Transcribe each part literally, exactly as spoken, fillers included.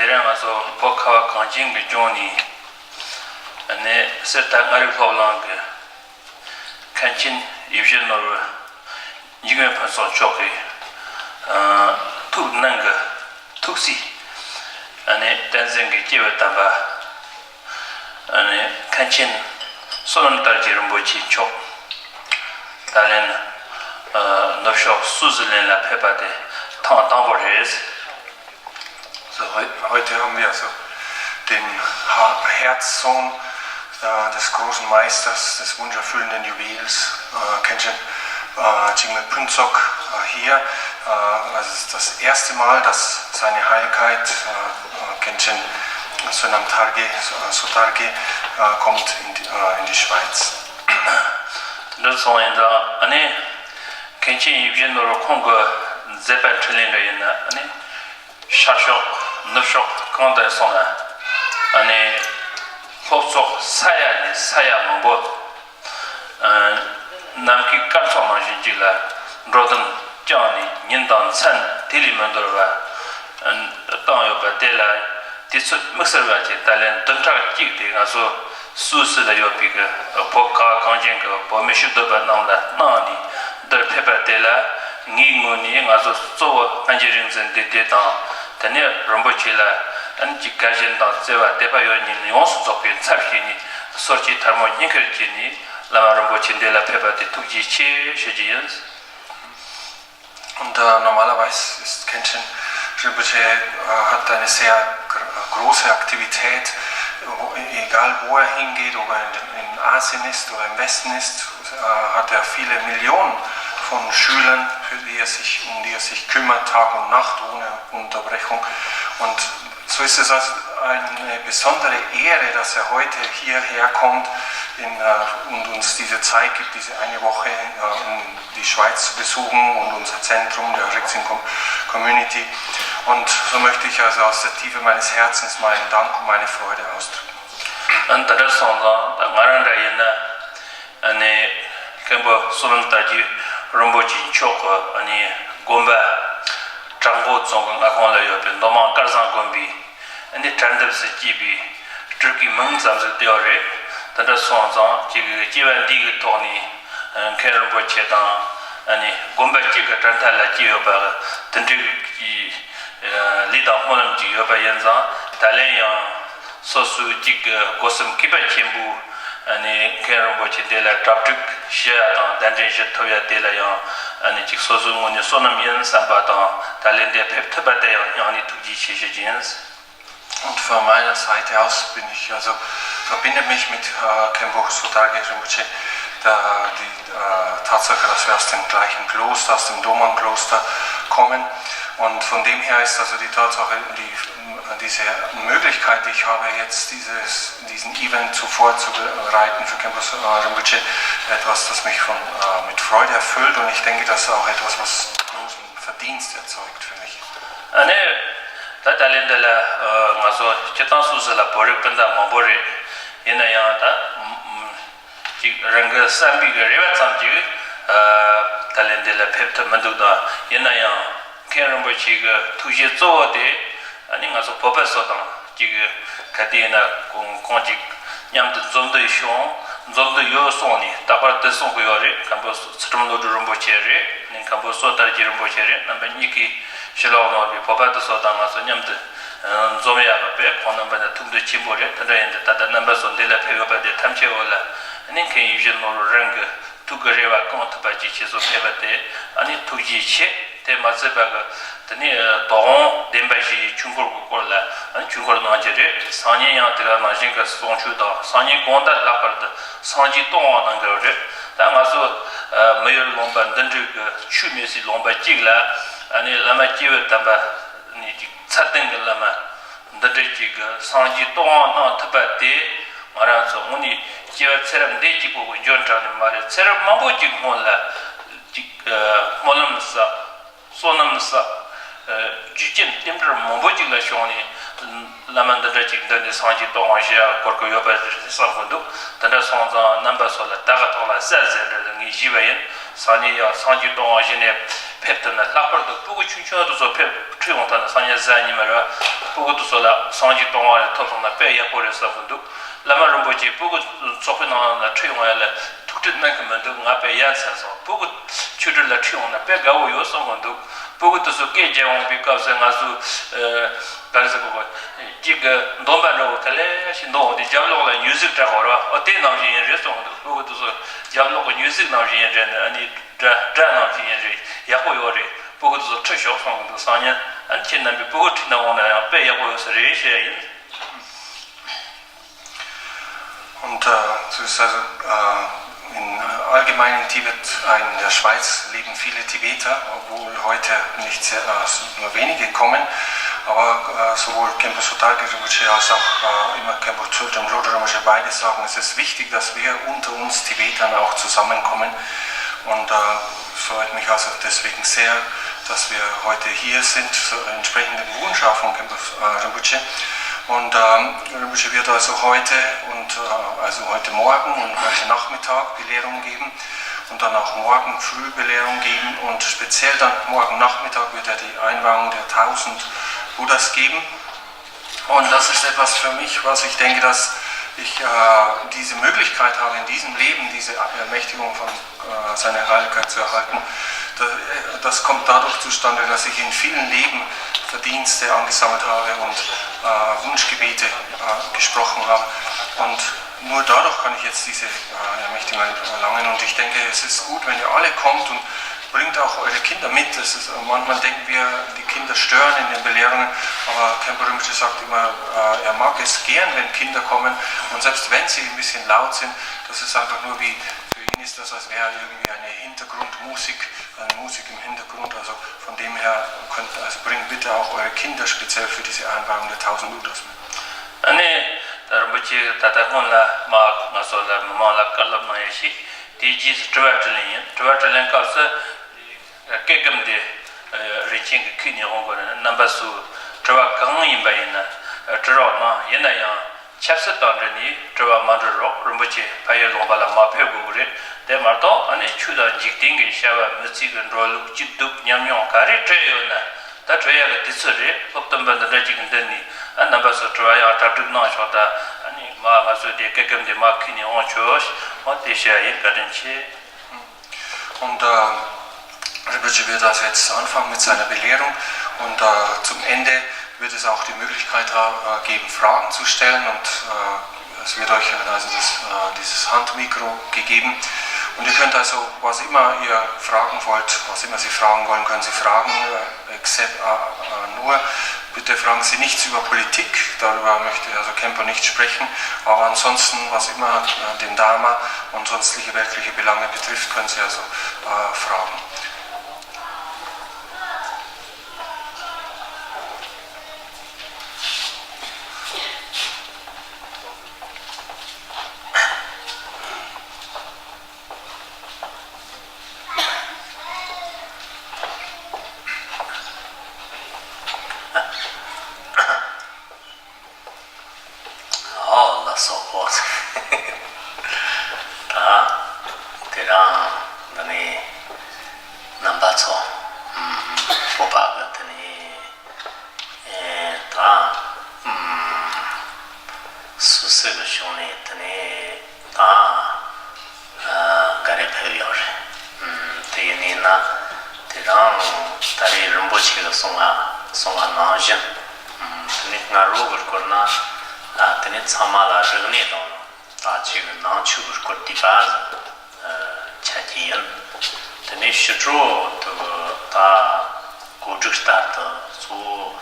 དེ་རིང་ང་ཚོ་བོད་ཁ་བ་གངས་ཅན་གྱི་ལྗོངས་ནས་ནས་གསེར་རྟ་མངའ་རིས་སློབ་གླིང་གི་མཁན་ཆེན་ཡིད་བཞིན་ནོར་བུ་འཇིགས་མེད་ཕུན་ཚོགས་མཆོག་གི་ཐུགས་སྣང་གི་ཐུགས་སྲས་ནས་བསྟན་འཛིན་གྱི་སྐྱེས་བུ་དམ་པ་ནས་མཁན་ཆེན་བསོད་ནམས་དར་རྒྱས་རིན་པོ་ཆེ་མཆོག་ད་ལན་ནུབ་ཕྱོགས་སུའུ་ཙི་ལན་ལ་ཕེབས་པ་དེ་ཐེངས་དང་པོ་རེད། So, heu- heute haben wir also den Ha- Herzsohn äh, des großen Meisters, des wunderfüllenden Juwels, äh, Kenshin äh, Jigme Phuntsok äh, hier. Äh, also es ist das erste Mal, dass seine Heiligkeit äh, Kenshin Sonam Targe, äh, Sotarge äh, kommt in die, äh, in die Schweiz. འདི་སོང་ཡིན་ཙང་ཨ་ནི་མཁན་ཆེན་ཡིད་བཞིན་ནོར་བུ་ཁོང་གི་མཛད་པ་འཕྲིན་ལས་འདྲ་ཡིན་ན་ཨ་ནི། ཤར་ཕྱོགས་ནུབ་ཕྱོགས་གང་དུ་སོང་ན་ཨ་ནི་སློབ་ཚོགས་ས་ཡ་ནས་ས་ཡ་མང་པོ་ཨ་ནམ་མཁའི་སྐར་ཚོགས་ནང་བཞིན་གཅིག་ལ་འགྲོ་དོན་བསྐྱངས་ནས་ཉིན་དང་མཚན་དེ་ལས་མི་འདོར་བ་ཨ་བཏང་ཡོད་པ་དེ་ལ་དུས་ཚོད་དམིགས་བསལ་བ་ཅིག་ད་ལན་བདུན་ཕྲག་གཅིག་དེ་ང་ཚོ་སུད་སི་ལ་ཡོད་པའི་གི་བོད་ཁ་བ་གངས་ཅན་གྱི་བོད་མི་ཞི་བདེ་པ་རྣམས་ལ་གནང་ནས་འདིར་ཕེབས་པ་དེ་ལ་ངའི་ངོས་ནས་ང་ཚོ་གཙོ་བོ་སྔ་འགྱུར་རིག་འཛིན་འདུས་སྡེ་དང་དེ་ནས་རིན་པོ་ཆེ་ལ་ཨན་གྱི་དགའ་ཞེན་དང་བརྩེ་བ་དད་པ་ཡོད་ཉིད་ཡོངས་སུ་རྫོགས་པའི་ཚབ་བྱས་ནས་གསོལ་ཇའི་ཐལ་མོ་སྙིང་ཁར་བཅངས་ནས་བླ་མ་རིན་པོ་ཆེ་འདི་ལ་ཕེབས་པ་དེ་ཐུགས་རྗེ་ཆེ་ཞུ་རྒྱུ་ཡིན། Und äh, normalerweise ist Kenshin Rinpoche äh, hat eine sehr gr- große Aktivität, wo, egal wo er hingeht, ob er in, den, in Asien ist oder im Westen ist, äh, hat er viele Millionen von Schülern, für die er sich, um die er sich kümmert, Tag und Nacht ohne Unterbrechung. Und so ist es also eine besondere Ehre, dass er heute hierher kommt in, äh, und uns diese Zeit gibt, diese eine Woche äh, in die Schweiz zu besuchen und unser Zentrum der Rexin Com- Community. Und so möchte ich also aus der Tiefe meines Herzens meinen Dank und meine Freude ausdrücken. ཨན་ད་ལྟ་སོང་ཙང་ད་ང་རང་འདྲ་ཡིན་ན་ཨ་ནི་མཁན་པོ་བསོད་ནམས་དར་རྒྱས་རིན་པོ་ཆེ་མཆོག་གི་ཨ་ནི་དགོན་པ་བྲག་མགོ་རྫོང་གི་མངའ་ཁོངས་ལ་ཡོད་པའི་མདོ་མང་དཀར་ཟངས་དགོན་པའི་ཨ་ནི་གྲལ་འདེབས་སུ་སྐྱེས་པའི་སྤྲུལ་སྐུའི་མིང་ཙམ་ཞིག་བཏོན་ཡོད་རེད། དེ་འདྲ་སོང་ཙང་ཅིག་སྐྱེས་པ་འདི་གི་ཐོག་ནས་མཁན་རིན་པོ་ཆེ་དང་ཨ་ནི་དགོན་པ་གཅིག་གི་གྲལ་མཐའ་ལ་སྐྱེས་ཡོད་པ་དེ་འདྲའི་གི་ལས་དང་སྨོན་ལམ་ཅིག་ཡོད་པ་ཡིན་ཙང་ད་ལན་ཡང་སོ་སོའི་གཅིག་གི་སྒོ་གསུམ་གུས་པ་ཆེན་པོས་ཨ་ནི་མཁན་རིན་པོ་ཆེ་འདི་ལ་གྲ་སྒྲིག་ཞུ་ཡ་དང་གདན་འདྲེན་ཞུ་ཐུབ་ཡ་དེ་ལ་ཡང་ཨ་ནི་གཅིག་སོ་སོའི་ངོས་ནས་བསོད་ནམས་ཡིན་བསམ་པ་དང་ད་ལན་འདིར་ཕེབས་ཐུབ་པ་དེ་ཡང་སྙིང་ནས་ཐུགས་རྗེ་ཆེ་ཞུ་རྒྱུ་ཡིན། Und von meiner Seite aus bin ich, also verbinde mich mit äh, Khenpo Sotarge Rinpoche, da, die äh, Tatsache, dass wir aus dem gleichen Kloster, aus dem Doman-Kloster kommen. Und von dem her ist also die Tatsache, die, diese Möglichkeit, die ich habe, jetzt dieses, diesen Event zuvorzubereiten für Khenpo äh, Rinpoche, etwas, das mich von, äh, mit Freude erfüllt. Und ich denke, das ist auch etwas, was großen Verdienst erzeugt für mich. ཨ་ནི་ད་ད་ལན་འདི་ལ་ང་ཚོ་སྤྱིར་བཏང་སུད་སི་ལ་བོད་རིགས་སྤུན་ཟླ་མང་པོ་རེད། ཡིན་ན་ཡང་ད་ཅིག་རང་གི་བསམ་པའི་གི་རེ་བ་ཙམ་ཅིག་ད་ལན་འདི་ལ་ཕེབས་ཐུབ་མི་འདུག་ད་ཡིན་ན་ཡང་མཁན་རིན་པོ་ཆེ་གི་ཐུགས་བཞེད་གཙོ་བོ་དེ་ཨ་ནི་ང་ཚོ་བོད་པ་ཚོ་དང་ཅིག་ག་དུས་ཡིན་ན་ཁོང་ཁོང་ཅིག་མཉམ་དུ་འཛོམས་འདུ་བྱུང་། འཛོམས་འདུ་ཡོད་སོང་ནས་རྟག་པར་དུ་གསུང་གི་ཡོད་རེད། མཁན་པོ་ཚུལ་ཁྲིམས་བློ་གྲོས་རིན་པོ་ཆེ་རེད། ནི་མཁན་པོ་བསོད་དར་རྒྱས་རིན་པོ་ཆེ་རེད། རྣམ་པ་གཉིས་ཀྱིས་ཕྱི་ལོགས་ནང་པའི་བོད་པ་དེ་ཚོ་དང་ང་ཚོ་མཉམ་དུ་འཛོམས་ཡག་གི་དཔེ་ཁོང་རྣམ་པ་ནི་ཐུགས་འདོད་ཆེན་པོ་རེད། དེ་འདྲ་ཡིན་དུས་ད་ལྟ་རྣམ་པ་ཚོ་འདི་ལ་ཕེབས་ཡོད་པ་དེ་ཐམས་ཅད་འོ་ལ་ནི་མཁན་ཡིད་བཞིན་ནོར་བུ་རང་གི་ཐུགས་ཀྱི་རེ་བ་བསྐང་ཐུབ་པ་ཅིག་བྱེད་སོ་ཕེབས་པ་དེ་ཨ་ནི་ཐུགས་རྗེ་ཆེ། དེ་མ་ཚད་པ་གི་དེ་ནི་དོ་དགོང་བདེན་པ་བཞིའི་ཆོས་འཁོར་གྱི་སྐོར་ལ་ཨ་ནི་ཆོས་འཁོར་གནང་རྒྱུ་རེད། སང་ཉིན་ཡང་དེ་ག་ནང་བཞིན་གྱི་གསུང་ཆོས་དང་སང་ཉིན་དགོང་དག་ལྷག་པར་དུ་སངས་རྒྱས་གཏོང་བ་གནང་གི་རེད། ད་ང་ཚོ་མི་ཡུལ་ལུང་པ་འདི་འདྲའི་གི་ཆོས་མེད་སའི་ལུང་པ་གཅིག་ལ་ཨ་ནི་བླ་མ་སྐྱེས་བུ་དམ་པ་ནི་ཅིག་ཚད་ལྡན་གྱི་བླ་མ་འདི་འདྲ་ཅིག་གི་སངས་རྒྱས་གཏོང་བ་གནང་ཐུབ་པ་དེ་ང་རང་ཚོ་དངོས་གནས་སྐྱེ་བ་ཚེ་རབས་འདི་གཅིག་པོ་གི་འབྱོར་འཕྲང་ནས་མ་རེད། ཚེ་རབས་མང་པོ་ཅིག་སྔོན་ལ་ཅིག་སྨོན་ལམ་བསགས། བསོད་ནམས་བསགས། རྒྱུ་རྐྱེན་རྟེན་འབྲེལ་མང་པོ་ཅིག་ལ་ཕྱོགས་ནས་བླ་མ་འདི་འདྲ་ཅིག་འདི་ནས་སངས་རྒྱས་གཏོང་བ་ཞེས་གོ་སྐབས་ཡོད་པ་རེད་བསམ་གི་འདུག་དེ་འདྲ་སོང་ཙང་རྣམ་པ་ཚོ་ལ་བདག་གི་ཐོག་ལ་གསལ་ཟེར་འདྲ་ངས་ཞུས་པ་ཡིན། སང་ཉིན་ཡང་སངས་རྒྱས་གཏོང་བ་ཞེས་ནས་ ཕེབས་ཐུབ་ན། ལྷག་པར་དུ་སྤུ་གུ་ཆུང་ཆུང་དེ་ཚོ་ཕེབས་ཁྲིད་ཡོང་ཐུབ་ན། སང་ཉིན་གཟའ་ཉི་མ་རེད་བ། སྤུ་གུ་དེ་ཚོ་ལ་སངས་རྒྱས་གྲོང་བ་རེ་ཐོབ་སོང་ན་དཔེ་ཡག་པོ་རེད་བསམ་གི་འདུག་བླ་མ་རིན་པོ་ཆེ་སྤུ་གུ་ཚོགས་པའི་ནང་ལ་ཁྲིད་ཡོང་ཡ་ལ་ཐུགས་ཁྲལ་གནང་གི་མི་འདུག་ང་དཔེ་ཡ་མཚན་སོང་། སྤུ་གུ་ཆོས་ཁྲིད་ལ་ཁྲིད་ཡོང་ན་དཔེ་དགའ་བོ་ཡོད་བསམ་གི་འདུག་སྤུ་གུ་དེ་ཚོ་སྐད་རྒྱག་འོང་པའི་སྐབས་སུ་ང་ཚོ་ཨ། ག་རེ་ཟེར་དགོས་གི། གཅིག་གི་འདོན་པ་འདྲ་བོ་ག་ལེ་ཞིག་འདོན་འོང་དུས་རྒྱབ་ལོགས་ལ་མྱུ་ཟིག་གྲག་གོ་ར། ཨོ་དེ་ནང་བཞིན་ཡིན་རེད་བསམ་གི་འདུག་སྤུ་གུ་དེ་ཚོ་རྒྱབ་ལོགས་གི་མྱུ་ཟིག་ནང་བཞིན་ཡིན་རེད། ཨ་ནི་སྒྲ་སྒྲ་ནང་བཞིན་ཡིན་རེད། ཡག་པོ་ཡོད་རེད། སྤུ་གུ་དེ་ཚོ་ཁྲིད་ཤོག་བསམ་གི་འདུག་སང་ཉིན་ཨ་ནི་ཁྱེད་རྣམ་པས་སྤུ་གུ་ཁྲིད་ན་འོང་ན་ཡང་དཔེ་ཡག་པོ་ཡོད་ས་རེད་བཤད་ཡིན། Und äh, so ist also äh, in allgemein in Tibet, äh, in der Schweiz leben viele Tibeter, obwohl heute nicht sehr, äh, nur wenige kommen. Aber äh, sowohl Khenpo Sotal Rinpoche als auch äh, immer Khenpo Tshödröm Lodrö Rinpoche beide sagen, es ist wichtig, dass wir unter uns Tibetern auch zusammenkommen. Und äh, freut mich also deswegen sehr, dass wir heute hier sind, entsprechend dem Wunsch auch von Khenpo äh, Rinpoche. Und ähm, Rinpoche wird also heute und äh, also heute Morgen und heute Nachmittag Belehrung geben und dann auch morgen früh Belehrung geben und speziell dann morgen Nachmittag wird er die Einweihung der tausend Buddhas geben. Und das ist etwas für mich, was ich denke, dass ich äh, diese Möglichkeit habe, in diesem Leben diese Ermächtigung von äh, seiner Heiligkeit zu erhalten. Das, das kommt dadurch zustande, dass ich in vielen Leben Verdienste angesammelt habe und äh, Wunschgebete äh, gesprochen habe. Und nur dadurch kann ich jetzt diese äh, Ermächtigung erlangen. Und ich denke, es ist gut, wenn ihr alle kommt und bringt auch eure Kinder mit. Das ist, manchmal denken wir, die Kinder stören in den Belehrungen, aber Khenpo Rinpoche sagt immer, äh, er mag es gern, wenn Kinder kommen. Und selbst wenn sie ein bisschen laut sind, das ist einfach nur wie, für ihn ist das, als wäre irgendwie eine Hintergrundmusik, eine Musik im Hintergrund. Also von dem her könnt, also bringt bitte auch eure Kinder speziell für diese Einweihung der tausend Buddhas mit. ཨ་ནི་ད་རིན་པོ་ཆེ་ད་ལྟ་སྔོན་ལ་མ་ང་ཚོ་ལ་མི་མང་ལ་བཀའ་སློབ་གནང་ཡ་ཞིག་དེའི་རྗེས་སུ་དྲི་བ་དྲིས་ལན་ཡིན། དྲི་བ་དྲིས་ལན་སྐབས་སུ། སྐད་སྒམ་དེ་རིན་ཆེན་གྱི་ཁུག་ནས་འོང་དགོས་ན། རྣམ་པ་ཚོ་དྲི་བ་གང་ཡིན་པ་ཡིན་ན་དྲི་རོགས་གནང་། ཡིན་ན་ཡང་ཆབ་སྲིད་དང་འབྲེལ་ནས་དྲི་བ་མ་འདྲི་རོགས། རིན་པོ་ཆེ་ཕ་ཡུལ་ལུང་པ་ལ་མ་ཕེབས་དགོས་ཀྱི་རེད། དེ་མ་གཏོགས་ཨ་ནི་ཆོས་དང་འཇིག་རྟེན་གྱི་བྱ་བ་མི་ཚེ་གི་འགྲོ་ལུགས་སྐྱིད་སྡུག་ཉམས་མྱོང་ག་རེ་འཕྲད་ཡོད་ན་ད་དྲི་ཡག་གི་དུས་ཚོད་རེད། སློབ་སྟོན་པ་འདི་འདྲ་ཅིག་གི་མདུན་ནས་ཨ་རྣམ་པ་ཚོ་དྲི་བ་ཡང་གྲ་སྒྲིག་གནང་ཆོག་ད་ཨ་ནི་མ་ང་ཚོ་དེ་སྐད་སྒམ་དེ་མ་ཁུག་ནས་འོང་ཆོག་འོ་དེ་བཤད་ཡིན། བཀའ་དྲིན་ཆེ། Und äh, Rinpoche wird also jetzt anfangen mit seiner Belehrung und äh, zum Ende wird es auch die Möglichkeit ha- äh, geben, Fragen zu stellen und äh, es wird euch also das, äh, dieses Handmikro gegeben und ihr könnt also, was immer ihr fragen wollt, was immer Sie fragen wollen, können Sie fragen, äh, except, äh, äh, nur Bitte fragen Sie nichts über Politik, darüber möchte also Khenpo nicht sprechen, aber ansonsten, was immer äh, den Dharma und sonstige weltliche Belange betrifft, können Sie also äh, fragen. ཨོ་ལགས་སོ། ཨོ། ད་དེ་རང་འདི་ནས་རྣམ་པ་ཚོ་ཨམ་བོད་པ་གི་དེ་ནས་ཨེ་ད་ཨམ་སུད་སི་གི་གཞུང་ནས་དེ་ནས་ད་ཨ་འགའ་རེ་ཕེབས་ཡོད་རེད། ཨམ་དེ་ཡིན་ན་དེ་རང་ད་རེས་རིན་པོ་ཆེ་གིས་གསུང་བ་གསུང་བ་ནང་བཞིན། ཨམ་དེ་ནས་སྔ་དྲོ་གི་སྐོར་ན་ཨ་དེ་ནས་ཚང་མ་ལ་རིག་གནས་དང་ད་ཅིག་ནང་ཆོས་ཀྱི་སྐོར་བསྡུས་པ་ཨ་ཆ་རྒྱུས་ཡིན། དེ་ནས་ཕྱི་དྲོ་དུ་ད་གོ་སྒྲིག་ལྟར་དུ་གཙོ་བོ་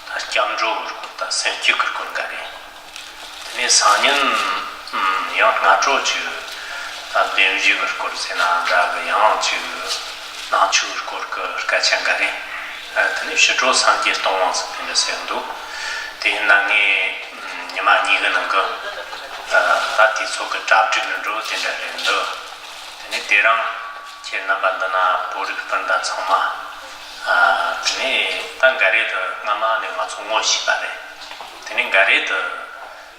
ད་སྐྱབས་འགྲོ་གི་སྐོར་དང་སེམས་བསྐྱེད་ཀྱི་སྐོར་འགའ་རེ། དེ་ནས་སང་ཉིན་ཨམ་ཡང་སྔ་དྲོ་ཅིག་ད་བདེན་བཞི་གི་སྐོར་ཟེར་ན་འདྲ་གི། ཡང་ཅིག་ནང་ཆོས་ཀྱི་སྐོར་གྱི་སྐད་ཆ་འགའ་རེ། ཨ་དེ་ནས་ཕྱི་དྲོ་སངས་རྒྱས་སྟོང་དབང་ཟེར་དེ་འདྲ་ཟེར་འདུག་དེ་ཡིན་ན་ངས་ཨམ་ཉི་མ་གཉིས་ཀྱི་ནང་གི་ཨ་ད་དུས་ཚོད་ཀྱི་གྲ་སྒྲིག་ནི་འགྲོ་དེ་འདྲ་རེད་འདུག་དེ་ནས་དེ་རིང་ཁྱེད་རྣམ་པ་འདི་ན་བོད་རིགས་སྤུན་ཟླ་ཚང་མ་ཨ་དེ་ནས་ད་འགའ་རེ་དུ་སྔ་མ་ནས་ང་ཚོ་ངོ་ཤེས་པ་རེད། དེ་ནས་འགའ་རེ་དུ་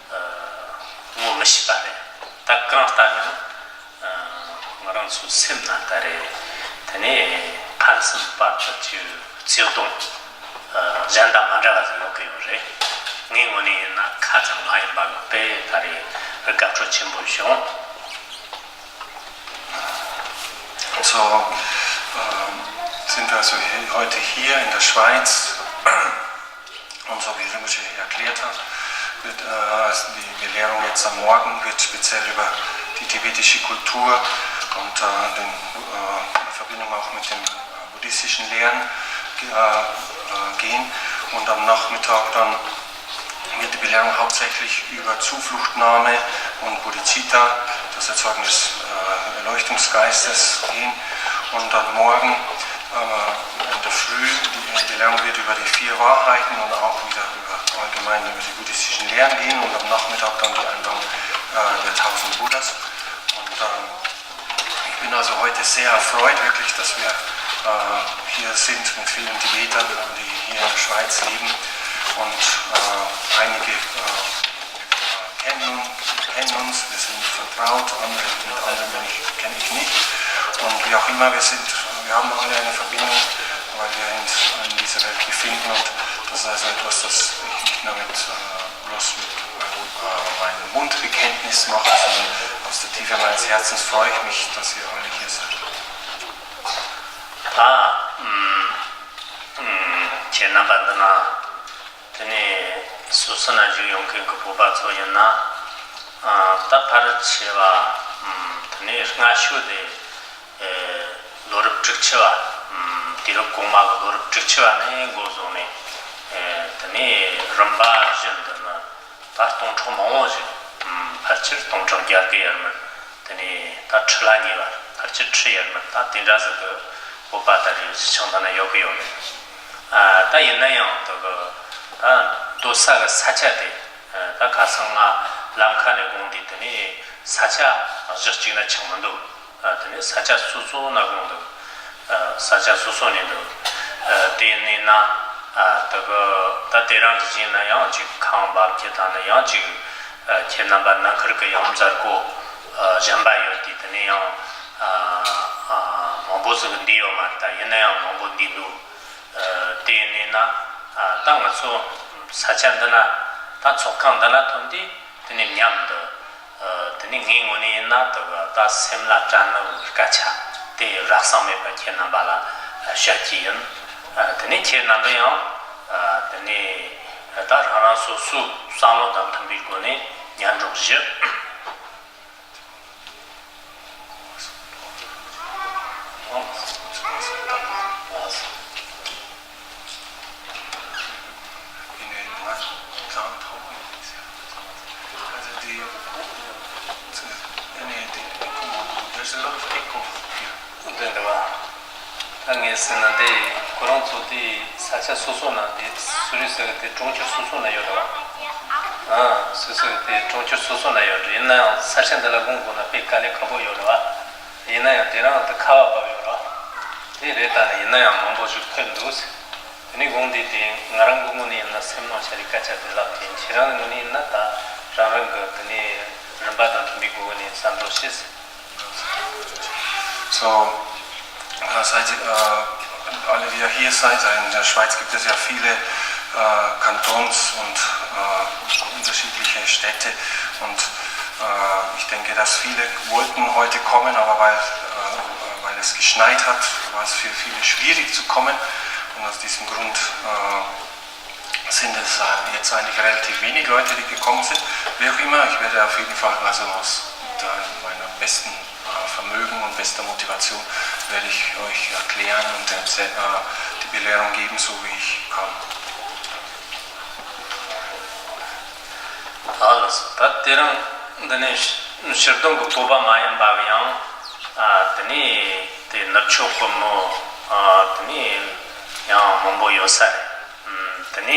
ཨ་ངོ་མི་ཤེས་པ་རེད། ད་གང་ལྟར་ཡང་ཨ་ང་རང་ཚོའི་སེམས་ན་ད་རེད། དེ་ནས་ཕ་ ཁ་སང་བར་དུ་ཅིག་བརྩེ་དུང་གཞན་དང་མ་འདྲ་བ་ཟིག་ཡོད་གི་ཡོད་རེད། ངའི་ངོས་ནས་ཡིན་ན་ཁ་ཙམ་མ་ཡིན་པ་གི་དཔེ་ད་རེས་དགའ་སྤྲོ་ཆེན་པོ་བྱུང་། So, ähm, sind wir also he- heute hier in der Schweiz und so wie Rinpoche erklärt hat, wird äh, die Belehrung jetzt am Morgen wird speziell über die tibetische Kultur und äh, den, äh, die Verbindung auch mit den äh, buddhistischen Lehren äh, äh, gehen und am Nachmittag dann wird die Belehrung hauptsächlich über Zufluchtnahme und Bodhicitta, das Erzeugen des äh, Erleuchtungsgeistes, gehen. Und dann morgen äh, in der Früh, die, die Belehrung wird über die vier Wahrheiten und auch wieder über allgemein über die buddhistischen Lehren gehen und am Nachmittag dann die Einweihung äh, der tausend Buddhas. Und ähm, ich bin also heute sehr erfreut, wirklich, dass wir äh, hier sind mit vielen Tibetern, die hier in der Schweiz leben. Und äh, einige äh, kennen, kennen uns, wir sind vertraut, andere, mit anderen bin ich, kenne ich nicht. Und wie auch immer, wir sind, wir haben alle eine Verbindung, weil wir uns in dieser Welt befinden. Und das ist also etwas, das ich nicht nur mit äh, bloß mit äh, meinem Mundbekenntnis mache, sondern aus der Tiefe meines Herzens freue ich mich, dass ihr alle hier seid. ད་ཨམ་ཨམ་ཁྱེད་རྣམ་པ་འདི་ན་དེ་ནས་སོ་སོ་ན་བཞུགས་ཡོང་མཁན་གྱི་བོད་པ་ཚོ་ཡིན་ན་ཨ་ད་ཕལ་ཆེ་བ་ཨམ་དེ་ནས་སྔ་ཤོས་དེ་ཨེ་ལོ་རབས་དྲུག་ཅུ་བ་ཨམ་དུས་རབས་གོང་མ་གི་ལོ་རབས་དྲུག་ཅུ་བ་ནས་འགོ་བཟུང་ནས་ཨེ་དེ་ནས་རིམ་པ་བཞིན་དུ་ནི། ད་སྟོང་ཕྲག་མང་བོ་ཞིག་ཕལ་ཆེར་སྟོང་ཕྲག་བརྒྱད་དགུ་ཡར་མར། དེ་ནས་ད་ཁྲི་ལ་ཉེ་བར་ཕལ་ཆེར་ཁྲི་ཡར་མར་ད་དེ་འདྲ་ཟིག་གི་བོད་པ་ད་རེས་གཞིས་ཆགས་འདི་ན་ཡོད་གི་ཡོད་རེད། ཨ་ད་ཡིན་ན་ཡང་དེ་གི་ད་སྡོད་ས་གི་ས་ཆ་དེ་ད་ཁ་སང་ང་ལམ་ཁ་ནས་དགོངས་དུས་དེ་ནས་ས་ཆ་གཞི་གཅིག་ན་ཆགས་མི་འདུག་ཨ་དེ་ནས་ས་ཆ་སོ་སོ་ན་དགོངས་འདུག་ཨ་ས་ཆ་སོ་སོ་ནས་འདུག་ཨ་དེ་ནས་ན་ཨ་དེ་གི་ད་དེ་རིང་གི་ཞིག་ན་ཡང་ཅིག་ཁང་བབ་ཀྱི་ད་ནི་ཡང་ཅིག་ཨ་ཁྱེད་རྣམ་པ་ནང་ཁུལ་གྱི་ཡང་མཛད་སྒོ་ཨ་གཞན་པ་ཡོད་དུས་དེ་ནས་ཡང་ཨ་ཨ་མང་པོ་ཟིག་འདི་ཡོད་མ་རེད། ད་ཡིན་ན་ཡང་མང་པོ་འདི་འདུག་ཨ་དེ་ནས་ན་ཨ་ད་ང་ཚོ་ས་ཆ་འདི་ན་ད་ཚོགས་ཁང་འདི་ན་ཐོན་དུས་དེ་ནས་མཉམ་དུ། ཨ་དེ་ནས་ངའི་ངོས་ནས་ཡིན་ན་དེ་གི་ད་སེམས་ལ་དྲན་ནི་བའི་སྐད་ཆ་དེ་རག་ས་མེད་པ་ཁྱེད་རྣམ་པ་ལ་བཤད་ཀྱི་ཡིན། ཨ་དེ་ནས་ཁྱེད་རྣམ་པས་ཡང་ཨ་དེ་ནས་ད་རང་རང་སོ་སོའི་བསམ་བློ་དང་མཐུན་པའི་སྒོ་ནས་ཉན་རོགས་ཞུ། འདི་འདྲ་བ། ད་ངས་ཟེར་ན་དེ་ཁོ་རང་ཚོ་དེ་ས་ཆ་སོ་སོ་ན་དེ་སུ་རི་ཟེར་གི་དེ་གྲོང་ཁྱེར་སོ་སོ་ན་ཡོད་རེད་བ། ཨ་སུ་ཟེར་གི་དེ་གྲོང་ཁྱེར་སོ་སོ་ན་ཡོད་རེད། ཡིན་ན་ཡང་ས་ཆ་འདི་ལ་དགོངས་དགོས་ན་དཔེ་དཀའ་ལས་ཁག་པོ་ཡོད་རེད་བ། ཡིན་ན་ཡང་དེ་རིང་དུ་ཁ་བ་བབས་ཡོད་རེད་བ། དེ་རེད། ད་ནི་ཡིན་ན་ཡང་མང་པོ་ཞིག་ཐོན་འདུག་ཟེར། དེ་ནས་དགོངས་དེ་དེ་ང་རང་གི་ངོས་ནས་ཡིན་ན་སེམས་ནང་ཆ་རེ་སྐད་ཆ་དེ་ལབ་དེ་ཁྱེད་རང་གི་ངོས་ནས་ཡིན་ན་ད་རང་རང་གི་དེ་ནས་རིམ་པ་དང་མཐུན་པའི་སྒོ་ནས་བསམ་བློ་བྱེད་ཟེར། So, äh, seid, äh, alle, die ihr hier seid, in der Schweiz gibt es ja viele äh, Kantons und äh, unterschiedliche Städte. Und äh, ich denke, dass viele wollten heute kommen, aber weil, äh, weil es geschneit hat, war es für viele schwierig zu kommen. Und aus diesem Grund äh, sind es äh, jetzt eigentlich relativ wenig Leute, die gekommen sind. Wie auch immer, ich werde auf jeden Fall also aus mit äh, meinem besten äh, Vermögen und bester Motivation werde ich euch erklären und erzäh- äh, die Belehrung geben, so wie ich kann. ཨ་ལགས་སོ། ད་དེ་རིང་འདི་ནས་ཕྱིར་གཏོང་གི་བོད་པ་མ་ཡིན་པ་ཡང་ཨ་དེ་ནས་དེ་ནུབ་ཕྱོགས་གི་མི་ཨ་དེ་ནས་ཡང་མང་པོ་ཡོད་ས་རེད། ཨམ་དེ་ནས་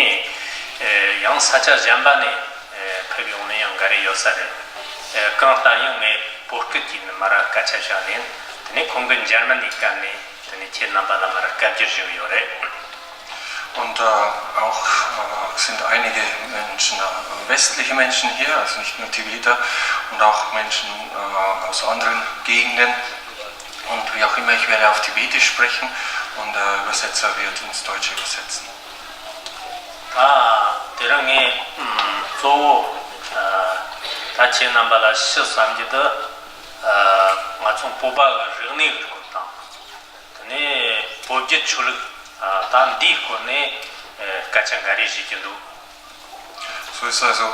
ཨེ་ཡང་ས་ཆ་གཞན་པ་ནས་ཨེ་ཕེབས་ཡོང་ནས་ཡང་འགའ་རེ་ཡོད་ས་རེད། ཨེ་གང་ལྟར་ཡང་ངས་བོད་སྐད་ཀྱིས་ནི་མར་སྐད་ཆ་བཤད་ནས་དེ་ནས་ཁོང་གིས་འཇར་མ་ནིའི་སྐད་ནས་དེ་ནས་ཁྱེད་རྣམ་པ་ལ་མར་སྐད་སྒྱུར་ཞུ་གི་ཡོད་རེད། Und äh, auch äh, sind einige Menschen, äh, westliche Menschen hier, also nicht nur Tibeter, und auch Menschen äh, aus anderen Gegenden. Und wie auch immer, ich werde auf Tibetisch sprechen Und der Übersetzer wird ins Deutsche übersetzen. ད་དེ་རིང་ངས་ཨམ་གཙོ་བོ་ཨ་ད་ཁྱེད་རྣམ་པ་ལ་ཞུ་བསམ་རྒྱུ་དེ་ཨ་ང་ཚོ་བོད་པ་གི་རིག་གནས་ཀྱི་སྐོར་དང་། དེ་ནས་བོད་བརྒྱུད་ཆོས་ལུགས་ཨ་ད་འདིའི་སྐོར་ནས་ཨ་སྐད་ཆ་འགའ་རེ་བཤད་ཀྱི་འདུག So ist also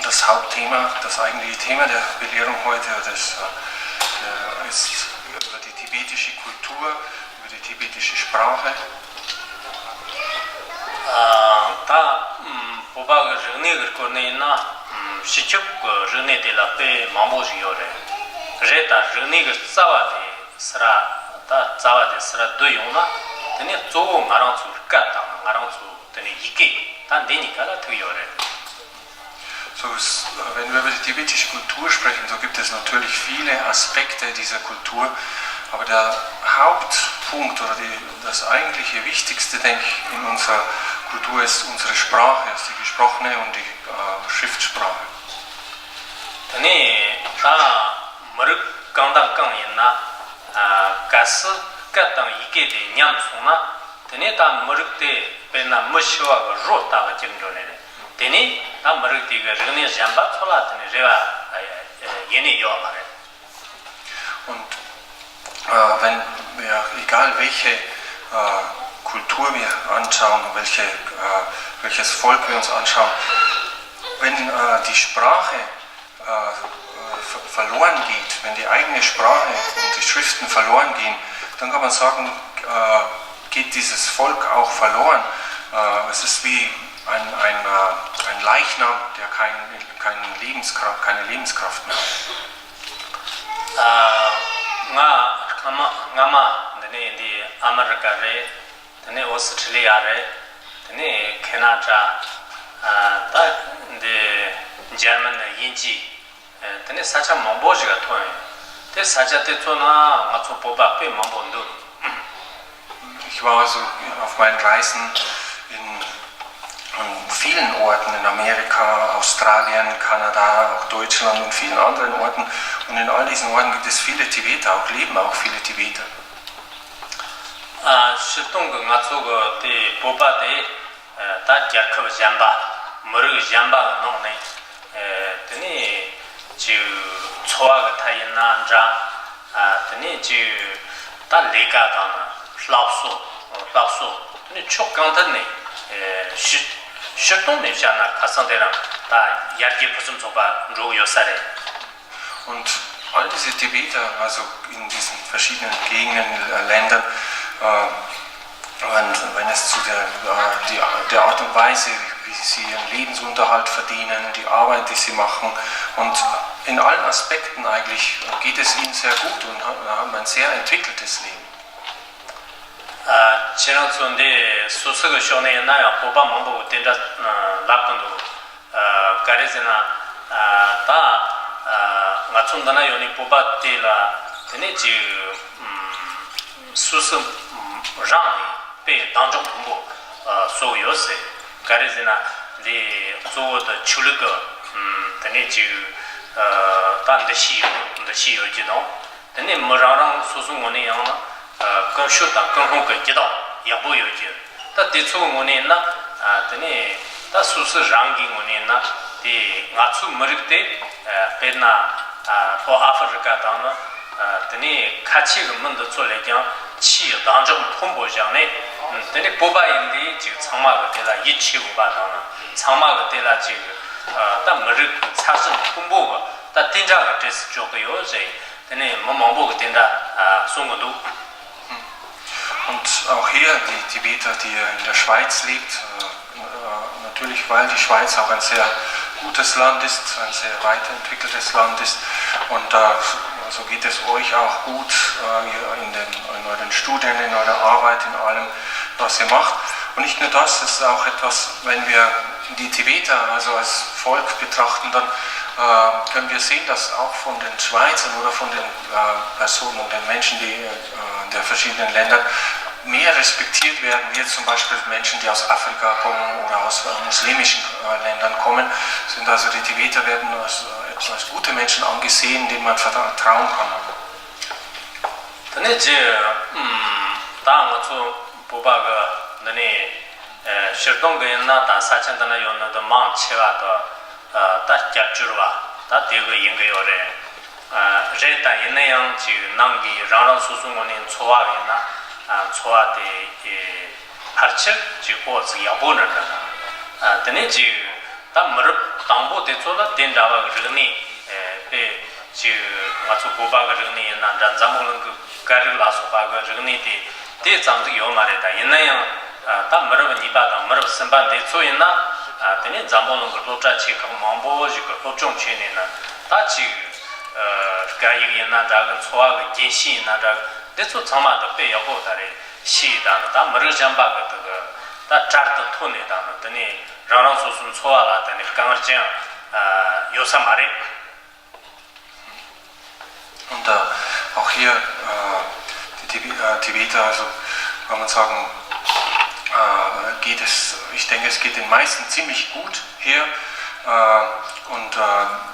das Hauptthema, das eigentliche Thema der Belehrung heute, das äh, ist über die tibetische Kultur, über die tibetische Sprache. ད་བོད་པ་གི་རིག་གནས་ཀྱི་སྐོར་ནས་ཡིན་ན་སྤྱི་ཁྱབ་ཀྱི་རིག་གནས་དེ་ལ་དཔེ་མང་པོ་ཞིག་ཡོད་རེད། རེད་ད་རིག་གནས་ཀྱི་རྩ་བ་དེ་སི་ར་ད་རྩ་བ་དེ་སི་ར་བསྡུ་ཡོང་ན་དེ་ནས་གཙོ་བོ་ང་རང་ཚོའི་སྐད་དང་ང་རང་ཚོའི་དེ་ནས་ཡི་གེ་ད་འདི་གཉིས་ཀ་ལ་ཐུག་ཡོད་རེད། So, es- wenn wir über die tibetische Kultur sprechen, so gibt es natürlich viele Aspekte dieser Kultur, aber der Hauptpunkt oder die, das eigentliche Wichtigste, denke ich, in unserer Kultur ist unsere Sprache, ist die gesprochene und die äh, Schriftsprache. དེ་ནས་ད་མི་རིགས་གང་དང་གང་ཡིན་ན་ཨ་གལ་སྲིད་སྐད་དང་ཡི་གེ་དེ་ཉམས་སོང་ན་དེ་ནས་ད་མི་རིགས་དེ་དཔེར་ན་མི་ཤི་བ་གི་རོ་ལྟ་བུ་གྱུར་འགྲོ་ནི་རེད། དེ་ནས་ད་མི་རིགས་དེ་གི་རིག་གནས་གཞན་པ་ཚོ་ལ་དེ་ནས་རེ་བ་ཡེ་ནས་ཡོད་མ་རེད། Und äh, wenn wir, egal welche äh, Kultur wir anschauen, welche, äh, welches Volk wir uns anschauen, wenn äh, die Sprache äh, ver- verloren geht, wenn die eigene Sprache und die Schriften verloren gehen, dann kann man sagen, äh, geht dieses Volk auch verloren. Äh, es ist wie ein, ein, äh, ein Leichnam, der kein, keinen Lebenskraft, keine Lebenskraft mehr hat. ང་སྔ་མ་སྔ་མ་འདི་ནས་འདི་ཨ་མི་རི་ཀ་རེད། དེ་ནས་ཨོ་སི་ཁྲི་ལི་ཡ་རེད། དེ་ནས་ཁེ་ན་ཌ། ད་འདི་འཇར་མན། དབྱིན་ཇི། དེ་ནས་ས་ཆ་མང་པོ་ཞིག་ལ་ཐོན་ཡོད། དེ་ས་ཆ་དེ་ཚོ་ན་ང་ཚོ་བོད་པ་དཔེ་མང་པོ་འདུག Ich war also auf meinen Reisen in vielen Orten in Amerika, Australien, Kanada, auch Deutschland und vielen anderen Orten. Und in all diesen Orten gibt es viele Tibeter, auch leben auch viele Tibeter. ཨ་སྤྱིར་བཏང་གི་ང་ཚོ་གི་དེ་བོད་པ་དེ་ཨ་ད་རྒྱལ་ཁབ་གཞན་པ་མི་རིགས་གཞན་པ་གི་ནང་ནས་ཨ་དེ་ནས་ཅིག་འཚོ་བ་གི་ཐད་ཡིན་ན་འདྲ། ཨ་དེ་ནས་ཅིག་ད་ལས་ཀ་དང་ན་སློབ་གསོ་སློབ་གསོ་དེ་ནས་ཕྱོགས་གང་ཐད་ནས་ཨ་སྤྱི་སྤྱིར་བཏང་ནས་བཤད་ན་ཁ་སང་དེ་རིང་ད་ཡར་རྒྱས་ཕུན་སུམ་ཚོགས་པ་འགྲོ་གི་ཡོད་ས་རེད། Und all diese Tibeter, also in diesen verschiedenen Gegenden, Ländern, äh, wenn, wenn es zu der, äh, die, der Art und Weise, wie sie ihren Lebensunterhalt verdienen, die Arbeit, die sie machen und in allen Aspekten eigentlich geht es ihnen sehr gut und ha- haben ein sehr entwickeltes Leben. ཁྱེད་རང་ཚོ་འདི་སོ་སོ་གི་ཕྱོགས་ནས་ཡིན་ན་ཡང་བོད་པ་མང་པོ་གི་དེ་འདྲ་ལབ་གི་འདུག་ག་རེ་ཟེར་ན། ད་ང་ཚོ་འདི་ན་ཡོད་ནི་བོད་པ་དེ་ལ་དེ་ནས་ཅིག་སོ་སོ་རང་ནས་དཔེ་གདེང་འཇོག་མཐོན་པོ་བཟོ་གི་ཡོད་ཟེར། ག་རེ་ཟེར་ན་འདི་གཙོ་བོ་དེ་ཆོས་ལུགས་ཀྱི་དེ་ནས་ཅིག་ད་འདུ་ཤེས་ཡོད་འདུ་ཤེས་ཡོད་ཀྱི་དང་། དེ་ནས་མི་རང་རང་སོ་སོའི་ངོས་ནས་ཡང་ན་ཀུན་སྤྱོད་དང་ཀུན་སློང་གི་རྒྱུ་དང་ཡག་པོ་ཡོད་ཀྱི། ད་དེ་ཚོའི་ངོས་ནས་ན་དེ་ནས་ད་སོ་སོ་རང་གི་ངོས་ནས་ན་དེ་ང་ཚོའི་མི་རིགས་དེ་དཔེར་ན་ལྷོ་ཨ་ཧྥེ་རི་ཀ་དང་ན་དེ་ནས་ཁ་ཆེ་གི་མི་འདི་ཚོ་ལས་ཀྱང་ཆེས་གདེང་འཇོག་མཐོན་པོ་བཞག་ནས་དེ་ནས་བོད་པ་ཡིན་དེ་ཅིག་ཚང་མ་གི་དེ་ལ་ཡིད་ཆེས་དགོས་པ་དང་ན་ཚང་མ་གི་དེ་ལ་ཅིག་ད་མི་རིགས་ཚད་གཞི་མཐོན་པོ་གི་ད་དེ་འདྲ་གི་གྲས་སུ་འཇོག་གི་ཡོད་ཟེར། དེ་ནས་མི་མང་པོ་གི་དེ་འདྲ་གསུང་གི་འདུག Und auch hier, die Tibeter, die in der Schweiz lebt, äh, äh, natürlich, weil die Schweiz auch ein sehr gutes Land ist, ein sehr weiterentwickeltes Land ist. Und äh, so geht es euch auch gut äh, in, den, in euren Studien, in eurer Arbeit, in allem, was ihr macht. Und nicht nur das, es ist auch etwas, wenn wir die Tibeter also als Volk betrachten, dann äh, können wir sehen, dass auch von den Schweizern oder von den äh, Personen und den Menschen, die äh, der verschiedenen Länder mehr respektiert werden, wie jetzt zum Beispiel Menschen, die aus Afrika kommen oder aus äh, muslimischen äh, Ländern kommen, sind also die Tibeter werden als, äh, als gute Menschen angesehen, denen man vertrauen kann. དེ་ནས་ཀྱི་ཨམ་ ད་ང་ཚོ་བོད་པ་གི་འདི་ནས་ཨ་སྤྱིར་བཏང་གི་ཡིན་ན་ད་ས་ཆ་འདི་ན་ཡོད་ནི་འདི་མང་ཆེ་བ་དང་ཨ་ད་སྐྱབས་བཅོལ་བ་ད་དེ་གི་ཡིན་གི་ཡོད་རེད། ཨ་རེད། ད་ཡིན་ན་ཡང་ཅིག་ནང་གི་རང་རང་སོ་སོའི་ངོས་ནས་འཚོ་བ་ཡིན་ན་ཨ་འཚོ་བ་དེ་ཨེ་ཕལ་ཆེར་ཅིག་ཨོ་ཙི་ཡག་པོ་འདྲ་འདྲ་ན། ཨ་དེ་ནས་ཅིག་ད་མི་རབས་དང་པོ་དེ་ཚོ་ལ་དེ་འདྲ་བ་གི་རིག་གནས་ཨེ་དཔེ་ཅིག་ང་ཚོ་བོད་པ་གི་རིག་གནས་ཡིན་ན་འདྲ། འཛམ་བུ་གླིང་གི་སྐད་རིགས་ལ་སོགས་པ་གི་རིག་གནས་དེ་དེ་ཙམ་ཟིག་ཡོད་མ་རེད། ད་ཡིན་ན་ཡང་ཨ་ད་མི་རབས་གཉིས་པ་དང་མི་རབས་གསུམ་པ་འདི་ཚོ་ཡིན་ན་ཨ་དེ་ནས་འཛམ་བུ་གླིང་གི་སློབ་གྲྭ་ཆེ་ཁག་མང་པོ་ཞིག་གི་སློབ་སྦྱོང་བྱས་ནས་ན་ད་ཅིག་ཨ་སྐད་ཡིག་ཡིན་ན་འདྲ་གི། འཚོ་བ་གི་རྒྱན་ཤེས་ཡིན་ན་འདྲ་གི། འདི་ཚོ་ཚང་མ་ད་དཔེ་ཡག་པོ་ད་རེད་ཤེས། ད་ནི་ད་མི་རིགས་གཞན་པ་གི་དེ་གི་ད་གྲལ་དུ་ཐོན་ནས་ད་ནི་དེ་ནས་རང་རང་སོ་སོའི་འཚོ་བ་ལ་དེ་ནས་དཀའ་ངལ་ཅི་ཡང་ཨ་ཡོད་ས་མ་རེད། Und äh, auch hier, äh, die Tibe- äh, Tibeter, also kann man sagen, äh, geht es, ich denke, es geht den meisten ziemlich gut hier. Äh, und äh,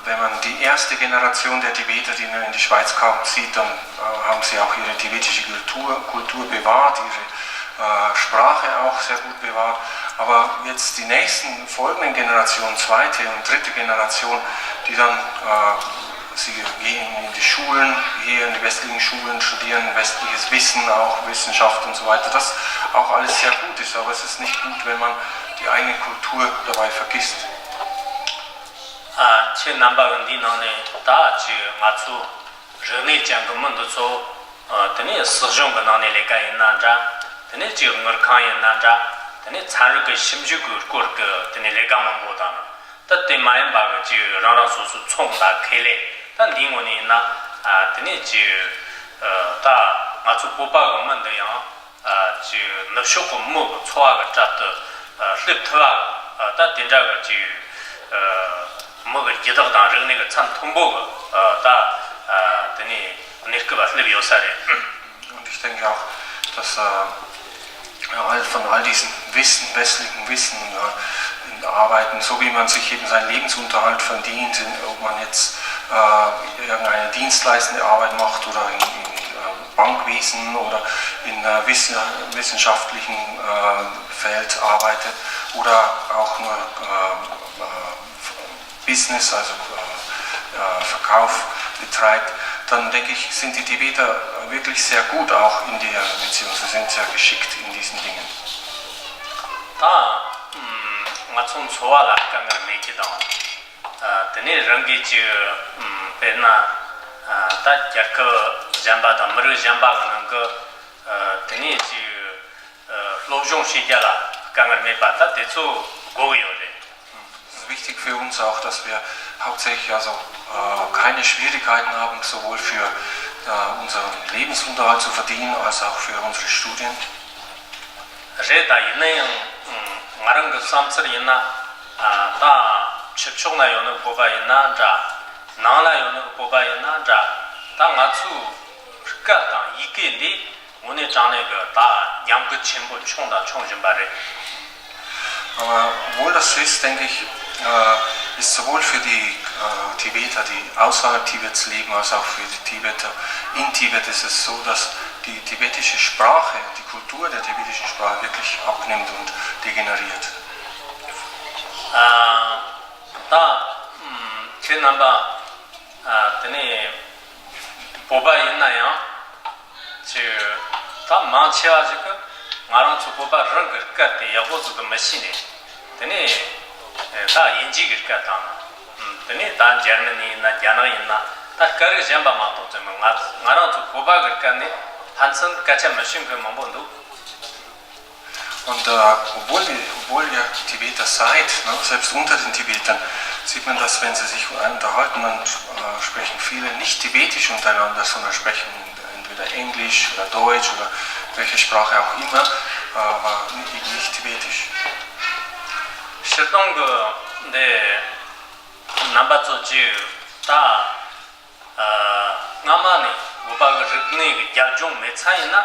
wenn man die erste Generation der Tibeter, die nun in die Schweiz kam, sieht, dann äh, haben sie auch ihre tibetische Kultur, Kultur bewahrt, ihre äh, Sprache auch sehr gut bewahrt. Aber jetzt die nächsten folgenden Generationen, zweite und dritte Generation, die dann äh, sie gehen in die Schulen, hier in die westlichen Schulen, studieren westliches Wissen, auch Wissenschaft und so weiter. Das auch alles sehr gut ist, aber es ist nicht gut, wenn man die eigene Kultur dabei vergisst. ཨ་ཁྱེད་རྣམ་པ་གི་འདིའི་ནང་ནས་ད་ཅི་ང་ཚོ་རིག་གནས་ཅན་གི་མི་འདི་ཚོ་ཨ་དེ་ནས་སྲིད་གཞུང་གི་ནང་ནས་ལས་ཀ་ཡིན་ན་འདྲ། དེ་ནས་ཅིག་དངུལ་ཁང་ཡིན་ན་འདྲ། དེ་ནས་ཚན་རིག་གི་ཞིབ་འཇུག་གི་སྐོར་གི་དེ་ནས་ལས་ཀ་མང་པོ་དང་། ད་དེ་མ་ཡིན་པ་གི་ཅིག་རང་རང་སོ་སོའི་ཚོང་དང་ཁེ་ལས། ད་འདིའི་ངོས་ནས་ཡིན་ན་ཨ་དེ་ནས་ཅིག་ཨ་ད་ང་ཚོ་བོད་པ་གི་མི་འདི་ཡང་ཨ་ཅིག་ནུབ་ཕྱོགས་གི་མི་གི་འཚོ་བ་གི་གྲལ་དུ་ཨ་སླེབས་ཐུབ་པ། ཨ་ད་དེ་འདྲ་གི་ཅིག་ཨ་མི་གི་རྒྱུ་དག་དང་རིག་གནས་གི་ཚད་མཐོན་པོ་གི་ཨ་ད་ཨ་དེ་ནས་གནས་སྐབས་ལ་སླེབས་ཡོད་ས་རེད། Und ich denke auch, dass äh, ja, all, von all diesem Wissen, westlichen Wissen, äh, in Arbeiten, so wie man sich eben seinen Lebensunterhalt verdient, in, ob man jetzt äh, irgendeine dienstleistende Arbeit macht oder in, in äh, Bankwesen oder in äh, wissen, wissenschaftlichen äh, Feld arbeitet oder auch nur äh, äh, Business, also äh, äh, Verkauf betreibt, dann denke ich, sind die Tibeter wirklich sehr gut auch in der Beziehung. Sie sind sehr geschickt in diesen Dingen. ད་ཨམ་ང་ཚོ་འཚོ་བ་ལ་དཀའ་ངལ་མེད་ཀྱི་དང་། ཨ་དེ་ནས་རང་གིས་ཀྱི་ཨམ་དཔེར་ན་ཨ་ད་རྒྱལ་ཁབ་གཞན་པ་དང་མི་རིགས་གཞན་པ་གི་ནང་གི་ཨ་དེ་ནས་ཀྱི་ཨ་སློབ་སྦྱོང་བྱེད་རྒྱུ་ལ་དཀའ་ངལ་མེད་པ་ད་དེ་ཚོ་དགོས་ཀྱི་ཡོད་རེད། Es ist wichtig für uns auch, dass wir hauptsächlich also äh, keine Schwierigkeiten haben, sowohl für äh, unseren Lebensunterhalt zu verdienen, als auch für unsere Studien. རེད། ད་ཡིན་ན་ཡང་ང་རང་གི་བསམ་ཚུལ་ཡིན་ན་ད་ཕྱི་ཕྱོགས་ན་ཡོད་ནི་བོད་པ་ཡིན་ན་འདྲ། ནང་ན་ཡོད་ནི་བོད་པ་ཡིན་ན་འདྲ། ད་ང་ཚོའི་སྐད་དང་ཡི་གེ་འདི་དངོས་གནས་དྲང་གནས་ཀྱི་ད་ཉམས་རྒུད་ཆེན་པོ་བྱུང་དང་འབྱུང་བཞིན་པ་རེད། Aber obwohl das so ist, denke ich, äh, ist sowohl für die äh, Tibeter, die außerhalb Tibets leben, als auch für die Tibeter in Tibet ist es so, dass die tibetische Sprache, die Kultur der tibetischen Sprache wirklich abnimmt und degeneriert. ཨ་ད་ཨམ་ཁྱེད་རྣམ་པ་ཨ་དེ་ནས་བོད་པ་ཡིན་ན་ཡང་ཅིག་ད་མང་ཆེ་བ་ཞིག་གིས་ང་རང་ཚོ་བོད་པ་རང་གི་སྐད་དེ་ཡག་པོ་ཟིག་གི་མི་ཤེས་ནས། དེ་ནས་ད་དབྱིན་ཇི་གི་སྐད་དང་། དེ་ནས་ད་འཇར་མ་ནི་ཡིན་ན་རྒྱ་ནག་ཡིན་ན་ད་སྐད་རིགས་གཞན་པ་མ་གཏོགས་ཙམ་ང་ང་རང་ཚོ་བོད་པ་གི་སྐད་ནི་ཕན་ཚུན་སྐད་ཆ་མི་ཤེས་མཁན་མང་པོ་འདུག Und äh, obwohl, ihr, obwohl ihr Tibeter seid, ne, selbst unter den Tibetern, sieht man, dass wenn sie sich unterhalten, dann äh, sprechen viele nicht Tibetisch untereinander, sondern sprechen entweder Englisch oder Deutsch oder welche Sprache auch immer, äh, aber nicht, nicht Tibetisch. སྤྱིར་བཏང་གི་འདི་རྣམ་པ་ཚོ་ཅིག་ད་སྔ་མ་ནས་བོད་པ་གི་རིག་གནས་ཀྱི་རྒྱབ་ལྗོངས་མེད་ཚ་ཡིན་ན་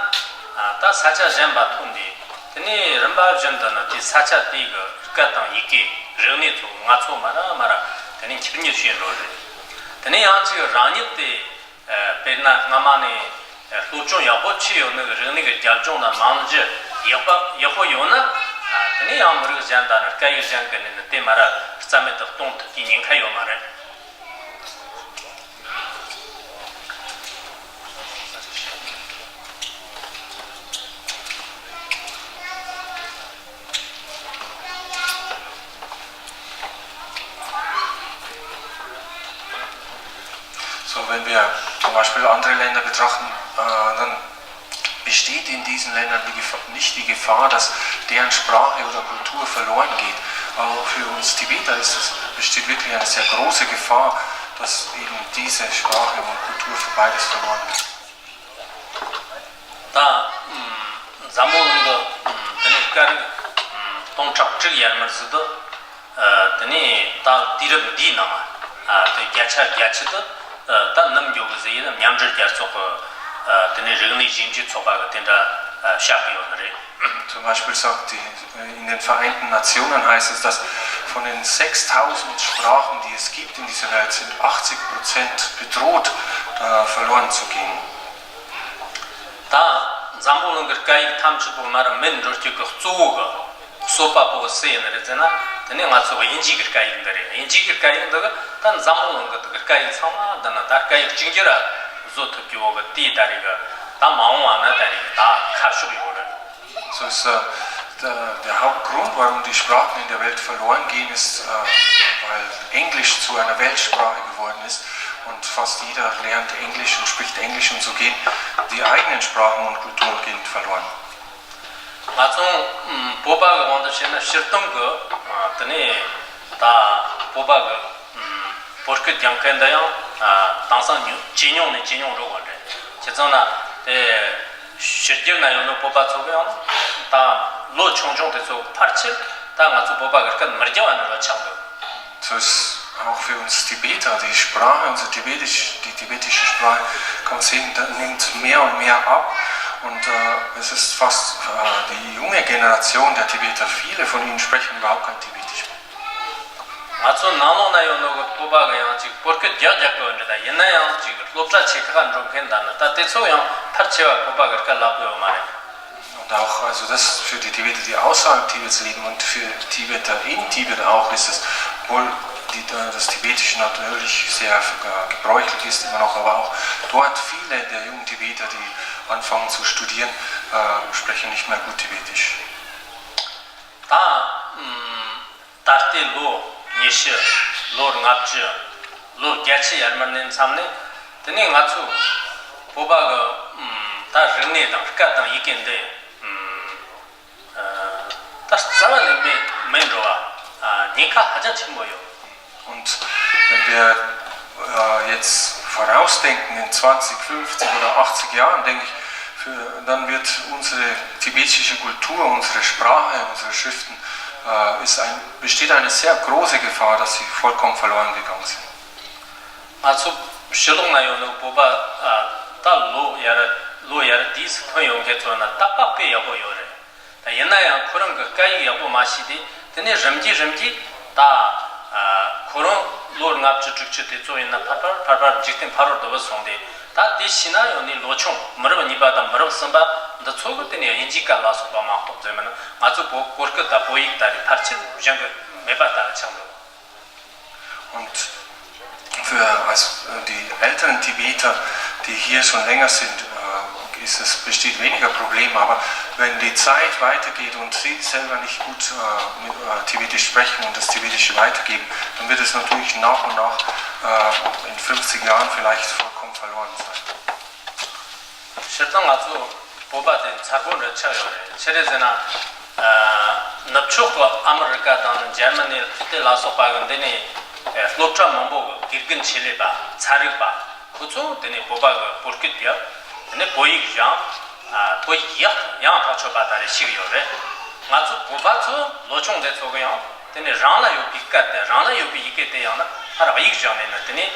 ད་ས་ཆ་གཞན་པ་ཐོན་ཏེ། དེ་ནས་རིམ་པ་བཞིན་དུ་ནི་དེ་ས་ཆ་དེའི་གི་སྐད་དང་ཡི་གེ་རིག་གནས་ཚོ་ང་ཚོ་མ་ར་མ་ར་དེ་ནས་འཁྱེར་ཉེར་བྱེད་འགྲོ་རེད། དེ་ནས་ཡང་ཅིག་རང་ཉིད་དེ་དཔེར་ན་སྔ་མ་ནས་ སློབ་སྦྱོང་ཡག་པོ་བྱས་ཡོད་ནི་གི་རིག་གནས་ཀྱི་རྒྱབ་ལྗོངས་དང་རྨང་གཞི་ཡག་པ་ཡག་པོ་ཡོད་ན། དེ་ནས་ཡང་མི་རིགས་གཞན་དང་ནི་སྐད་ཡིག་གཞན་གྱི་ནི་དེ་མ་ར་རྩ་མེད་དུ་གཏོང་ཐུབ་ཀྱི་ཉེན་ཁ་ཡོད་མ་རེད། So, wenn wir zum Beispiel andere Länder betrachten, äh, dann besteht in diesen Ländern die Gefahr, nicht die Gefahr, dass deren Sprache oder Kultur verloren geht. Aber für uns Tibeter ist es, besteht wirklich eine sehr große Gefahr, dass eben diese Sprache und Kultur für beides verloren geht. ད་འཛམ་བུ་གླིང་གི་དེ་ནས་སྐད་རིགས་སྟོང་ཕྲག་དྲུག་ཡར་མར་ཟིག་དུ། དེ་ནས་ད་དུས་རབས་འདིའི་ནང་དེ་བརྒྱ་ཆ་བརྒྱད་ཅུ་དུ་ད་ནམ་འགྱོ་གི་ཟེར་ཡིན་ན། མཉམ་འབྲེལ་རྒྱལ་ཚོགས་ཀྱི་དེ་ནས་རིག་གནས་ཞིབ་འཇུག་ཚོགས་པ་གི་དེ་འདྲ་བཤད་གི་ཡོད་ནི་རེད། Zum Beispiel sagt die, äh, in den Vereinten Nationen heißt es, dass von den sechstausend Sprachen, die es gibt in dieser Welt, sind achtzig Prozent bedroht, äh, verloren zu gehen. ད་འཛམ་བུ་གླིང་གི་སྐད་ཡིག་ཐམས་ཅད་པོ་མར་མེད་འགྲོ་རྒྱུ་གི་གཙོ་བོ་གི་གསོད་པ་པོ་སུ་ཡིན་ནི་རེད་ཟེར་ན། དེ་ནི་ང་ཚོ་གི་དབྱིན་ཇི་གི་སྐད་ཡིག་འདི་རེད། དབྱིན་ཇི་གི་སྐད་ཡིག་འདི་གི་ད་འཛམ་བུ་གླིང་གི་དེ་གི་སྐད་ཡིག་ཚང་མ་འདི་ན་ད་སྐད་ཡིག་གཅིག་གྱུར་བཟོ་ཐུབ་རྒྱུ་བོ་གི་དེའི་ད་རེད་གི་ད་མ་འོངས་བ་ན་ད་རེད་གི་ད་ཁ་ཕྱོགས་ཡོད་རེད། So ist, äh, der, der Hauptgrund, warum die Sprachen in der Welt verloren gehen, ist, äh, weil Englisch zu einer Weltsprache geworden ist und fast jeder lernt Englisch und spricht Englisch und so gehen die eigenen Sprachen und Kulturen gehen verloren. ང་ཚོ་བོད་པ་གི་དབང་དུ་བྱས་ན་སྤྱིར་བཏང་གི་དེ་ནས་ད་བོད་པ་གི་བོད་སྐད་སྦྱང་མཁན་འདི་ཡང་དེང་སང་ཇེ་ཉུང་ནས་ཇེ་ཉུང་འགྲོ་གི་རེད། བྱས་ཙང་ན་དེ་ཕྱི་རྒྱལ་ན་ཡོད་ནོ་བོད་པ་ཚོ་གི་ཡང་ད་ལོ་ཆུང་ཆུང་དེ་ཚོ་ཕལ་ཆེར་ད་ང་ཚོ་བོད་པ་གི་སྐད་མི་རྒྱག་པ་ནི་ལོ་ཆགས་འདུག Das ist auch für uns Tibeter, die Sprache, unsere tibetisch, die tibetische Sprache, kann man sehen, da nimmt mehr und mehr ab. Und äh, es ist fast äh, die junge Generation der Tibeter, viele von ihnen sprechen überhaupt kein Tibetisch mehr. ང་ཚོ་ནང་ལོགས་ན་ཡོད་ནོ་གི་བོད་པ་གི་ཡང་ཅིག་བོད་སྐད་རྒྱག་རྒྱག་གི་འདྲ། ད་ཡིན་ན་ཡང་ཅིག་སློབ་གྲྭ་ཆེ་ཁག་འགྲོ་མཁན་ད་ནི་ད་དེ་ཚོ་ཡང་ཕལ་ཆེ་བ་བོད་པ་གི་སྐད་ལབ་གི་ཡོད་མ་རེད། Und auch, also das für die Tibeter, die außerhalb Tibets leben und für Tibeter in Tibet auch ist es, obwohl die, das Tibetische natürlich sehr äh, gebräuchlich ist, immer noch, aber auch dort viele der jungen Tibeter, die anfangen zu studieren, äh, sprechen nicht mehr gut Tibetisch. ད་ད་ལྟའི་ལོ་ཉི་ཤུ། ལོ་ལྔ་བཅུ། ལོ་བརྒྱད་ཅུ་ཡར་མར་ནས་མཚམས་ནས་དེ་ནས་ང་ཚོ་བོད་པ་གི་ད་རིག་གནས་དང་སྐད་དང་ཡི་གེ་འདི་ད་རྩ་བ་ནས་མེད་མེད་འགྲོ་བ་ཉེན་ཁ་ཧ་ཅང་ཆེན་པོ་ཡོད། Und wenn wir äh, jetzt vorausdenken in zwanzig, fünfzig oder achtzig Jahren, denke ich, für, dann wird unsere tibetische Kultur, unsere Sprache, unsere Schriften, äh, ist ein, besteht eine sehr große Gefahr, dass sie vollkommen verloren gegangen sind. ང་ཚོ་ཕྱི་ལོགས་ན་ཡོད་ནོ་བོད་པ་ད་ལོ་ཡར་ལོ་ཡར་དུས་སུ་ཐོན་ཡོང་མཁན་ཚོ་ན་ད་དཔེ་ཡག་པོ་ཡོད་རེད། ད་ཡིན་ན་ཡང་ཁོ་རང་གི་སྐད་ཡིག་ཡག་པོ་མ་ཤེས་ཏེ། དེ་ནས་རིམ་གྱིས་རིམ་གྱིས་ད་ཁོ་རང་ལོ་ལྔ་བཅུ་དྲུག་ཅུ་དེ་ཚོ་ཡིན་ན་ཕར་ཕར་ཕར་ཕར་འཇིག་རྟེན་ཕ་རོལ་ཏུ་བུད་སོང་སྟེ། ད་དེ་ཤི་ན་ཡང་ནི་ལོ་ཆུང་མི་རབས་གཉིས་པ་དང་མི་རབས་གསུམ་པ་འདི་ཚོ་གི་དེ་ནས་དབྱིན་ཇིའི་སྐད་ལ་སོགས་པ་མ་གཏོགས་ཟེར་མིན་ན། ང་ཚོ་བོད་བོད་སྐད་དང་བོད་ཡིག་ད་རེས་ཕལ་ཆེར་སྦྱང་གི་མེད་པ་ལྟ་བུ་ཆགས་འདུག Und für also die älteren Tibeter, die hier schon länger sind, äh, ist es, besteht weniger Problem. Aber wenn die Zeit weitergeht und sie selber nicht gut äh, mit, äh, Tibetisch sprechen und das Tibetische weitergeben, dann wird es natürlich nach und nach äh, in fünfzig Jahren vielleicht vollkommen verloren sein. སྤྱིར་བཏང་ང་ཚོ་བོད་པ་དེ་མཚར་པོ་འདྲ་ཆགས་ཡོད་རེད། ཆི་རེད་ཟེར་ན། ནུབ་ཕྱོགས་ཀྱི་ཨ་མི་རི་ཀ་དང་འཇར་མ་ནི་དེ་ལ་སོགས་པ་གི་འདི་ནས་སློབ་གྲྭ་མང་པོ་གི་དགེ་རྒན་ཆེད་ལས་པ། ཚན་རིག་པ། ཁོ་ཚོ་དེ་ནས་བོད་པ་གི་བོད་སྐད་རྒྱབ། དེ་ནས་བོད་ཡིག་སྦྱང་། བོད་ཡིག་ཡག་ཡང་ཐག་ཆོད་པ་ད་རེ་ཤེས་ཀྱི་ཡོད་རེད། ང་ཚོ་བོད་པ་ཚོ་ལོ་ཆུང་དེ་ཚོ་གི་ཡང་དེ་ནས་རང་ལ་ཡོད་པའི་སྐད་དེ། རང་ལ་ཡོད་པའི་ཡི་གེ་དེ་ཡང་ན་ཕར་དབྱིག་སྦྱངས་ནས་ན། དེ་ནས་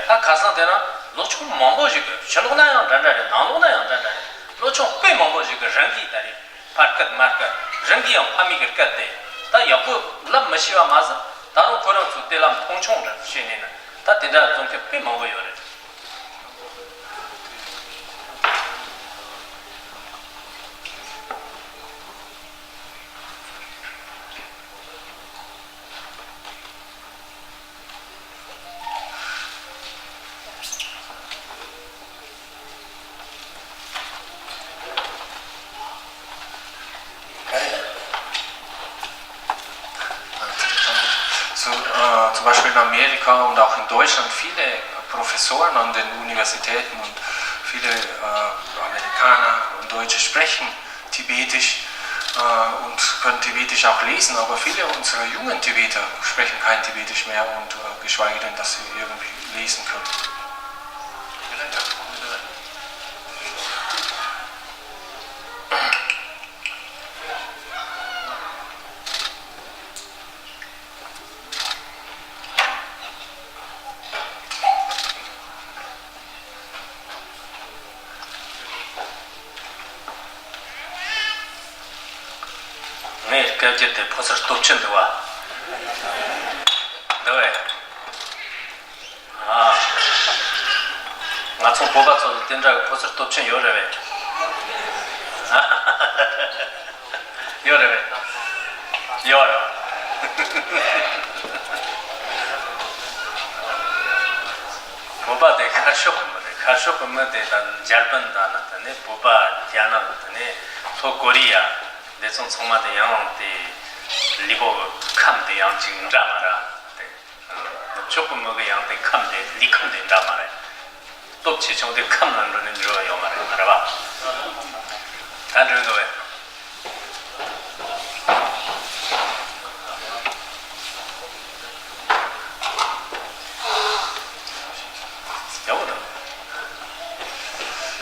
ད་ཁ་སང་དེ་རིང་ལོ་ཆུང་མང་པོ་ཞིག་གི་ཕྱི་ལོགས་ན་ཡང་འདྲ་འདྲ་རེད། ནང་ལོགས་ན་ཡང་འདྲ་འདྲ་རེད། ལོ་ཆུང་དཔེ་མང་པོ་ཞིག་གི་རང་གིས་ད་རེད་ཕར་སྐད་མར་སྐད། རང་གིས་ཡང་ཕ་མེས་ཀྱི་སྐད་དེ་ད་ཡག་པོ་ལབ་མི་ཤེས་པ་མ་ཟད། ད་རུང་ཁོ་རང་ཚོ་དེ་ལ་མཐོང་ཆུང་འདྲ་བྱས་ནས་ན་ད་དེ་འདྲ་བཟོ་མཁན་དཔེ་མང་པོ་ཡོད་རེད། Zum Beispiel in Amerika und auch in Deutschland viele Professoren an den Universitäten und viele äh, Amerikaner und Deutsche sprechen Tibetisch äh, und können Tibetisch auch lesen, aber viele unserer jungen Tibeter sprechen kein Tibetisch mehr und äh, geschweige denn, dass sie irgendwie lesen können. ངའི་སྐད་ཆ་དེ་ཕོ་གསར་སྟོབས་ཆེན་འདུག་བ། འདུག་བས། ཨ། ང་ཚོ་བོད་པ་ཚོ་ལ་དེ་འདྲ་གི་ཕོ་གསར་སྟོབས་ཆེན་ཡོད་རེད་བས། ཡོད་རེད་བས། ཡོད་རེད། བོད་པ་དེ་ཤར་ཕྱོགས་ཀྱི་མི་རེད། ཤར་ཕྱོགས་ཀྱི་མི་དེ་ད་འཇར་པན་དང་ནི་དེ་ནས་བོད་པ། རྒྱ་ནག་དེ་ནས་ལྷོ་ཀོ་རི་ཡ། དེ་ཚོ་ཚང་མ་དེ་ཡང་དེ་ལུས་པོ་གི་ཁམས་དེ་ཡང་ཅིག་འདྲ་མ་རེད་དེ། ཕྱོགས་ཀྱི་མི་གི་ཡང་དེ་ཁམས་དེ་ལུས་ཁམས་དེ་འདྲ་མ་རེད། སྟོབས་ཆེ་ཆུང་དེ་ཁམས་ལ་འགྲོ་ནས་འགྲོ་ཡོད་མ་རེད། མ་རེད་བ། ད་འགྲོ་འདུག་བས། Ja, oder?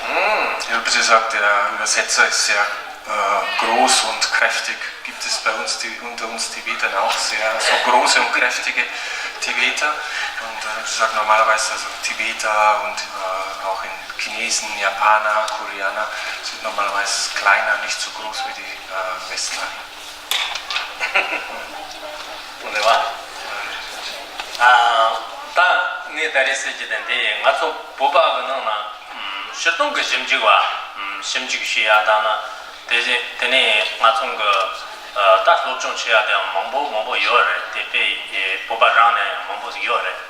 Hm, ja, wie gesagt, der Übersetzer ist sehr äh, groß und kräftig. Gibt es bei uns die, unter uns Tibetern auch sehr so große und kräftige Tibeter. Und äh, wie gesagt, normalerweise also Tibeter und äh, auch in Chinesen, Japaner, Koreaner sind normalerweise kleiner, nicht so groß wie die äh, Westler. Wunderbar. ཨ། ད་ངས་ད་རེས་ཟེར་རྒྱུ་དེ་འདི་ང་ཚོ་བོད་པ་གི་ནང་ན་ཨམ་སྤྱིར་བཏང་གི་ཞིབ་འཇུག་པ། ཨམ་ཞིབ་འཇུག་བྱེད་ཡ་དང་ན། དེ་བཞིན་དེ་ནས་ང་ཚོ་གི་ཨ་ད་སློབ་སྦྱོང་བྱེད་ཡ་དེ་ཡང་མང་པོ་མང་པོ་ཡོད་རེད། དེ་དཔེ་བོད་པ་རང་ནས་ཡང་མང་པོ་ཟིག་ཡོད་རེད།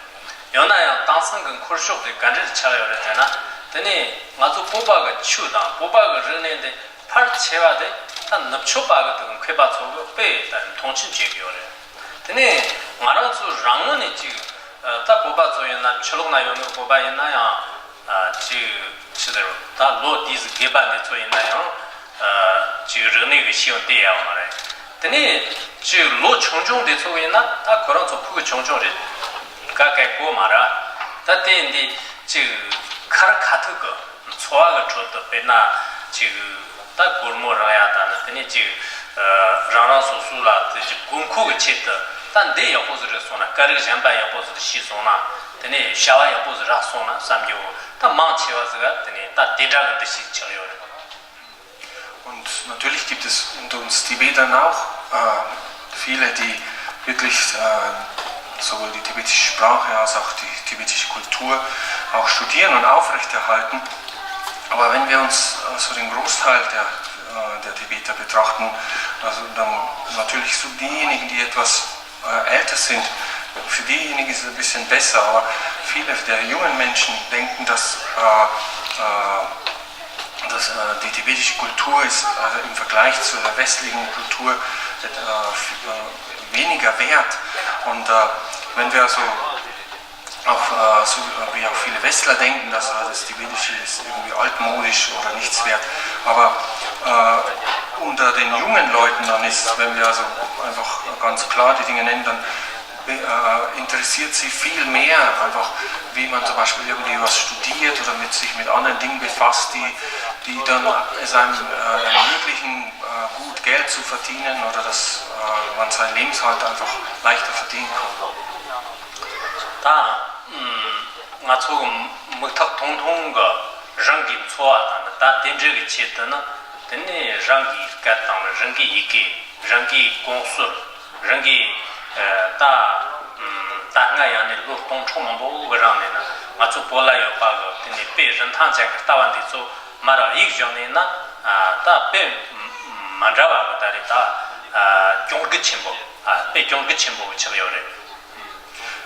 ཡང་ན་ཡང་དེང་སང་གི་འཁོར་ཕྱོགས་དེ་ག་འདྲ་ཆགས་ཡོད་རེད་ཟེར་ན། དེ་ནས་ང་ཚོ་བོད་པ་གི་ཆོས་དང་བོད་པ་གི་རིག་གནས་དེ་ཕལ་ཆེ་བ་དེ་ད་ནུབ་ཕྱོགས་པ་གི་དེ་གི་མཁས་པ་ཚོ་གི་དཔེ་ད་མཐོང་ཆེན་བྱེད་ཀྱི་ཡོད་རེད། དེ་ནས་ང་རང་ཚོ་རང་ངོས་ནས་ཅིག་ཨ་ད་བོད་པ་ཚོ་ཡིན་ན་ཕྱི་ལོགས་ན་ཡོད་མཁན་བོད་པ་ཡིན་ན་ཡང་ཨ་ཅིག་ཕྱི་དར་ད་ལོ་དེའི་ཟིག་རྒས་པ་འདི་ཚོ་ཡིན་ན་ཡང་ཨ་ཅིག་རིག་གནས་ཀྱི་ཤེས་ཡོན་དེ་ཡོད་མ་རེད། དེ་ནས་ཅིག་ལོ་ཆུང་ཆུང་དེ་ཚོ་ཡིན་ན་ད་ཁོ་རང་ཚོ་ཕྲུ་གུ་ཆུང་ཆུང་རེད། ཀ་ཀའི་གོ་མ་ར། ད་དེ་འདི་ཅིག་ཁ་ར་ཁ་ཐུག་གི་འཚོ་བ་གི་ཁྲོད་དུ་དཔེར་ན་ཅིག་ད་སྒོར་མོ་རག་ཡ་དང་ནི། དེ་ནས་ཅིག་ཨ་རང་རང་སོ་སོ་ལ་དེ་ཅིག་དགོས་མཁོ་གི་ཆེད་དུ་ད་འདི་ཡག་པོ་ཟིག་རེད་སོང་ན། སྐད་རིགས་གཞན་པ་ཡག་པོ་ཟིག་ཤེས་སོང་ན། དེ་ནས་བྱ་བ་ཡག་པོ་ཟིག་རག་སོང་ན་བསམ་རྒྱུ་ད་མང་ཆེ་བ་ཟིག་ག་དེ་ནས་ད་དེ་འདྲ་གི་འདུ་ཤེས་ཆགས་ཡོད་རེད། Und natürlich gibt es unter uns Tibetern auch äh, viele, die wirklich äh, sowohl die tibetische Sprache als auch die tibetische Kultur auch studieren und aufrechterhalten. Aber wenn wir uns äh, so den Großteil der, äh, der Tibeter betrachten, also dann natürlich so diejenigen, die etwas äh, älter sind, für diejenigen ist es ein bisschen besser, aber viele der jungen Menschen denken, dass, äh, äh, dass äh, die tibetische Kultur ist äh, im Vergleich zu der westlichen Kultur äh, f- äh, weniger wert. Und äh, wenn wir also auch äh, so wie auch viele Westler denken, dass äh, das Tibetische ist irgendwie altmodisch oder nichts wert. Aber äh, unter den jungen Leuten dann ist, wenn wir also einfach ganz klar die Dinge nennen, dann äh, interessiert sie viel mehr einfach, wie man zum Beispiel irgendwie was studiert oder mit sich mit anderen Dingen befasst, die, die dann es einem äh, ermöglichen, äh, gut Geld zu verdienen oder dass äh, man seinen Lebensunterhalt einfach leichter verdienen kann. ད་ང་ཚོ་གི་མིག་ཐག་ཐུང་ཐུང་གི་རང་གི་འཚོ་བ་དང་ད་དེ་འདྲ་གི་ཆེད་དུ་ནི། དེ་ནས་རང་གི་སྐད་དང་རང་གི་ཡི་གེ། རང་གི་གོམས་སྲོལ། རང་གི་ད་ད་སྔ་ཡང་ནས་ལོ་སྟོང་ཕྲག་མང་པོ་གི་རིང་ནས་ན་ང་ཚོ་བོད་ལ་ཡོད་པ་གི་དེ་ནས་དཔེ་རིན་ཐང་ཅན་གི་ལྟ་བ་འདི་ཚོ་མར་གཡུག་བཞག་ནས་ན། ད་དཔེ་མ་འདྲ་བ་གི་ད་རེད། ད་གྱོང་གུད་ཆེན་པོ། དཔེ་གྱོང་གུད་ཆེན་པོ་གི་ཆགས་ཡོད་རེད།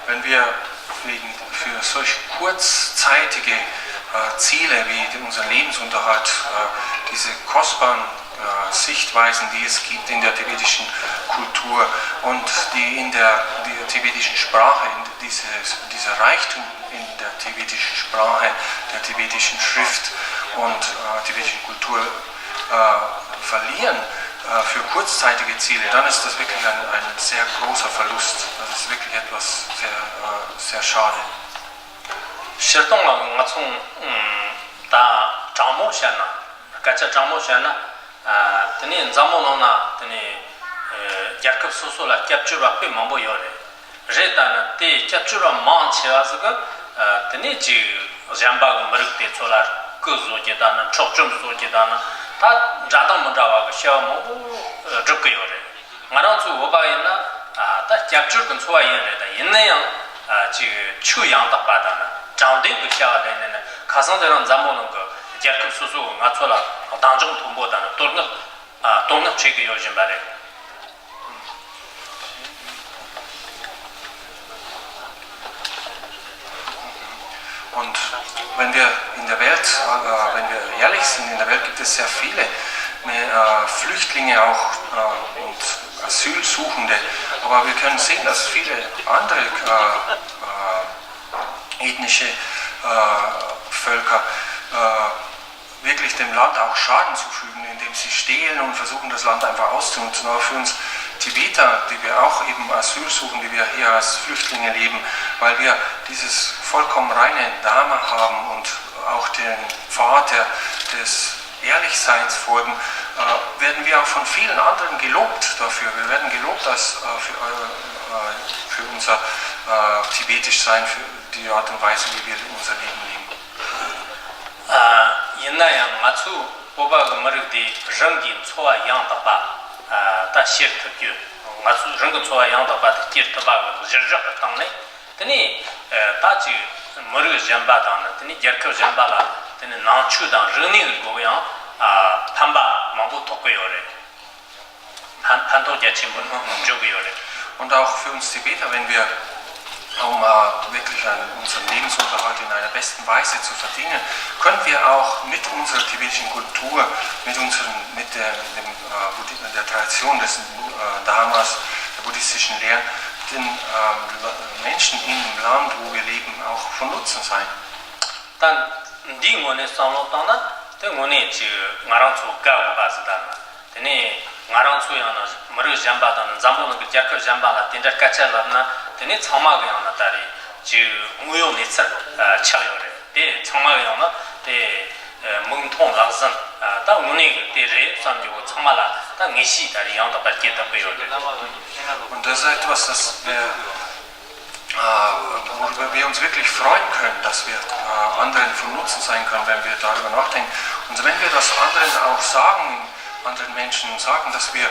Wenn wir wegen für solch kurzzeitige äh, Ziele wie unseren Lebensunterhalt äh, diese kostbaren äh, Sichtweisen, die es gibt in der tibetischen Kultur und die in der, die tibetischen Sprache, in diese, dieser Reichtum in der tibetischen Sprache, der tibetischen Schrift und äh, tibetischen Kultur äh, verlieren äh, für kurzzeitige Ziele, dann ist das wirklich ein, ein sehr großer Verlust. Das ist wirklich etwas sehr, äh, sehr schade. སྤྱིར་བཏང་ང་ང་ཚོ་ད་དྲང་མོ་བཤད་ན། སྐད་ཆ་དྲང་མོ་བཤད་ན། དེ་ནས་འཛམ་བུ་གླིང་ན་དེ་ནས་རྒྱལ་ཁབ་སོ་སོ་ལ་སྐྱབས་བཅོལ་བ་དཔེ་མང་པོ་ཡོད་རེད། རེད་ད་ནི་དེ་སྐྱབས་བཅོལ་བ་མང་ཆེ་བ་ཟིག་གི་དེ་ནས་ཅིག་གཞན་པ་གི་མི་རིགས་དེ་ཚོ་ལ་སྐུ་བཟོ་རྒྱུ་ད་ནི་འཕྲོག་བཅོམ་བཟོ་རྒྱུ་ད་ནི་ད་འདྲ་དང་མི་འདྲ་བ་གི་བྱ་བ་མང་པོ་སྒྲུབ་གི་ཡོད་རེད། ང་རང་ཚོའི་བོད་པ་ཡིན་ན་ད་སྐྱབས་བཅོལ་གྱི་འཚོ་བ་ཡིན་རེད། ད་ཡིན་ན་ཡང་ཅིག་ཆོས་ཡང་དག་པ་དང་ནི་དྲང་བདེན་གྱི་བྱ་བ་ལས་ནས་ནི་ཁ་སང་དེ་རིང་འཛམ་བུ་གླིང་གི་རྒྱལ་ཁབ་སོ་སོ་གི་ང་ཚོ་ལ་སྡང་ཆུང་མཐོན་པོ་དང་ནི་བསྟོད་བསྔགས་བསྟོད་བསྔགས་བྱེད་ཀྱི་ཡོད་བཞིན་པ་རེད། Und wenn wir in der Welt, äh, wenn wir ehrlich sind, in der Welt gibt es sehr viele äh, Flüchtlinge auch äh, und Asylsuchende. Aber wir können sehen, dass viele andere äh, äh, ethnische äh, Völker äh, wirklich dem Land auch Schaden zufügen, indem sie stehlen und versuchen, das Land einfach auszunutzen. Aber für uns Tibeter, die wir auch eben Asyl suchen, die wir hier als Flüchtlinge leben, weil wir dieses vollkommen reine Dharma haben und auch den Pfad der, des Ehrlichseins folgen, äh, werden wir auch von vielen anderen gelobt dafür. Wir werden gelobt als, äh, für, äh, für unser äh, tibetisch Sein, für die Art und Weise, wie wir unser Leben leben. ཡིན་ན་ཡང་ང་ཚོའི་བོད་པ་གི་མི་རིགས་དེ་རང་གི་འཚོ་བ་ཡང་དག་པ་ད་སྐྱེལ་ཐུབ་རྒྱུ། ང་ཚོའི་རང་གི་འཚོ་བ་ཡང་དག་པ་དེ་སྐྱེལ་ཐུབ་པ་གི་གཞིར་བཞག་གི་སྟེང་ནས། དེ་ནས་ད་ཅིག་མི་རིགས་གཞན་པ་དང་ནི་དེ་ནས་རྒྱལ་ཁབ་གཞན་པ་ལ་དེ་ནས་ནང་ཆོས་དང་རིག་གནས་ཀྱི་སྒོ་ཡང་ཕན་པ་མང་པོ་ཐོགས་ཀྱི་ཡོད་རེད། ཕན་ཕན་ཐོགས་རྒྱ་ཆེན་པོ་འཇོག་གི་ཡོད་རེད། Und auch für uns Tibeter, wenn wir, um äh, wirklich einen, unseren Lebensunterhalt in einer besten Weise zu verdienen, können wir auch mit unserer tibetischen Kultur, mit, unseren, mit der, dem, äh, Buddhi- der Tradition des äh, Dharmas, der buddhistischen Lehren, den äh, Menschen im Land, wo wir leben, auch von Nutzen sein. ད་འདིའི་ངོས་ནས་བསམ་བློ་བཏང་ན་དེ་དངོས་གནས་ཅིག་ང་རང་ཚོ་དགའ་དགོས་པ་ཟིག་དང་། དེ་ནས་ང་རང་ཚོ་ཡང་ན་མི་རིགས་གཞན་པ་དང་ནི་འཛམ་བུ་གླིང་གི་རྒྱལ་ཁབ་གཞན་པ་ལ་དེ་འདྲ་སྐད་ཆ་ལབ་ན་དེ་ནས་ཚང་མ་གི་ཡང་ན་ད་རེས་ཅིག་དངོས་ཡོད་གནས་ཚུལ་ཆགས་ཡོད་རེད། དེ་ཚང་མ་གི་ཡང་ན་དེ་མིག་མཐོང་ལག་ཟིན་ད་དངོས་གནས་གི་དེ་རེད་བསམ་རྒྱུ་གི་ཚང་མ་ལ་ད་ངེས་ཤེས་ད་རེས་ཡང་དག་པ་སྐྱེ་ཐུབ་གི་ཡོད་རེད། Und das ist etwas, das wir äh, worüber wir uns wirklich freuen können, dass wir äh, anderen von Nutzen sein können, wenn wir darüber nachdenken. Und wenn wir das anderen auch sagen, anderen Menschen sagen, dass wir äh,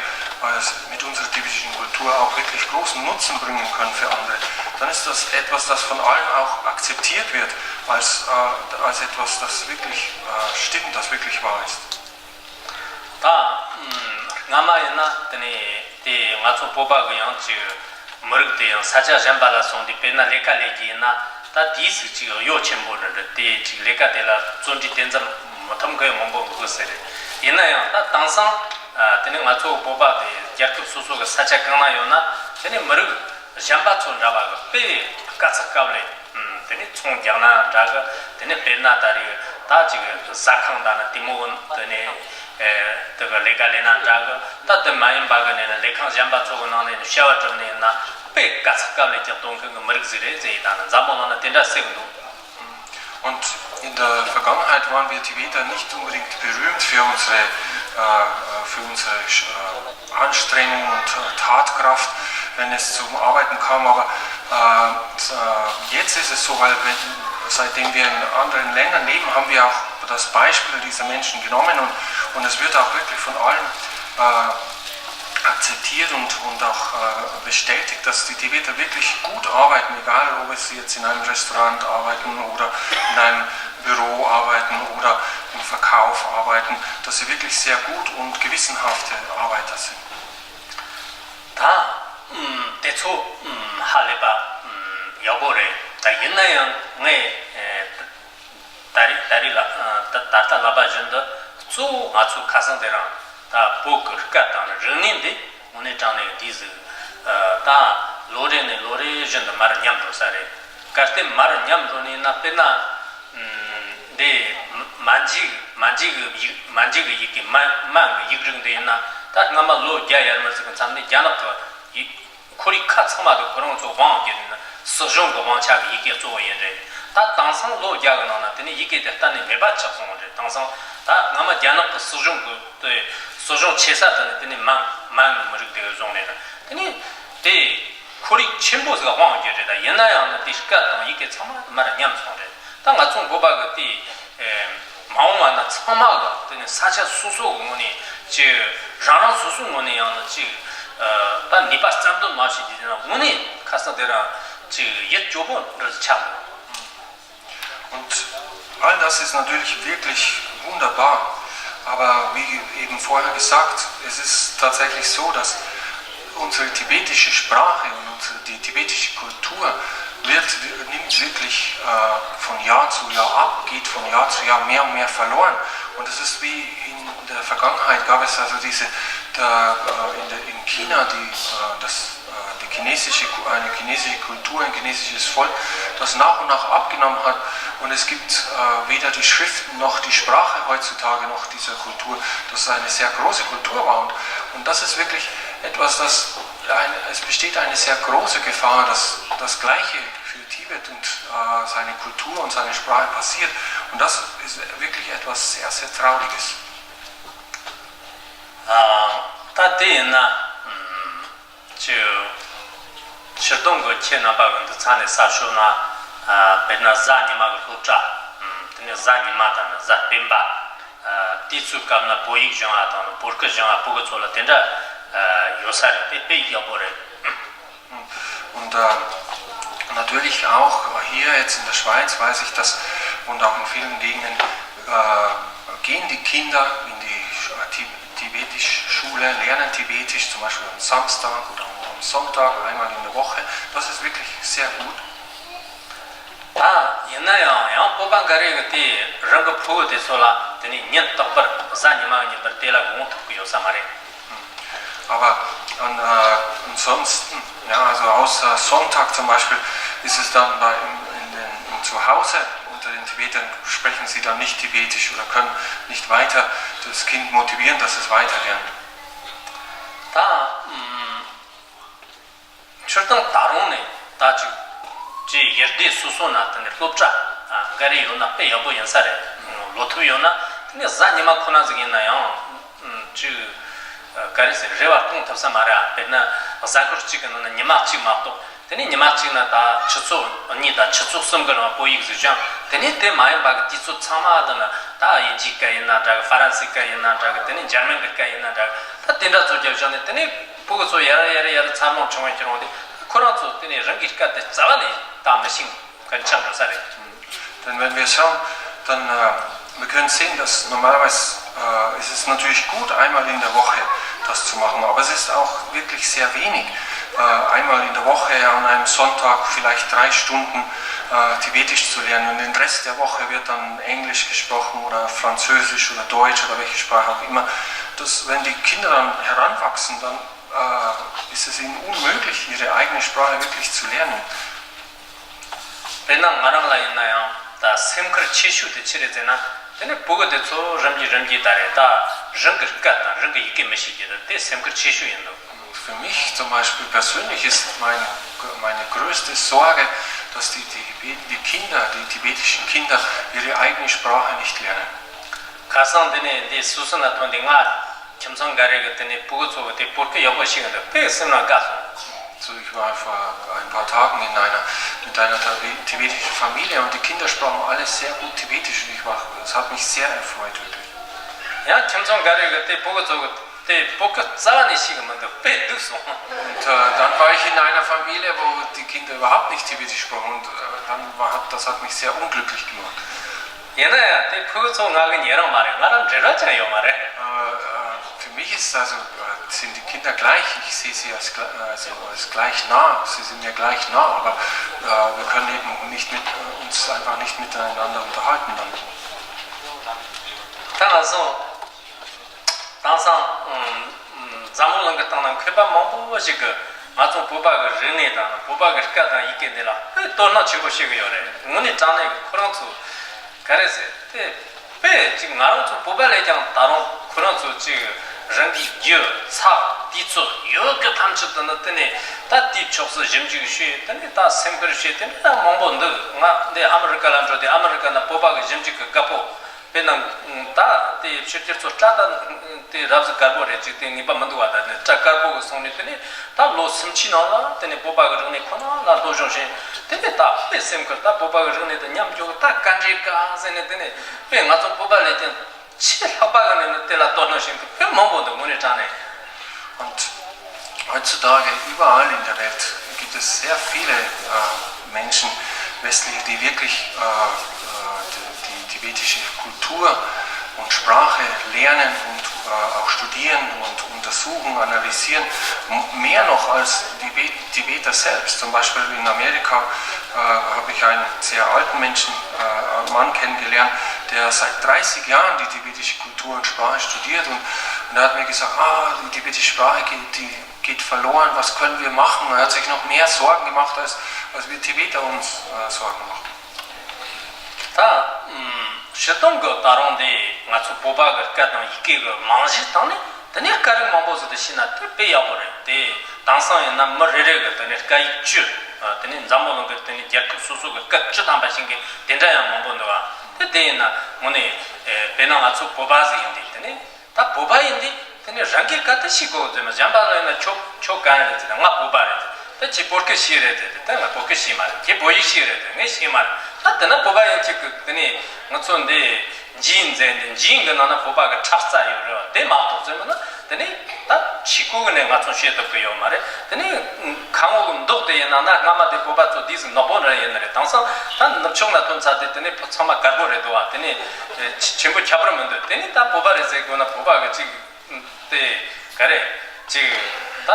mit unserer tibetischen Kultur auch wirklich großen Nutzen bringen können für andere, dann ist das etwas, das von allen auch akzeptiert wird, als, äh, als etwas, das wirklich äh, stimmt, das wirklich wahr ist. ད་སྔ་མ་ཡིན་ན་དེ་ནས་དེ་ང་ཚོ་བོད་པ་གི་ཡང་ཅིག་མི་རིགས་དེ་ཡང་ས་ཆ་གཞན་པ་ལ་སོང་དུས་དཔེར་ན་ལས་ཀ་ལས་རྒྱུ་ཡིན་ན་ད་དེའི་ཟིག་ཅིག་གཡོ་ཆེན་པོ་རེད་འདྲ། དེ་ཅིག་ལས་ཀ་དེ་ལ་བརྩོན་འགྲུས་དེ་ཙམ་མི་ཐུབ་མཁན་མང་པོ་འདུག་ཟེར་རེད། ཡིན་ན་ཡང་ད་དེང་སང་དེ་ནས་ང་ཚོ་བོད་པ་དེ་རྒྱལ་ཁབ་སོ་སོ་གི་ས་ཆ་གང་ན་ཡོད་ན་དེ་ནས་མི་རིགས་གཞན་པ་ཚོ་འདྲ་བ་གི་དཔེ་དཀའ་ཚེགས་སྐབས་རེད། དེ་ནས་ཚོང་རྒྱག་ན་འདྲ་གི། དེ་ནས་དཔེར་ན་ད་རེས་ད་ཅིག་ཟ་ཁང་དང་ནི་དེ་མོ་དེ་ནས་དེ་གི་ལས་ཀ་ལས་ན་འདྲ་གི། ད་དེ་མ་ཡིན་པ་གི་ནས་ནི་ལས་ཁང་གཞན་པ་ཚོ་གི་ནང་ནས་ནི་བྱ་བ་སྒྲུབ་ནས་ཡིན་ན་དཔེ་དཀའ་ཚེགས་སྐབས་ལས་ཀྱང་གཏོང་མཁན་གི་མི་རིགས་ཟིག་རེད་ཟེར་ཡིན་ད་ནི་འཛམ་བུ་གླིང་ན་དེ་འདྲ་སེམས་འདུག Und in der Vergangenheit waren wir Tibeter nicht unbedingt berühmt für unsere, äh, für unsere äh, Anstrengung und äh, Tatkraft, wenn es zum Arbeiten kam. Aber äh, äh, jetzt ist es so, weil wenn, seitdem wir in anderen Ländern leben, haben wir auch das Beispiel dieser Menschen genommen und, und es wird auch wirklich von allen äh, akzeptiert und, und auch äh, bestätigt, dass die Tibeter wirklich gut arbeiten, egal ob sie jetzt in einem Restaurant arbeiten oder in einem Büro arbeiten oder im Verkauf arbeiten, dass sie wirklich sehr gut und gewissenhafte Arbeiter sind. ད་དེ་ཚོ་ཧ་ལས་པ་ཡག་པོ་རེད། ད་ཡིན་ན་ཡང་ངས་ད་རེས་ད་རེས་ལ་ད་ད་ལྟ་ལབ་པ་བཞིན་དུ་གཙོ་བོ་ང་ཚོ་ཁ་སང་དེ་རིང་ ད་བོད་ཀྱི་སྐད་དང་རིག་གནས་འདི་དངོས་གནས་དྲང་གནས་འདི་ཟིག་ད་ལོ་རེ་ནས་ལོ་རེ་བཞིན་དུ་མར་ཉམས་འགྲོ་ས་རེད། གལ་ཏེ་མར་ཉམས་འགྲོ་ནས་ན། དཔེར་ན། འདི་མན་ཇུའི་མན་ཇུའི་གི་ཡིག་མན་ཇུའི་གི་ཡི་གེ་མན་མན་གི་ཡིག་རིགས་འདི་ཡིན་ན། ད་སྔ་མ་ལོ་བརྒྱ་ཡར་མར་ཟིག་གི་མཚམས་ནས་རྒྱ་ནག་གི་ཡིག་ཁོར་ཡུག་ཁག་ཚང་མ་དུ་ཁོ་རང་ཚོ་དབང་བསྒྱུར་ནས་སྲིད་གཞུང་གི་དབང་ཆ་གི་ཡི་གེ་གཙོ་བོ་ཡིན་རེད། ད་དེང་སང་ལོ་བརྒྱ་གི་ནང་ན་དེ་ནས་ཡི་གེ་དེ་གཏན་ནས་མེད་པ་ཆགས་སོང་བ་རེད། དེང་སང་ད་སྔ་མ་རྒྱ་ནག་གི་སྲིད་གཞུང་གི་དེ་སྲིད་གཞུང་ཆེ་ས་དེ་ནས་དེ་ནས་མན་མན་གི་མི་རིགས་དེ་གི་བཟུང་ནས་ན། དེ་ནས་དེ་ཁོར་ཡུག་ཆེན་པོ་ཟིག་དབང་བསྒྱུར་རེད། ད་ཡིན་ན་ཡང་ན་དེ་སྐད་དང་ཡི་གེ་ཚང་མ་མར་ཉམས་སོང་རེད། ད་ང་ཚོ་བོད་པ་གི་དེ་མ་འོངས་པ་ན་ཚང་མ་གི་དེ་ནས་ས་ཆ་སོ་སོ་གི་ངོས་ནས་ཅིག་རང་རང་སོ་སོའི་ངོས་ནས་ཡང་ན་ཅིག་ད་ནུས་པ་རྩལ་འདོན་མ་བྱེད་རྒྱུ་དེ་ན་དངོས་གནས་ཁ་སང་དེ་རང་ཅིག་ཡིད་སྐྱོ་པོ་འདྲ་ཆགས་འདུག Und all das ist natürlich wirklich wunderbar. Aber wie eben vorher gesagt, es ist tatsächlich so, dass unsere tibetische Sprache und unsere, die tibetische Kultur wird, nimmt wirklich äh, von Jahr zu Jahr ab, geht von Jahr zu Jahr mehr und mehr verloren. Und es ist wie in der Vergangenheit gab es also diese, der, äh, in, der, in China die, äh, das, äh, die chinesische, eine chinesische Kultur, ein chinesisches Volk, das nach und nach abgenommen hat. Und es gibt äh, weder die Schriften noch die Sprache heutzutage noch dieser Kultur. Das ist eine sehr große Kultur war. Und, und das ist wirklich etwas, das ein, es besteht eine sehr große Gefahr, dass das Gleiche für Tibet und äh, seine Kultur und seine Sprache passiert. Und das ist wirklich etwas sehr, sehr Trauriges. ད་དེ་ཡིན་ན། ཅིག་ཕྱིར་གཏོང་གི་ཁྱེད་རྣམ་པ་གི་འདི་ཚ་ནས་གསར་ཤོག་ན། དཔེར་ན་གཟའ་ཉི་མ་གི་སློབ་གྲྭ། དེ་ནས་གཟའ་ཉི་མ་དང་ནི་གཟའ་སྤེན་པ། དུས་ཚོད་སྐབས་ན་བོད་ཡིག་སྦྱང་བ་དང་ནི་བོད་སྐད་སྦྱང་བ་བོད་གི་ཚོ་ལ་དེ་འདྲ་ཡོད་ས་རེད། དེ་དཔེ་ཡག་པོ་རེད། Und äh, natürlich auch hier jetzt in der Schweiz weiß ich das und auch in vielen Gegenden äh, gehen die Kinder in die Sch- Ti- Tibetisch Schule, lernen Tibetisch zum Beispiel am Samstag oder am Sonntag einmal in der Woche. Das ist wirklich sehr gut. ད་ཡིན་ན་ཡང་ཡང་བོད་པ་འགའ་རེ་གི་དེ་རང་གི་ཕྲུ་གུ་དེ་ཚོ་ལ་དེ་ནས་ཉིན་རྟག་པར་གཟའ་ཉི་མ་གི་ཉིན་པར་དེ་ལ་འོང་ཐུབ་ཀྱི་ཡོད་ས་མ་རེད། Aber an, äh, ansonsten, ja, also außer Sonntag zum Beispiel, ist es dann bei, in, in den, in zu Hause unter den Tibetern sprechen sie dann nicht Tibetisch oder können nicht weiter das Kind motivieren, dass es weiter lernt. ད་ཕྱིར་བཏང་ད་རུང་ནས་ད་ཅིག་ཅིག་ཡུལ་སྡེ་སོ་སོ་ན་དེ་ནས་སློབ་གྲྭ་འགའ་རེ་ཡོད་ན་དཔེ་ཡག་པོ་ཡིན་ས་རེད། ལོ་ཐུབ་ཡོད་ན་དེ་ནས་གཟའ་ཉི་མ་ཁོ་ན་ཟིག་ཡིན་ན་ཡང་ཅིག་ག་རེ་ཟེར་རེ་བ་སྐོང་ཐུབ་ས་མ་རེད། དཔེར་ན་གཟའ་འཁོར་གཅིག་གི་ནང་ན་ཉི་མ་གཅིག་མ་གཏོགས། དེ་ནས་ཉི་མ་གཅིག་ན་ད་ཆུ་ཚོད་གཉིས་དང་ཆུ་ཚོད་གསུམ་གི་རིང་བོད་ཡིག་ཟིག་སྦྱང་། དེ་ནས་དེ་མ་ཡིན་པ་གི་དུས་ཚོད་ཚང་མ་དེ་ན་ད་དབྱིན་ཇིའི་སྐད་ཡིན་ན་འདྲ་གི། ཧྥ་རན་སིའི་སྐད་ཡིན་ན་འདྲ་གི། དེ་ནས་འཇར་མན་གི་སྐད་ཡིན་ན་འདྲ་གི། ད་དེ་འདྲ་ཚོ་རྒྱབ་བཞག་ནས་དེ་ནས་ཕྲུ་གུ་ཚོ་ཡར་ཡར་ཡར་འཚར་ལོངས་བྱུང་བའི་ཁྱེར་འོང་དེ་ཁོ་རང་ཚོ་དེ་ནས་རང་གི་སྐད་དེ་རྩ་བ་ནས་ད་མི་ཤེས་མཁན་ཆགས་འགྲོ་ས་རེད། Denn wenn wir schauen, dann äh, wir können sehen, dass normalerweise äh, ist es natürlich gut, einmal in der Woche das zu machen, aber es ist auch wirklich sehr wenig, äh, einmal in der Woche an einem Sonntag vielleicht drei Stunden äh, Tibetisch zu lernen. Und den Rest der Woche wird dann Englisch gesprochen oder Französisch oder Deutsch oder welche Sprache auch immer. Das, wenn die Kinder dann heranwachsen, dann äh, ist es ihnen unmöglich, ihre eigene Sprache wirklich zu lernen. དཔེར་ན་ང་རང་ལ་ཡིན་ན་ཡང་ད་སེམས་ཁུར་ཆེ་ཤོས་དེ་ཆི་རེད་ཟེར་ན། དེ་ནི་ཕྲུ་གུ་དེ་ཚོ་རིམ་གྱིས་རིམ་གྱིས་ད་རེད། ད་རང་གི་སྐད་དང་རང་གི་ཡི་གེ་མི་ཤེས་རྒྱུ་དེ་དེ་སེམས་ཁུར་ཆེ་ཤོས་ཡིན་འདུག Für mich zum Beispiel persönlich ist meine, meine größte Sorge, dass die, die, die Kinder, die tibetischen Kinder ihre eigene Sprache nicht lernen. ཁ་སང་འདི་ནས་འདི་སུ་སུ་ན་ཐོན་འདི་ང་ཁྱིམ་ཚང་འགའ་རེ་གི་དེ་ནས་ཕྲུ་གུ་ཚོ་གི་དེ་བོད་སྐད་ཡག་པོ་ཤེས་གི་འདུག་དཔེ་སེམས་ནང་དགའ་སོང་། So, ich war vor ein paar Tagen in einer, mit einer Tibe- tibetischen Familie und die Kinder sprachen alle sehr gut Tibetisch und ich war, das hat mich sehr erfreut, wirklich. ཡང་ཁྱིམ་ཚང་འགའ་རེ་གི་དེ་ཕྲུ་གུ་ཚོ་གི་དེ་བོད་སྐད་རྩ་བ་ནས་ཤེས་གི་མི་འདུག་དཔེ་སྡུག་སོང་། Und äh, dann war ich in einer Familie, wo die Kinder überhaupt nicht Tibetisch sprachen und äh, dann war, hat, das hat mich sehr unglücklich gemacht. ཡིན་ན་ཡང་དེ་ཕྲུ་གུ་ཚོ་ང་གི་ཉེ་རང་མ་རེད། ང་རང་འབྲེལ་བ་ཅང་ཡོད་མ་རེད། Äh, äh, für mich ist also, äh, sind die Kinder gleich. Ich sehe sie als, gl- äh, also als gleich nah. Sie sind mir gleich nah, aber äh, wir können eben nicht mit, äh, uns einfach nicht miteinander unterhalten dann. ད་ང་སོང་། དེང་སང་ཨམ་ཨམ་འཛམ་བུ་གླིང་གི་སྟེང་ན་མཁས་པ་མང་པོ་ཞིག་གིས་ང་ཚོ་བོད་པ་གི་རིག་གནས་དང་བོད་པ་གི་སྐད་དང་ཡི་གེ་འདི་ལ་དཔེ་དོ་སྣང་ཆེན་པོ་བྱེད་ཀྱི་ཡོད་རེད། དངོས་གནས་དྲང་གནས་ཀྱི་ཁོ་རང་ཚོ་ག་རེ་ཟེར་དེ་དཔེ་ཅིག་ང་རང་ཚོ་བོད་པ་ལས་ཀྱང་ད་རུང་ཁོ་རང་ཚོ་ཅིག་རང་གི་རྒྱུ་ཚབ་དུས་ཚོད་ཡོད་གི་ཐམས་ཅད་དུ་ནི་དེ་ནས་ད་དེའི་ཕྱོགས་སུ་ཞིབ་འཇུག་བྱས། དེ་ནས་ད་སེམས་ཁུར་བྱས། དེ་འདྲ་མང་པོ་འདུག་ང་འདི་ཨ་མི་རི་ཀ་ལ་འགྲོ་དུས་ཨ་མི་རི་ཀ་ན་བོད་པ་གི་ཞིབ་འཇུག་གི་རྒད་པོ། དཔེར་ན་ད་དེ་ཕྱི་རྒྱལ་ཚོ་སྐད་དེ་རབ་ཟིག་དཀར་པོ་རེད། ཅིག་དེ་ངེས་པ་མི་འདུག་བ། ད་ནི་སྐད་དཀར་པོ་གི་སོང་ནས་དེ་ནས་ད་ལོ་སུམ་ཅུའི་ནང་ལ་དེ་ནས་བོད་པ་གི་རིག་གནས་ཁོ་ན་ལ་སློབ་སྦྱོང་བྱས། དེ་ནས་ད་དཔེ་སེམས་ཁུར། ད་བོད་པ་གི་རིག་གནས་དེ་ཉམས་འགྱོ་གི། ད་ག་འདྲས་ག་ཟེར་ནས་དེ་ནས་དཔེ་ང་ཚོ་བོད་པ་ལས་ཀྱང་ཆེས་ལྷག་པ་གི་ནས་ནི་དེ་ལ་དོ་སྣང་བྱེད་མཁན་དཔེ་མང་པོ་འདུག་དངོས་གནས་དྲང་གནས། Und heutzutage überall in der Welt gibt es sehr viele äh, Menschen, westliche, die wirklich äh, äh, die, die tibetische Kultur und Sprache lernen und äh, auch studieren und untersuchen, analysieren, m- mehr noch als die Be- Tibeter selbst. Zum Beispiel in Amerika äh, habe ich einen sehr alten Menschen, äh, einen Mann kennengelernt, der seit dreißig Jahren die tibetische Kultur und Sprache studiert und, und er hat mir gesagt, ah, die tibetische Sprache geht, die geht verloren, was können wir machen? Er hat sich noch mehr Sorgen gemacht, als, als wir Tibeter uns äh, Sorgen machen. ད་ཨུམ་སྤྱིར་བཏང་གི་ད་རུང་འདི་ང་ཚོ་བོད་པ་གི་སྐད་དང་ཡི་གེ་གི་རྨང་གཞིའི་སྟེང་ནས་དེ་ནས་སྐད་རིགས་མང་པོ་ཟིག་ཏུ་ཤེས་ན་དེ་དཔེ་ཡག་པོ་རེད། དེ་དེང་སང་ཡིན་ན་མི་རེ་རེ་གི་དེ་ནས་སྐད་ཡིག་བཅུ། དེ་ནས་འཛམ་བུ་གླིང་གི་དེ་ནས་རྒྱལ་ཁབ་སོ་སོ་གི་སྐད་བཅུ་ཐམ་པ་ཤེས་མཁན་དེ་འདྲ་ཡང་མང་པོ་འདུག་ཨ། དེ་དེ་ཡིན་ན་དངོས་གནས་དཔེར་ན་ང་ཚོ་བོད་པ་ཟིག་ཡིན་དུས་དེ་ནས། ད་བོད་པ་ཡིན་དུས་དེ་ནས་རང་གི་སྐད་དེ་ཤེས་དགོས་ཟེར་མ། གཞན་པ་ལ་ཡིན་ན་ཁྱོད་ཁྱོད་ག་རེ་རེད་ཟེར་ན་ང་བོད་པ་རེད་ཟེར། ད་ཁྱེད་བོད་སྐད་ཤེས་རེད་ཟེར། ད་ང་བོད་སྐད་ཤེས་མ་རེད། ཁྱེད་བོད་ཡིག་ཤེས་རེད་ཟེར། ངས་ཤེས་མ་རེད། ད་དེ་ན་བོད་པ་ཡིན་ཁྱེད་ཀྱི་དེ་ནས་ང་ཚོ་འདི་ཇིན་ཟེར་འདི་ཇིན་གི་ནང་ན་བོད་པ་གི་ཁྲག་རྩ་ཡོད་རེད་བ། དེ་མ་གཏོགས་ཟེར་མ་ན་དེ་ནས་ད་ཕྱི་གོ་གི་ནས་ང་ཚོ་བཤད་ཐུབ་ཀྱི་ཡོད་མ་རེད། དེ་ནས་ཁ་ངོ་གི་མདོག་དེ་ཡིན་ན་ན་སྔ་མ་དེ་བོད་པ་ཚོ་དེ་ཟིག་ནག་པོ་འདྲ་ཡིན་ནི་རེད། དེང་སང་ད་ནུབ་ཕྱོགས་ན་ཐོན་ཚར་དུས་དེ་ནས་བོད་ཚང་མ་དཀར་པོ་རེད་འདུག་བ། དེ་ནས་ཆེན་པོ་ཁྱད་པར་མི་འདུག་དེ་ནས་ད་བོད་པ་རེད་ཟེར་དགོས་ན་བོད་པ་གི་ཅིག་དེ་ག་རེ་ཅིག་ད་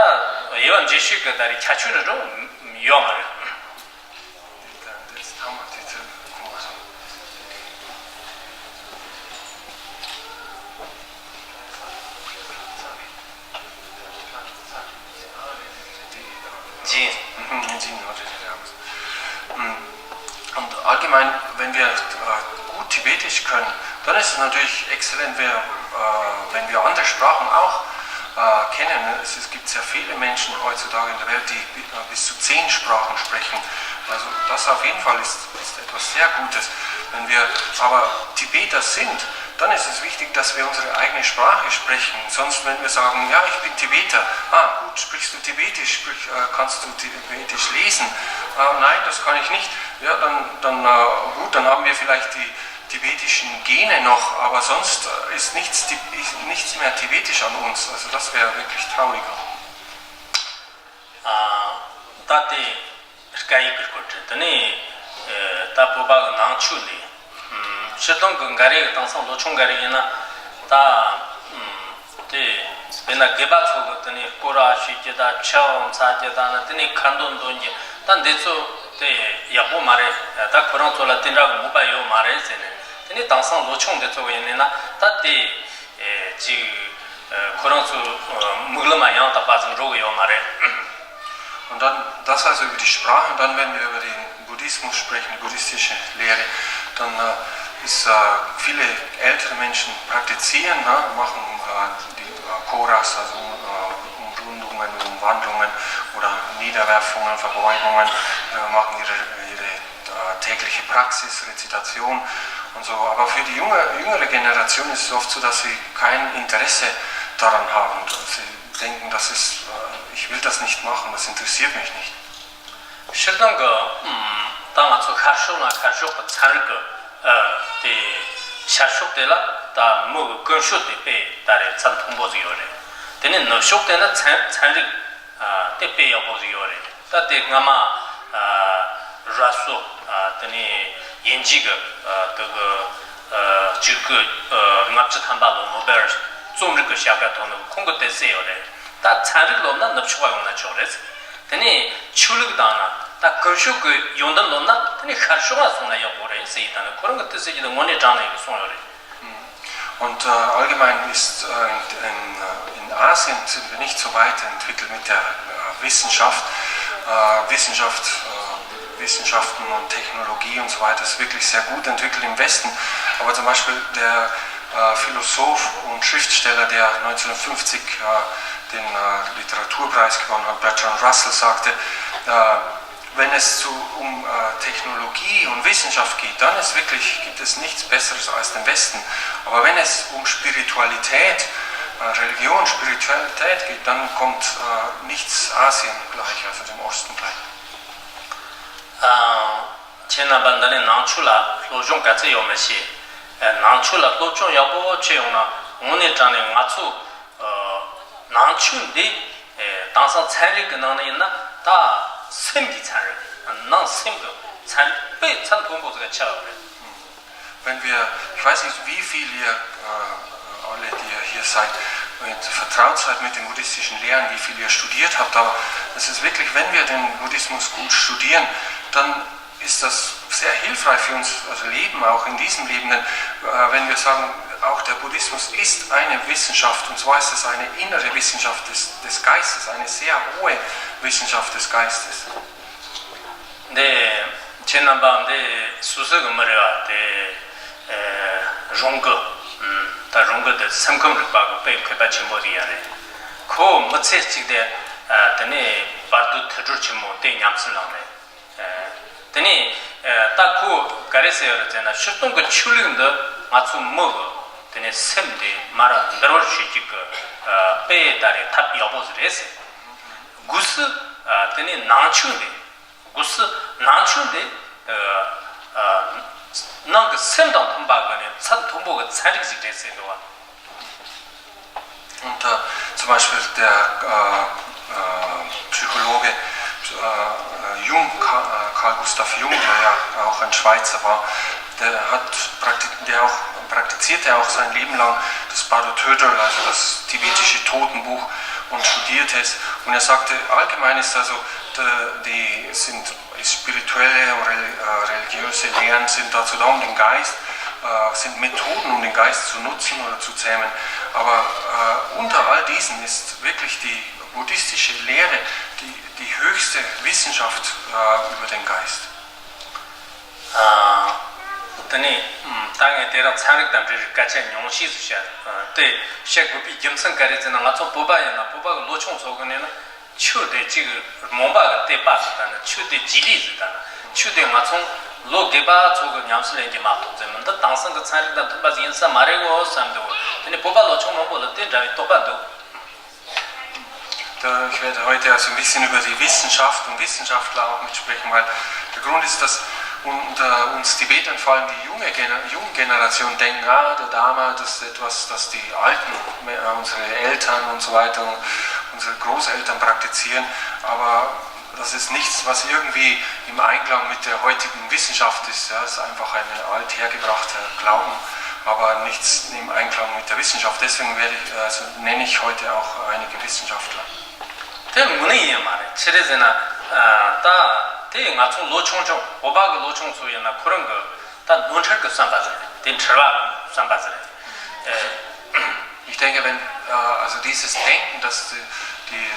དབྱེ་བ་འབྱེད་ཤུགས་གི་ད་རེ་ཁྱད་ཆོས་འདྲ་འགྲོ་ཡོད་མ་རེད། Hm, Und allgemein, wenn wir äh, gut Tibetisch können, dann ist es natürlich exzellent, wir, äh, wenn wir andere Sprachen auch äh, kennen. Es, es gibt sehr viele Menschen heutzutage in der Welt, die bi- äh, bis zu zehn Sprachen sprechen. Also das auf jeden Fall ist, ist etwas sehr Gutes. Wenn wir aber Tibeter sind, dann ist es wichtig, dass wir unsere eigene Sprache sprechen. Sonst, wenn wir sagen, ja, ich bin Tibeter, ah, gut, sprichst du Tibetisch, sprich, äh, kannst du Tibetisch lesen? Ah, nein, das kann ich nicht. Ja, dann, dann äh, gut, dann haben wir vielleicht die tibetischen Gene noch, aber sonst äh, ist nichts, ist nichts mehr tibetisch an uns. Also das wäre wirklich traurig. ད་དེ་སྐད་ཡིག་གི་སྐོར་དྲི། དེ་ནས་ད་བོད་པ་གི་ནང་ཆོས་ལས་སྤྱིར་བཏང་གི་འགའ་རེ་གི་དེང་སང་ལོ་ཆུང་འགའ་རེ་ཡིན་ན་ད་དེ་དཔེར་ན་དགེ་བ་ཚོ་གི་དེ་ནས་སྐོར་ར་ཞུས་ཀྱི་ད་ཆབ་འཚལ་གྱི་ད་ནི་དེ་ནས་ཁ་འདོན་འདོན་གྱི་ད་འདི་ཚོ་དེ་ཡག་པོ་མ་རེད། ད་ཁོ་རང་ཚོ་ལ་དེ་འདྲ་གི་མོས་པ་ཡོད་མ་རེད་ཟེར་ནས། དེ་ནས་དེང་སང་ལོ་ཆུང་འདི་ཚོ་གི་ཡིན་ནས་ན་ད་དེ་ཅིག་ཁོ་རང་ཚོ་དམིགས་ལམ་ཡང་དག་པ་ཟིག་འགྲོ་གི་ཡོད་མ་རེད། Und dann, das also über die Sprache, und dann, wenn wir über den Buddhismus sprechen, die buddhistische Lehre, dann äh, ist, äh, viele ältere Menschen praktizieren, ne, machen äh, die äh, Koras, also äh, Umrundungen, Umwandlungen oder Niederwerfungen, Verbeugungen, äh, machen ihre, ihre äh, tägliche Praxis, Rezitation und so. Aber für die junge, jüngere Generation ist es oft so, dass sie kein Interesse daran haben. Und sie denken, das ist, äh, ich will das nicht machen, das interessiert mich nicht. སྤྱིར་བཏང་གི་ད་ང་ཚོ་ཤར་ཕྱོགས་ན་ཤར་ཕྱོགས་ཀྱི་ཚན་རིག་གི་དེ་ཤར་ཕྱོགས་དེ་ལ་ད་མི་གི་ཀུན་སྤྱོད་དེ་དཔེ་ད་རེད་ཚད་མཐོན་པོ་ཟིག་ཡོད་རེད། དེ་ནས་ནུབ་ཕྱོགས་དེ་ན་ཚན་ཚན་རིག་དེ་དཔེ་ཡག་པོ་ཟིག་ཡོད་རེད། ད་དེ་སྔ་མ་ར་སོ་དེ་ནས་དབྱིན་ཇི་གི་དེ་གི་གཅིག་དགུ་ལྔ་བཅུ་ཐམ་པ་ལོ་ནོ་བེལ་རྩོམ་རིག་གི་བྱ་དགའ་ཐོབ་ནོ་ཁོང་གི་དེ་གསལ་ཡོད་རེད། ད་ཚན་རིག་སློབ་ན་ནུབ་ཕྱོགས་ཡོང་ན་ཆོག་རེད། དེ་ནས་ཆོས་ལུགས་དང་ན་ད་ཀུན་སྤྱོད་ཀྱི་ཡོན་ཏན་སློབ་ན་དེ་ནས་ཤར་ཕྱོགས་ལ་སོང་ན་ཡག་པོ་རེད་ཟེར་ཡིན། ད་ནི་ཁོ་རང་གི་དེ་ཟེར་གྱི་དེ་དངོས་གནས་དྲང་གནས་ཀྱི་གསུངས་ཡོད་རེད། Und äh, allgemein ist äh, in, in, äh, in Asien sind wir nicht so weit entwickelt mit der äh, Wissenschaft. Äh, Wissenschaft, äh, Wissenschaften und Technologie und so weiter ist wirklich sehr gut entwickelt im Westen. Aber zum Beispiel der äh, Philosoph und Schriftsteller, der neunzehnhundertfünfzig äh, den äh, Literaturpreis gewonnen hat, Bertrand Russell, sagte, äh, wenn es zu, um äh, Technologie und Wissenschaft geht, dann ist wirklich, gibt es nichts Besseres als den Westen. Aber wenn es um Spiritualität, äh, Religion, Spiritualität geht, dann kommt äh, nichts Asien gleich, also dem Osten gleich. ཁྱེད་རྣམ་པ་འདི་ནས་ནང་ཆོས་ལ་སློབ་སྦྱོང་ག་ཚད་ཡོད་མི་ཤེས། ནང་ཆོས་ལ་སློབ་སྦྱོང་ཡག་པོ་བྱས་ཡོང་ན་དངོས་གནས་དྲང་ནས་ང་ཚོ་ནང་ཆོས་འདི་དེང་སང་ཚན་རིག་གི་ནང་ནས་ཡིན་ན་ད་སེམས་ཀྱི་ཚན་རིག་ནང་སེམས་ཀྱི་ཚན་རིག་དཔེ་ཚད་མཐོན་པོ་ཟིག་ཆགས་ཡོད་རེད། Wenn wir, ich weiß nicht, wie viel ihr äh, alle, die ihr hier seid, mit, vertraut seid mit den buddhistischen Lehren, wie viel ihr studiert habt, aber es ist wirklich, wenn wir den Buddhismus gut studieren, dann ist das sehr hilfreich für uns, das Leben, auch in diesem Leben. Denn äh, wenn wir sagen, auch der Buddhismus ist eine Wissenschaft, und zwar ist es eine innere Wissenschaft des, des Geistes, eine sehr hohe Wissenschaft des Geistes. འདི་ཁྱེད་རྣམ་པ་འདི་སུད་སི་གི་མི་རེད་བ། དེ་རོང་གི་ད་རོང་གི་དེ་སེམས་ཁམས་རིག་པ་གི་དཔེ་མཁས་པ་ཆེན་པོ་རེད་ཡ་རེད། ཁོ་མི་ཚེ་གཅིག་དེ་དེ་ནས་བར་དོའི་དུར་ཁྲོད་ཆེན་མོ་དེ་ཉམས་སུ་བླངས་རེད། དེ་ནས་ད་ཁོ་ག་རེ་ཟེར་ཡོད་རེད་ཟེར་ན་སྤྱིར་བཏང་གི་ཆོས་ལུགས་འདི་ང་ཚོ་མི་གི་དེ་ནས་སེམས་དེ་མར་འདུལ་བར་བྱེད་ཀྱི་གི་དཔེ་ད་རེད་ཐབས་ཡག་པོ་ཟིག་རེད་ཟེར། སྒོས་སུ་དེ་ནས་ནང་ཆོས་འདི་སྒོས་སུ་ནང་ཆོས་འདི་ནང་གི་སེམས་དང་མཐུན་པ་གི་ནས་ཚད་མཐོན་པོ་གི་ཚན་རིག་ཅིག་རེད་ཟེར་འདུག་བ། Und äh, zum Beispiel der äh, äh, Psychologe äh, Jung, Karl, Karl Gustav Jung, der ja auch ein Schweizer war, der hat praktizierte auch sein Leben lang das Bado Tödel, also das tibetische Totenbuch, und studierte es. Und er sagte, allgemein ist also, die sind spirituelle und religiöse Lehren sind dazu da, um den Geist, sind Methoden, um den Geist zu nutzen oder zu zähmen. Aber unter all diesen ist wirklich die buddhistische Lehre die, die höchste Wissenschaft über den Geist. དེ་ནས་ད་ངས་དེ་རིང་ཚན་རིག་དང་འབྲེལ་བའི་སྐད་ཆ་ཉུང་ཤས་ཤིག་བཤད་དེ་བཤད་དགོས་པའི་རྒྱུ་མཚན་ག་རེ་ཟེར་ན་ང་ཚོ་བོད་པ་ཡིན་ན་བོད་པ་གི་ལོ་ཆུང་ཚོ་གི་ནས་ན། ཆོས་དེ་གཅིག་རྨོངས་པ་གི་དད་པ་ཟིག་དང་ནི་ཆོས་དེ་རྗེས་ལུས་ཟིག་དང་ནི་ཆོས་དེ་ང་ཚོ་ལོ་རྒས་པ་ཚོ་གི་ཉམས་སུ་ལེན་གྱི་མ་གཏོགས་ཟེར་མི་འདི་དེང་སང་གི་ཚན་རིག་དང་མཐུན་པ་ཟིག་ཡིན་ས་མ་རེད་གོ་བསམ་འདུག་དེ་ནི་བོད་པ་ལོ་ཆུང་མང་པོ་ལ་དེ་འདྲ་བའི་དོགས་པ་འདུག Ich werde heute also ein bisschen über die Wissenschaft und Wissenschaftler auch mitsprechen, weil der Grund ist, dass unter uns Tibetern, vor allem die junge, jungen Generation, denken, ah, der Dharma, das ist etwas, das die Alten, unsere Eltern und so weiter, unsere Großeltern praktizieren. Aber das ist nichts, was irgendwie im Einklang mit der heutigen Wissenschaft ist. Ja, es ist einfach ein althergebrachter Glauben, aber nichts im Einklang mit der Wissenschaft. Deswegen werde ich, also nenne ich heute auch einige Wissenschaftler. དེ་དངོས་གནས་ཡིན་མ་རེད། ཆི་རེད་ཟེར་ན། ད་དེ་ང་ཚོ་ལོ་ཆུང་ཆུང་བོད་པ་གི་ལོ་ཆུང་ཚོ་ཡིན་ན་ཁོ་རང་གི་ད་ནོར་འཁྲུལ་གི་བསམ་པ་ཟེར་རེད། དེ་འཁྲུལ་བ་གི་བསམ་པ་ཟེར་རེད། Ich denke, wenn, äh, also dieses Denken, dass die, die,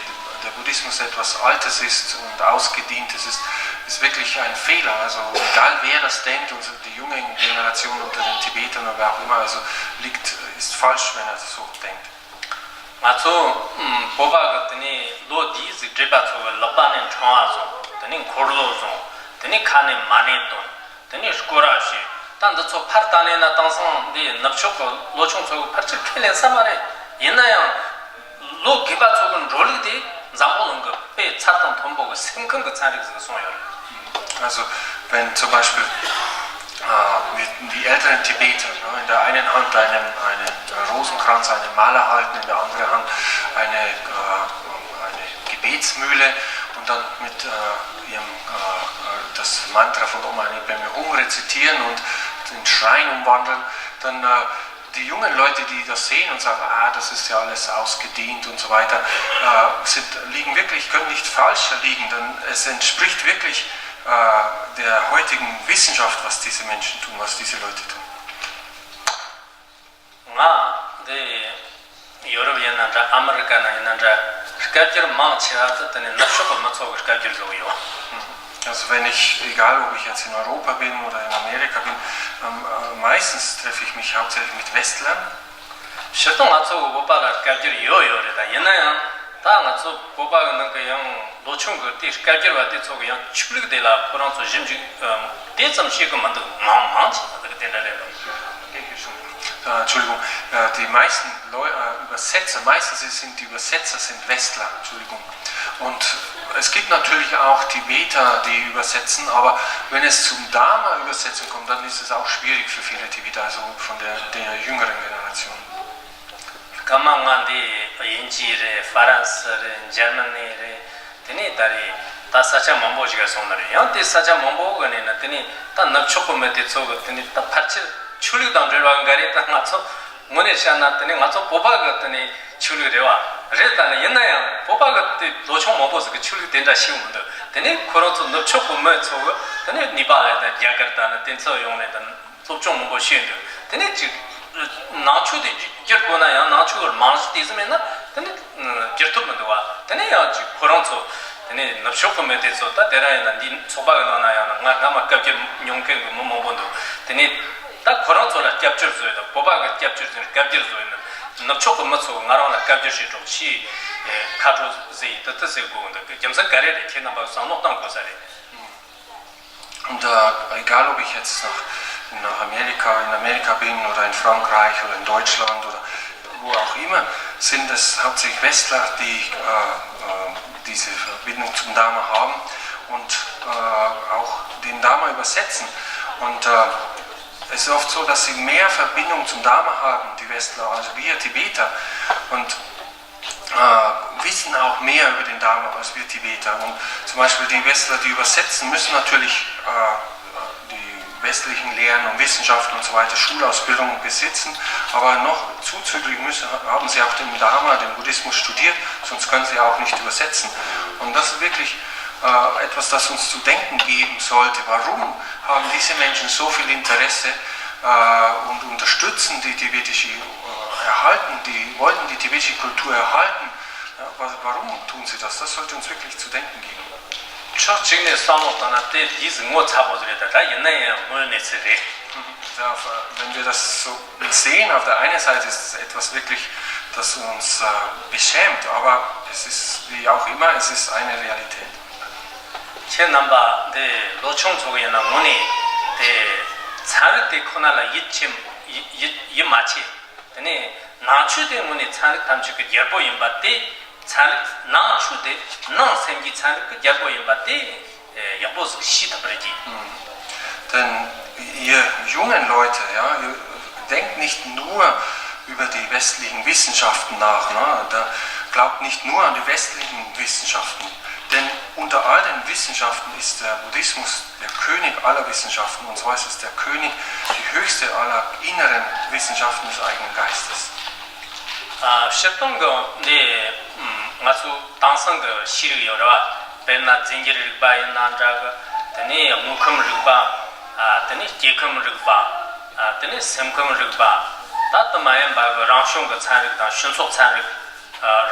der Buddhismus etwas Altes ist und Ausgedientes ist, ist wirklich ein Fehler. Also egal wer das denkt, und die junge Generation unter den Tibetern oder wer auch immer, also liegt, ist falsch, wenn er so denkt. ང་ཚོ་བོད་པ་གི་དེ་ནས་ལོ་དེའི་ཟིག་བགྲེས་པ་ཚོ་གི་ལག་པ་ནས་འཕྲང་བ་བཟུང་། དེ་ནས་འཁོར་ལོ་བཟུང་། དེ་ནས་ཁ་ནས་མ་ཎི་འདོན། དེ་ནས་སྐོར་ར་བྱེད། ད་འདི་ཚོ་ཕར་ལྟ་ནས་ན་དེང་སང་འདི་ནུབ་ཕྱོགས་ཀྱི་ལོ་ཆུང་ཚོ་གི་ཕལ་ཆེར་ཁས་ལེན་ས་མ་རེད། ཡིན་ན་ཡང་ལོ་རྒས་པ་ཚོ་གི་འགྲོ་ལུགས་དེ་འཛམ་བུ་གླིང་གི་དཔེ་ཚད་དང་མཐོན་པོ་གི་སེམས་ཁམས་ཀྱི་ཚན་རིག་ཟིག་གསུངས་ཡོད་རེད། Also wenn zum Beispiel äh, die, die älteren Tibeter ne, in der einen Hand einen, einen Rosenkranz, eine Mala halten, in der anderen Hand eine, äh, eine Gebetsmühle und dann mit äh, ihrem, äh, das Mantra von Om Mani Padme Hum rezitieren und in Schrein umwandeln, dann äh, die jungen Leute, die das sehen und sagen, ah, das ist ja alles ausgedient und so weiter, äh, sind, liegen wirklich, können nicht falscher liegen, denn es entspricht wirklich äh, der heutigen Wissenschaft, was diese Menschen tun, was diese Leute tun. ང་འདི་ཡོ་རོབ་ཡིན་ན་འདྲ། ཨ་མི་རི་ཀ་ནང་ཡིན་ན་འདྲ། སྐད་སྒྱུར་མང་ཆེ་བ་དེ་དེ་ནས་ནུབ་ཕྱོགས་ཀྱི་མི་ཚོ་གི་སྐད་སྒྱུར་བཟོ་གི་ཡོད། Also wenn ich, egal ob ich jetzt in Europa bin oder in Amerika bin, ähm, äh, meistens treffe ich mich hauptsächlich mit Westlern. སྤྱིར་བཏང་ང་ཚོ་བོད་པ་ལ་སྐད་སྒྱུར་ཡོད་ཡོད་རེད། ད་ཡིན་ན་ཡང་ད་ང་ཚོ་བོད་པ་གི་ནང་གི་ཡང་ལོ་ཆུང་གི་དེ་སྐད་སྒྱུར་བ་དེ་ཚོ་གི་ཡང་ཆོས་ལུགས་དེ་ལ་ཁོ་རང་ཚོ་ཞིབ་འཇུག་ཨམ། དེ་ཙམ་བྱེད་གི་མི་འདུག་མང་མང་ཆེ་ས་དེ་གི་དེ་འདྲ་རེད་པ། Äh, Entschuldigung, äh, die meisten Leu äh, Übersetzer, meistens sind die Übersetzer sind Westler, Entschuldigung. Und es gibt natürlich auch Tibeter, die übersetzen, aber wenn es zum Dharma-Übersetzen kommt, dann ist es auch schwierig für viele Tibeter, also von der, der jüngeren Generation. སྐར་མ་ང་འདི་དབྱིན་ཇི་རེད། ཧྥ་རན་སི་རེད། འཇར་མ་ནི་རེད། དེ་ནས་ད་རེས་ད་ས་ཆ་མང་པོ་ཞིག་ལ་སོང་ནི་རེད། ཡང་དེ་ས་ཆ་མང་པོ་གི་ནས་ན་དེ་ནས་ད་ནུབ་ཕྱོགས་གི་མི་དེ་ཚོ་གི་དེ་ནས་ད་ཕལ་ཆེར་ཆོས་ལུགས་དང་འབྲེལ་བ་འགའ་རེ་ད་ང་ཚོ་དངོས་གནས་བཤད་ན་དེ་ནས་ང་ཚོ་བོད་པ་གི་དེ་ནས་ཆོས་ལུགས་རེད་བ། རེད། ད་ནི་ཡིན་ན་ཡང་བོད་པ་གི་དེ་ལོ་ཆུང་མང་པོ་ཟིག་གི་ཆོས་ལུགས་དེ་འདྲ་ཤེས་མི་འདུག་དེ་ནས་ཁོ་རང་ཚོ་ནུབ་ཕྱོགས་གི་མི་ཚོ་གི་དེ་ནས་ནི་པ་ལ་ད་རྒྱ་གར་ད་ནི་དེ་ཚོ་ཡོང་ནས་ད། སློབ་སྦྱོང་མང་པོ་བྱས་འདུག་དེ་ནས་ཅིག་ནང་ཆོས་དེ་བསྒྱུར་དགོས་ན་ཡང་ནང་ཆོས་རྨང་གཞི་དེ་ཙམ་མེད་ན་དེ་ནས་བསྒྱུར་ཐུབ་མི་འདུག་བ། དེ་ནས་ཡང་ཅིག་ཁོ་རང་ཚོ་དེ་ནས་ནུབ་ཕྱོགས་ཀྱི་མི་དེ་ཚོ་ད་དེ་རང་ཡིན་ན་འདི་ཚོགས་པ་གི་ནང་ན་ཡང་ན་ང་སྔ་མ་སྐད་སྒྱུར་མྱོང་མཁན་གྱི་མི་མང་པོ་འདུག་དེ་ནས་ད་ཁོ་རང་ཚོ་ལ་སྐྱབས་བཅོལ་བཟོས་དང་བོད་པ་གི་སྐྱབས་བཅོལ་བཟོས་སྐད་སྒྱུར་བཟོས་ནས་ནུབ་ཕྱོགས་ཀྱི་མི་ཚོ་ང་རང་ལ་སྐད་སྒྱུར་བྱེད་རོགས་ཞེས་ཁ་དྲོ་ཟེར་ཡིན། དེ་དེ་ཟེར་དགོས་འདུག་རྒྱུ་མཚན་ག་རེ་རེད། ཁྱེད་རྣམ་པ་བསམ་བློ་གཏོང་དགོས་ས་རེད། Und äh, egal, ob ich jetzt nach, nach Amerika, in Amerika bin oder in Frankreich oder in Deutschland oder wo auch immer, sind es hauptsächlich Westler, die äh, äh, diese Verbindung zum Dharma haben und äh, auch den Dharma übersetzen. Und äh, es ist oft so, dass sie mehr Verbindung zum Dharma haben, die Westler, als wir Tibeter. Und äh, wissen auch mehr über den Dharma als wir Tibeter. Und zum Beispiel die Westler, die übersetzen, müssen natürlich äh, die westlichen Lehren und Wissenschaften und so weiter, Schulausbildung besitzen, aber noch zuzüglich müssen, haben sie auch den Dharma, den Buddhismus studiert, sonst können sie auch nicht übersetzen. Und das ist wirklich äh, etwas, das uns zu denken geben sollte. Warum haben diese Menschen so viel Interesse äh, und unterstützen die tibetische, äh, erhalten, die wollen die tibetische Kultur erhalten? Ja, wa- warum tun sie das? Das sollte uns wirklich zu denken geben. ཕྱོགས་གཅིག་ནས་བསམ་བློ་བཏང་ན་དེ་ལས་ངོ་ཚ་པོ་ཟིག་རེད། ད་ད་ཡིན་ན་ཡང་དངོས་གནས་ཚུལ་རེད། Ja, auf- äh, wenn wir das so sehen, auf der einen Seite ist es etwas wirklich, das uns äh, beschämt, aber es ist, wie auch immer, es ist eine Realität. ཁྱེད་རྣམ་པ་འདི་ལོ་ཆུང་ཚོ་གི་ཡིན་ན་དངོས་གནས་དེ་ཚན་རིག་དེ་ཁོ་ན་ལ་ཡིད་ཆེས་ཡིད་ཡིད་ཡིད་མ་ཆེས། དེ་ནས་ནང་ཆོས་དེ་དངོས་གནས་ཚན་རིག་ཐམས་ཅད་ཀྱི་རྒྱལ་པོ་ཡིན་པ་དེ། ཚན་རིག་ནང་ཆོས་དེ་ནང་སེམས་ཀྱི་ཚན་རིག་གི་རྒྱལ་པོ་ཡིན་པ་དེ་ཡག་པོ་ཟིག་ཤེས་ཐུབ་པར་གྱིས། Denn ihr jungen Leute, ja, ihr denkt nicht nur über die westlichen Wissenschaften nach, ne? Da glaubt nicht nur an die westlichen Wissenschaften. Denn unter all den Wissenschaften ist der Buddhismus der König aller Wissenschaften, und zwar ist es der König, die höchste aller inneren Wissenschaften des eigenen Geistes. སྤྱིར་བཏང་གི་འདི་ང་ཚོ་དེང་སང་གི་ཤེས་རིག་ཡོད་རེད་བ། དཔེར་ན་རྫས་འགྱུར་རིག་པ་ཡིན་ན་འདྲ་གི། དེ་ནས་དངོས་ཁམས་རིག་པ། དེ་ནས་སྐྱེ་ཁམས་རིག་པ། དེ་ནས་སེམས་ཁམས་རིག་པ། ད་དེ་མ་ཡིན་པ་གི་རང་བྱུང་གི་ཚན་རིག་དང་སྤྱི་ཚོགས་ཚན་རིག་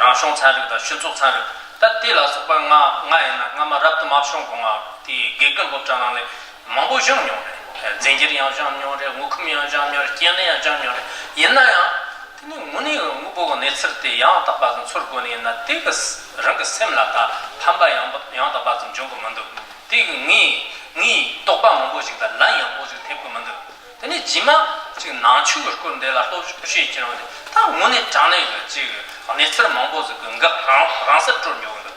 རང་བྱུང་ཚན་རིག་དང་སྤྱི་ཚོགས་ཚན་རིག་ད་དེ་ལ་སོགས་པ་ང་ང་ཡིན་ན་སྔ་མ་རབ་ཏུ་མ་བྱུང་གོང་ང་དེའི་དགེ་རྒན་སློབ་གྲྭ་ནང་ནས་མང་པོ་སྦྱངས་མྱོང་རེད། རྫས་འགྱུར་ཡང་སྦྱངས་མྱོང་རེད། དངོས་ཁམས་ཡང་སྦྱངས་མྱོང་རེད། སྐྱེ་དངོས་ཡང་སྦྱངས་མྱོང་རེད། ཡིན་ན་ཡང་དེ་ནི་དངོས་གནས་དངོས་པོ་གི་གནས་ཚུལ་དེ་ཡང་དག་པ་ཙམ་ཚོར་དགོས་ནི་ཡིན་ན་དེ་གི་རང་གི་སེམས་ལ་ད་ཕན་པ་ཡང་ཡང་དག་པ་ཙམ་འབྱུང་གི་མི་འདུག་དེ་གི་ངའི་ངའི་དོགས་པ་མང་པོ་ཞིག་དང་ལན་ཡང་པོ་ཞིག་ཐེབས་གི་མི་འདུག་དེ་ནས་རྗེས་མ་ཅིག་ནང་ཆོས་ཀྱི་སྐོར་འདི་ལ་སློབ་སྦྱོང་བྱེད་ཀྱི་རུང་ད་དངོས་གནས་དྲང་གནས་ཀྱི་ཅིག་གནས་ཚུལ་མང་པོ་ཟིག་གི་འགག་རང་རང་སར་སྤྲོད་འགྲོ་གི་འདུག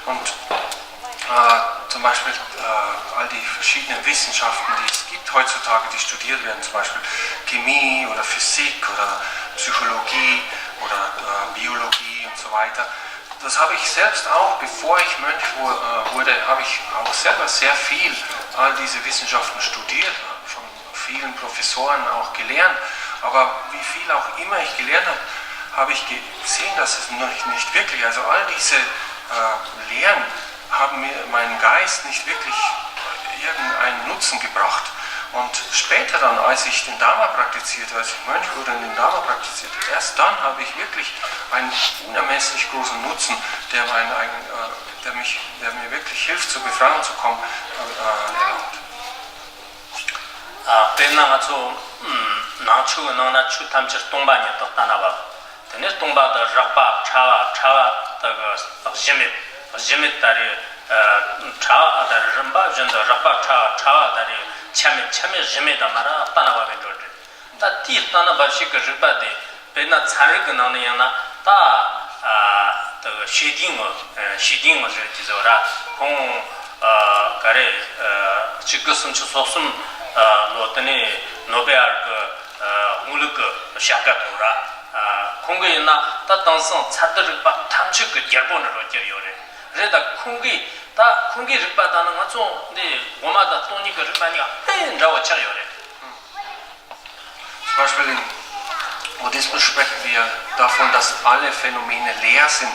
Und äh, zum Beispiel äh, all die verschiedenen Wissenschaften, die es gibt heutzutage, die studiert werden, zum Beispiel Chemie oder Physik oder Psychologie oder äh, Biologie und so weiter, das habe ich selbst auch, bevor ich Mönch wurde, habe ich auch selber sehr viel all diese Wissenschaften studiert, von vielen Professoren auch gelernt. Aber wie viel auch immer ich gelernt habe, habe ich gesehen, dass es nicht, nicht wirklich, also all diese äh, Lehren haben mir meinen Geist nicht wirklich irgendeinen Nutzen gebracht. Und später dann, als ich den Dharma praktizierte, als ich Mönch wurde und den Dharma praktizierte, erst dann habe ich wirklich einen unermesslich großen Nutzen, der, mein, ein, äh, der, mich, der mir wirklich hilft, zur Befreiung zu kommen, äh, äh, erlangt. དཔེར་ན་ང་ཚོ་ནང་ཆོས་ཀྱི་ནང་ན་ཆོས་ཐམས་ཅད་སྟོང་པ་ཉིད་དུ་བལྟ་ན་བབ། དེ་ནས་སྟོང་པ་དང་རགས་པ་ཕྲ་བ་ཕྲ་བ་དག་གི་གཞི་མེད། གཞི་མེད་ད་རེས་ཕྲ་བ་ད་རེས་རིམ་པ་བཞིན་དུ་རགས་པ་ཕྲ་བ་ཕྲ་བ་ད་རེས་ཆ་མེད་ཆ་མེད་གཞི་མེད་དུ་མར་བལྟ་ན་བབ་པའི་འགྲོ་འདྲེན། ད་དེའི་ལྟ་ན་བབ་ཤེས་ཀྱི་རིག་པ་དེ་དཔེར་ན་ཚན་རིག་གི་ནང་ནས་ཡང་ན་ད་ད་ཤེས་ལྡན་ངོ་ཤེས་ལྡན་ངོ་ཟེར་གྱི་ཟེར་བ་ར་ཁོང་ག་རེ་གཅིག་དགུ་སུམ་ཅུ་སོ་གསུམ་ལོ་དེ་ནས་ནོ་བེལ་གི་དངོས་ལུགས་ཀྱི་བྱ་དགའ་ཐོབ་ར། ཁོང་གི་ཡིན་ན་ད་དེང་སང་ཚད་རྡུལ་རིག་པ་ཐམས་ཅད་ཀྱི་རྒྱལ་པོ་ནི་རུ་གྱུར་ཡོད་རེད། རེད། ད་ཁོང་གིས་ད་ཁོང་གི་རིག་པ་དང་ནི་ང་ཚོ་འདི་དབུ་མ་དང་སྟོང་ཉིད་ཀྱི་རིག་པ་གཉིས་ཀ་དཔེ་འདྲ་བོ་ཆགས་ཡོད་རེད། Zum Beispiel im Buddhismus sprechen wir davon, dass alle Phänomene leer sind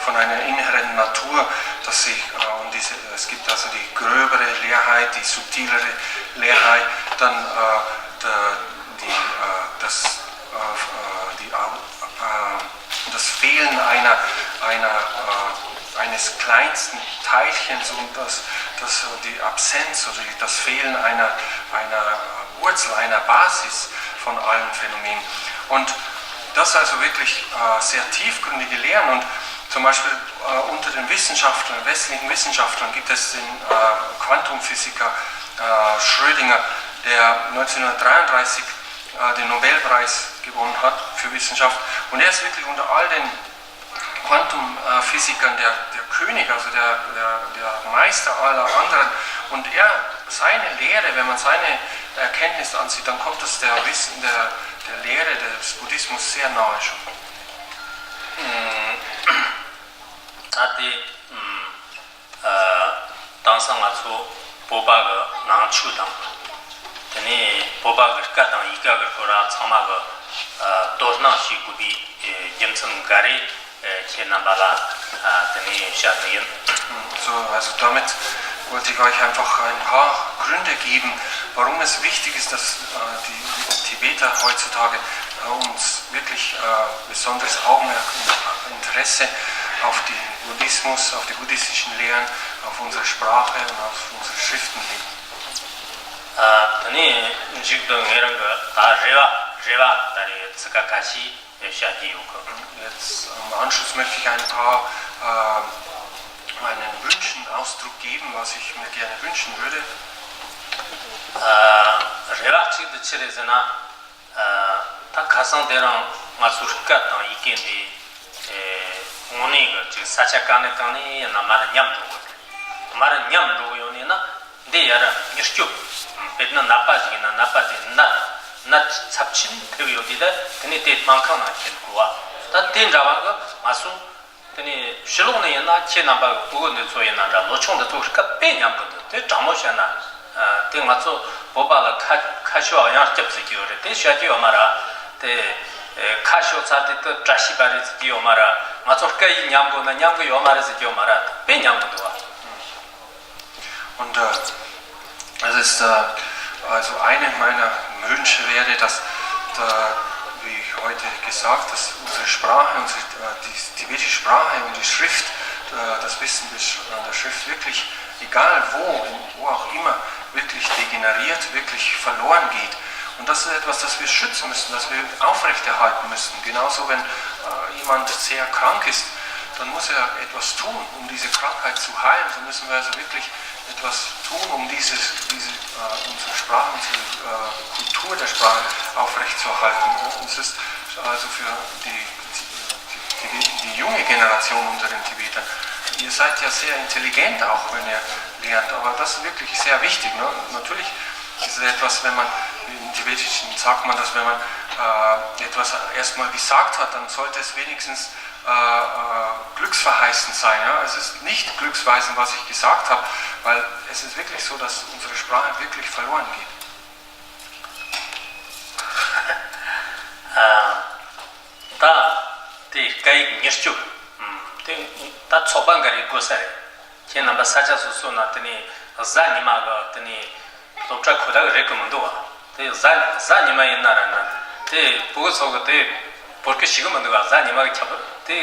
von einer inneren Natur, dass sie, äh, und diese, es gibt also die gröbere Leerheit, die subtilere Leerheit, dann äh, der, die, äh, das, äh, die, äh, das Fehlen einer, einer, äh, eines kleinsten Teilchens und das, das, die Absenz oder das Fehlen einer, einer Wurzel, einer Basis von allen Phänomenen. Und das ist also wirklich äh, sehr tiefgründige Lehren. Und zum Beispiel äh, unter den Wissenschaftlern, westlichen Wissenschaftlern gibt es den äh, Quantenphysiker äh, Schrödinger, der neunzehnhundertdreiunddreißig äh, den Nobelpreis gewonnen hat für Wissenschaft. Und er ist wirklich unter all den Quantenphysikern der, der König, also der, der, der Meister aller anderen. Und er, seine Lehre, wenn man seine Erkenntnis ansieht, dann kommt das der, Wissen, der, der Lehre des Buddhismus sehr nahe schon. ད་དེ་དེང་སང་ང་ཚོ་བོད་པ་གི་ནང་ཆོས་དང་། དེ་ནས་བོད་པ་གི་སྐད་དང་ཡི་གེ་གི་སྐོར་ལ་ཚང་མ་གི་དོ་སྣང་བྱེད་དགོས་པའི་རྒྱུ་མཚན་འགའ་རེ་ཁྱེད་རྣམ་པ་ལ་དེ་ནས་བཤད་ནི་ཡིན། So, also damit wollte ich euch einfach ein paar Gründe geben, warum es wichtig ist, dass äh, die, die Tibeter heutzutage äh, uns wirklich äh, besonderes Augenmerk und Interesse auf den Buddhismus, auf die buddhistischen Lehren, auf unsere Sprache und auf unsere Schriften legen. དེ་ནས་མཇུག་ཏུ་ངེད་རང་གི་ད་རེ་བ་རེ་བ་ད་རེ་ཚིག་ཁ་ཁ་ཤས་བཤད་ཀྱི་ཡོད་གི། Jetzt im Anschluss möchte ich ein paar äh, meinen Wünschen Ausdruck geben, was ich mir gerne wünschen würde. རེ་བ་གཅིག་དེ་ཅི་རེད་ཟེར་ན། ད་ཁ་སང་དེ་རིང་ང་ཚོའི་སྐད་དང་ཡི་གེ་འདི་དངོས་གནས་ཀྱི་ཅིག་ས་ཆ་གང་ནས་གང་ནས་ཡིན་ན་མར་ཉམས་འགྲོ་གི་རེད། མར་ཉམས་འགྲོ་གི་ཡོད་ནས་ན་འདི་ཡར་མྱུར་སྐྱོབ། དཔེར་ན་ནད་པ་ཞིག་ཡིན་ན་ནད་པ་དེ་ནད་ནད་ཚབས་ཆེན་ཕེབས་ཡོད་དུས་ད་དེ་ནས་དེ་སྨན་ཁང་ནང་ཁྱེར་དགོས་པ། ད་དེ་འདྲ་བ་གི་ང་ཚོ། དེ་ནས་ཕྱི་ལོགས་ནས་ཡིན་ན་ཁྱེད་རྣམ་པ་གི་སྤུ་གུ་འདི་ཚོ་ཡིན་ན་འདྲ་ལོ་ཆུང་འདི་ཚོ་སྐད་དཔེ་ཉམས་གི་འདུག་དེ་དྲང་མོ་བཤད་ན། དེ་ང་ཚོ་བོད་པ་ལ་ཁ་ཁ་ཤོ་གཡང་སྐྱབས་ཟེར་གྱི་ཡོད་རེད། དེ་བཤད་ཀྱི་ཡོད་མ་རེད། དེ་ཁ་ཤོ་ཚ་དེ་དུ་བཀྲ་ཤིས་པ་རེད་ཟེར་གྱི་ཡོད་མ་རེད། ང་ཚོ་སྐད་ཡིག་ཉམས་དགོས་ན་ཉམས་གི་ཡོད་མ་རེད་ཟེར་གྱི་ཡོད་མ་རེད། དཔེ་ཉམས་གི་འདུག་བ། Und äh, es ist, äh, also eine meiner Wünsche wäre, dass, äh, wie heute gesagt, dass unsere Sprache, unsere, äh, die tibetische Sprache und die Schrift, äh, das Wissen des, äh, der Schrift wirklich, egal wo, in, wo auch immer, wirklich degeneriert, wirklich verloren geht. Und das ist etwas, das wir schützen müssen, das wir aufrechterhalten müssen. Genauso, wenn äh, jemand sehr krank ist, dann muss er etwas tun, um diese Krankheit zu heilen. So müssen wir also wirklich etwas tun, um dieses, diese, äh, unsere Sprache, unsere äh, Kultur der Sprache aufrechtzuerhalten. Und es ist also für die, die, die, die junge Generation unter den Tibetern, ihr seid ja sehr intelligent, auch wenn ihr lernt, aber das ist wirklich sehr wichtig. Ne? Natürlich ist es etwas, wenn man im Tibetischen sagt man das, wenn man äh, etwas erstmal gesagt hat, dann sollte es wenigstens äh, äh, glücksverheißend sein. Ja? Es ist nicht glücksverheißend, was ich gesagt habe, weil es ist wirklich so, dass unsere Sprache wirklich verloren geht. ད་དེ་སྐད་ཡིག་མྱུར་སྐྱོབ་དེ་ད་ཚོགས་པ་འགའ་རེ་དགོས་ས་རེད། ཁྱེད་རྣམ་པ་ས་ཆ་སོ་སོ་ན་དེ་ནས་གཟའ་ཉི་མ་གི་དེ་ནས་ སློབ་གྲྭ་ཁོ་ཐག་རེད་གི་མི་འདུག་བ། དེ་གཟའ་གཟའ་ཉི་མ་ཡིན་ན་ར་ན་དེ་ཕྲུ་གུ་ཚོ་གི་དེ་བོད་སྐད་ཤེས་གི་མི་འདུག་བ། གཟའ་ཉི་མ་གི་ཁྱབ་དེ་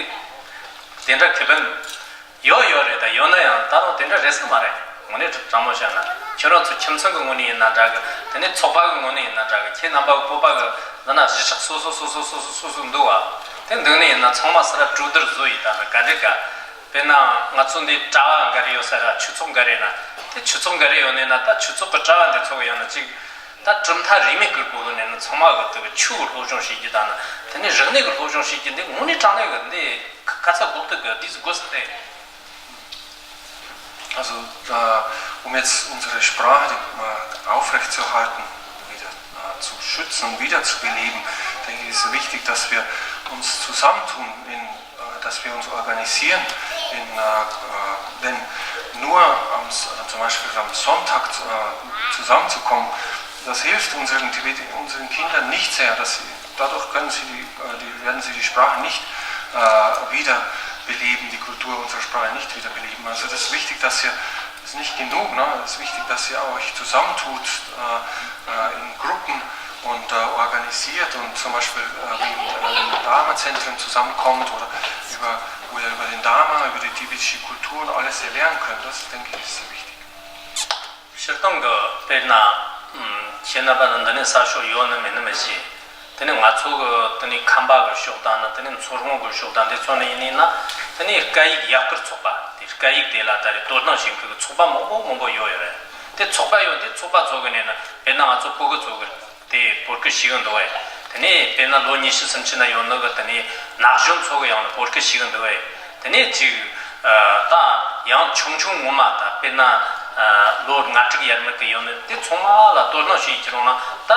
དེ་འདྲ་ཁེ་ཕན་ཡོད་ཡོད་རེད། ད་ཡོད་ན་ཡང་ད་རུང་དེ་འདྲ་རེད་ས་མ་རེད། དངོས་གནས་དྲང་མོ་བཤད་ན་ཁྱེད་རང་ཚོ་ཁྱིམ་ཚང་གི་ངོས་ནས་ཡིན་ན་འདྲ་གི། དེ་ནས་ཚོགས་པ་གི་ངོས་ནས་ཡིན་ན་འདྲ་གི། ཁྱེད་རྣམ་པ་གི་སྤོབས་པ་གི་འདི་ན་གཞིས་ཆགས་སོ་སོ་སོ་སོ་སོ་སོ་སོ་སོ་འདུག་བ། དེ་འདུག་ནས་ཡིན་ན་ཚང་མ་སི་ར་གྲོས་བསྡུར་བཟོ་ཡིན། ད་ནི་ག་འདྲ་ག་དཔེར་ན་ང་ཚོ་འདི་གྲྭ་བ་འགའ་རེ་ཡོད་ས་ར། ཆོས་ཚོགས་འགའ་རེ་ན་དེ་ཆོས་ཚོགས་འགའ་རེ་ཡོད་ནས་ན། ད་ཆོས་ཚོགས་ཀྱི་གྲྭ་བ་འདི་ཚོ་གི་ཡང་ན་ཅིག་ད་གྲུབ་མཐའ་རིས་མེད་ཀྱི་སྒོ་ནས་ནི་ཚང་མ་གི་དེ་གི་ཆོས་ཀྱི་སློབ་སྦྱོང་བྱེད་རྒྱུ་དང་ནི་དེ་ནས་རིག་གནས་ཀྱི་སློབ་སྦྱོང་བྱེད་རྒྱུ་འདི་དངོས་གནས་དྲང་གནས་གི་འདི་ཁ་ཚ་དགོས་གཏུག་གི་དུས་སུ་དགོས་ས་རེད། Also, äh, um jetzt unsere Sprache äh, aufrechtzuerhalten, wieder äh, zu schützen und wieder zu beleben, denke ich, ist wichtig, dass wir uns zusammentun, in, äh, dass wir uns organisieren. In, äh, äh, denn nur am, zum Beispiel am Sonntag äh, zusammenzukommen, das hilft unseren, Tibet, unseren Kindern nicht sehr. Dass sie, dadurch können sie die, äh, die, werden sie die Sprache nicht äh, wiederbeleben, die Kultur unserer Sprache nicht wiederbeleben. Also das ist wichtig, dass ihr, es ist nicht genug, ne? Es ist wichtig, dass ihr euch zusammentut äh, äh, in Gruppen und äh, organisiert und zum Beispiel äh, wie in, äh, in Dharma-Zentren zusammenkommt oder über, wo ihr über den Dharma, über die tibetische Kultur und alles erlernen könnt. Das, denke ich, ist sehr wichtig. སྤྱིར་བཏང་གི་དཔེར་ན་ཁྱེད་རྣམ་པ་ནི་འདི་ནས་གསར་ཤོག་ཡོད་ནི་མེད་ནི་མི་ཤེས། དེ་ནས་ང་ཚོ་གི་དེ་ནས་ཁམས་པ་གི་ཕྱོགས་དང་ནི་དེ་ནས་མཚོ་སྔོན་གི་ཕྱོགས་དང་དེ་ཚོ་ནས་ཡིན་ནི་ན། དེ་ནས་སྐད་ཡིག་ཡག་པར་ཚོགས་པ་དེ་སྐད་ཡིག་དེ་ལ་ད་རེས་དོ་སྣང་བྱེད་མཁན་གི་ཚོགས་པ་མང་པོ་མང་པོ་ཡོད་ཡོད་རེད། དེ་ཚོགས་པ་ཡོད་དེ་ཚོགས་པ་ཚོ་གི་ནས་ནི་དཔེར་ན་ང་ཚོ་ཕྲུ་གུ་ཚོ་གི་དེ་བོད་སྐད་ཤེས་གི་འདུག་བས། དེ་ནས་དཔེར་ན་ལོ་ཉི་ཤུ་སུམ་ཅུ་ན་ཡོད་ནི་གི་དེ་ནས་ན་གཞོན་ཚོ་གི་ཡང་ནི་བོད་སྐད་ཤེས་གི་འདུག་བས། དེ་ནས་ཅིག་ད་ཡང་ཆུང་ཆུང་ངོ་མ་ད་དཔེར་ན་ལོ་ལྔ་དྲུག་ཡར་མར་གི་ཡོད་ནི་དེ་ཚང་མ་ལ་དོ་སྣང་བྱེད་ཀྱི་རུང་ན་ད་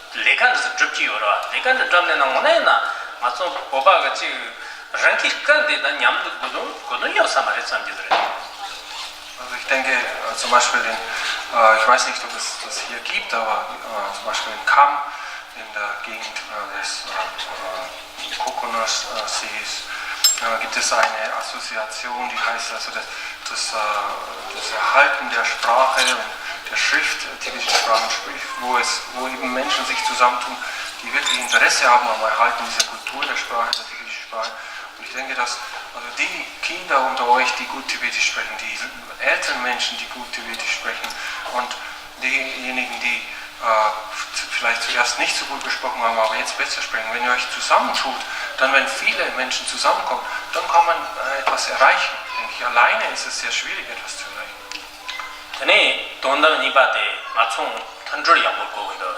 ལས་ཀ་འདི་ཚོ་སྒྲུབ་ཀྱི་ཡོད་རེད་བ། ལས་ཀ་འདི་སྒྲུབ་ནས་ན་ངོ་ནས་ན་ང་ཚོ་བོད་པ་གི་ཅིག་རང་གི་སྐད་འདི་ད་ཉམས་འདུག་དགོས་དོན་དགོས་དོན་ཡོད་ས་མ་རེད་བསམ་གྱི་རེད། Also ich denke äh, zum Beispiel in, äh, ich weiß nicht, ob es das hier gibt, aber äh, zum Beispiel in Kham, in der Gegend äh, des äh, Kokonas-Sees, äh, gibt es eine Assoziation, die heißt also das, das, äh, das Erhalten der Sprache und der Schrift, äh, tibetischen Sprache und Schrift, wo, es, wo eben Menschen sich zusammentun, die wirklich Interesse haben am Erhalten dieser Kultur der Sprache, der tibetischen Sprache. Und ich denke, dass also die Kinder unter euch, die gut Tibetisch sprechen, die älteren Menschen, die gut Tibetisch sprechen und diejenigen, die äh, vielleicht zuerst nicht so gut gesprochen haben, aber jetzt besser sprechen, wenn ihr euch zusammentut, dann, wenn viele Menschen zusammenkommen, dann kann man äh, etwas erreichen. Denke ich, alleine ist es sehr schwierig, etwas zu erreichen. དེ་ནས་དོན་དག་གཉིས་པ་དེ་ང་ཚོ་མཐུན་སྒྲིལ་ཡག་པོ་དགོས་ཀྱི་འདུག་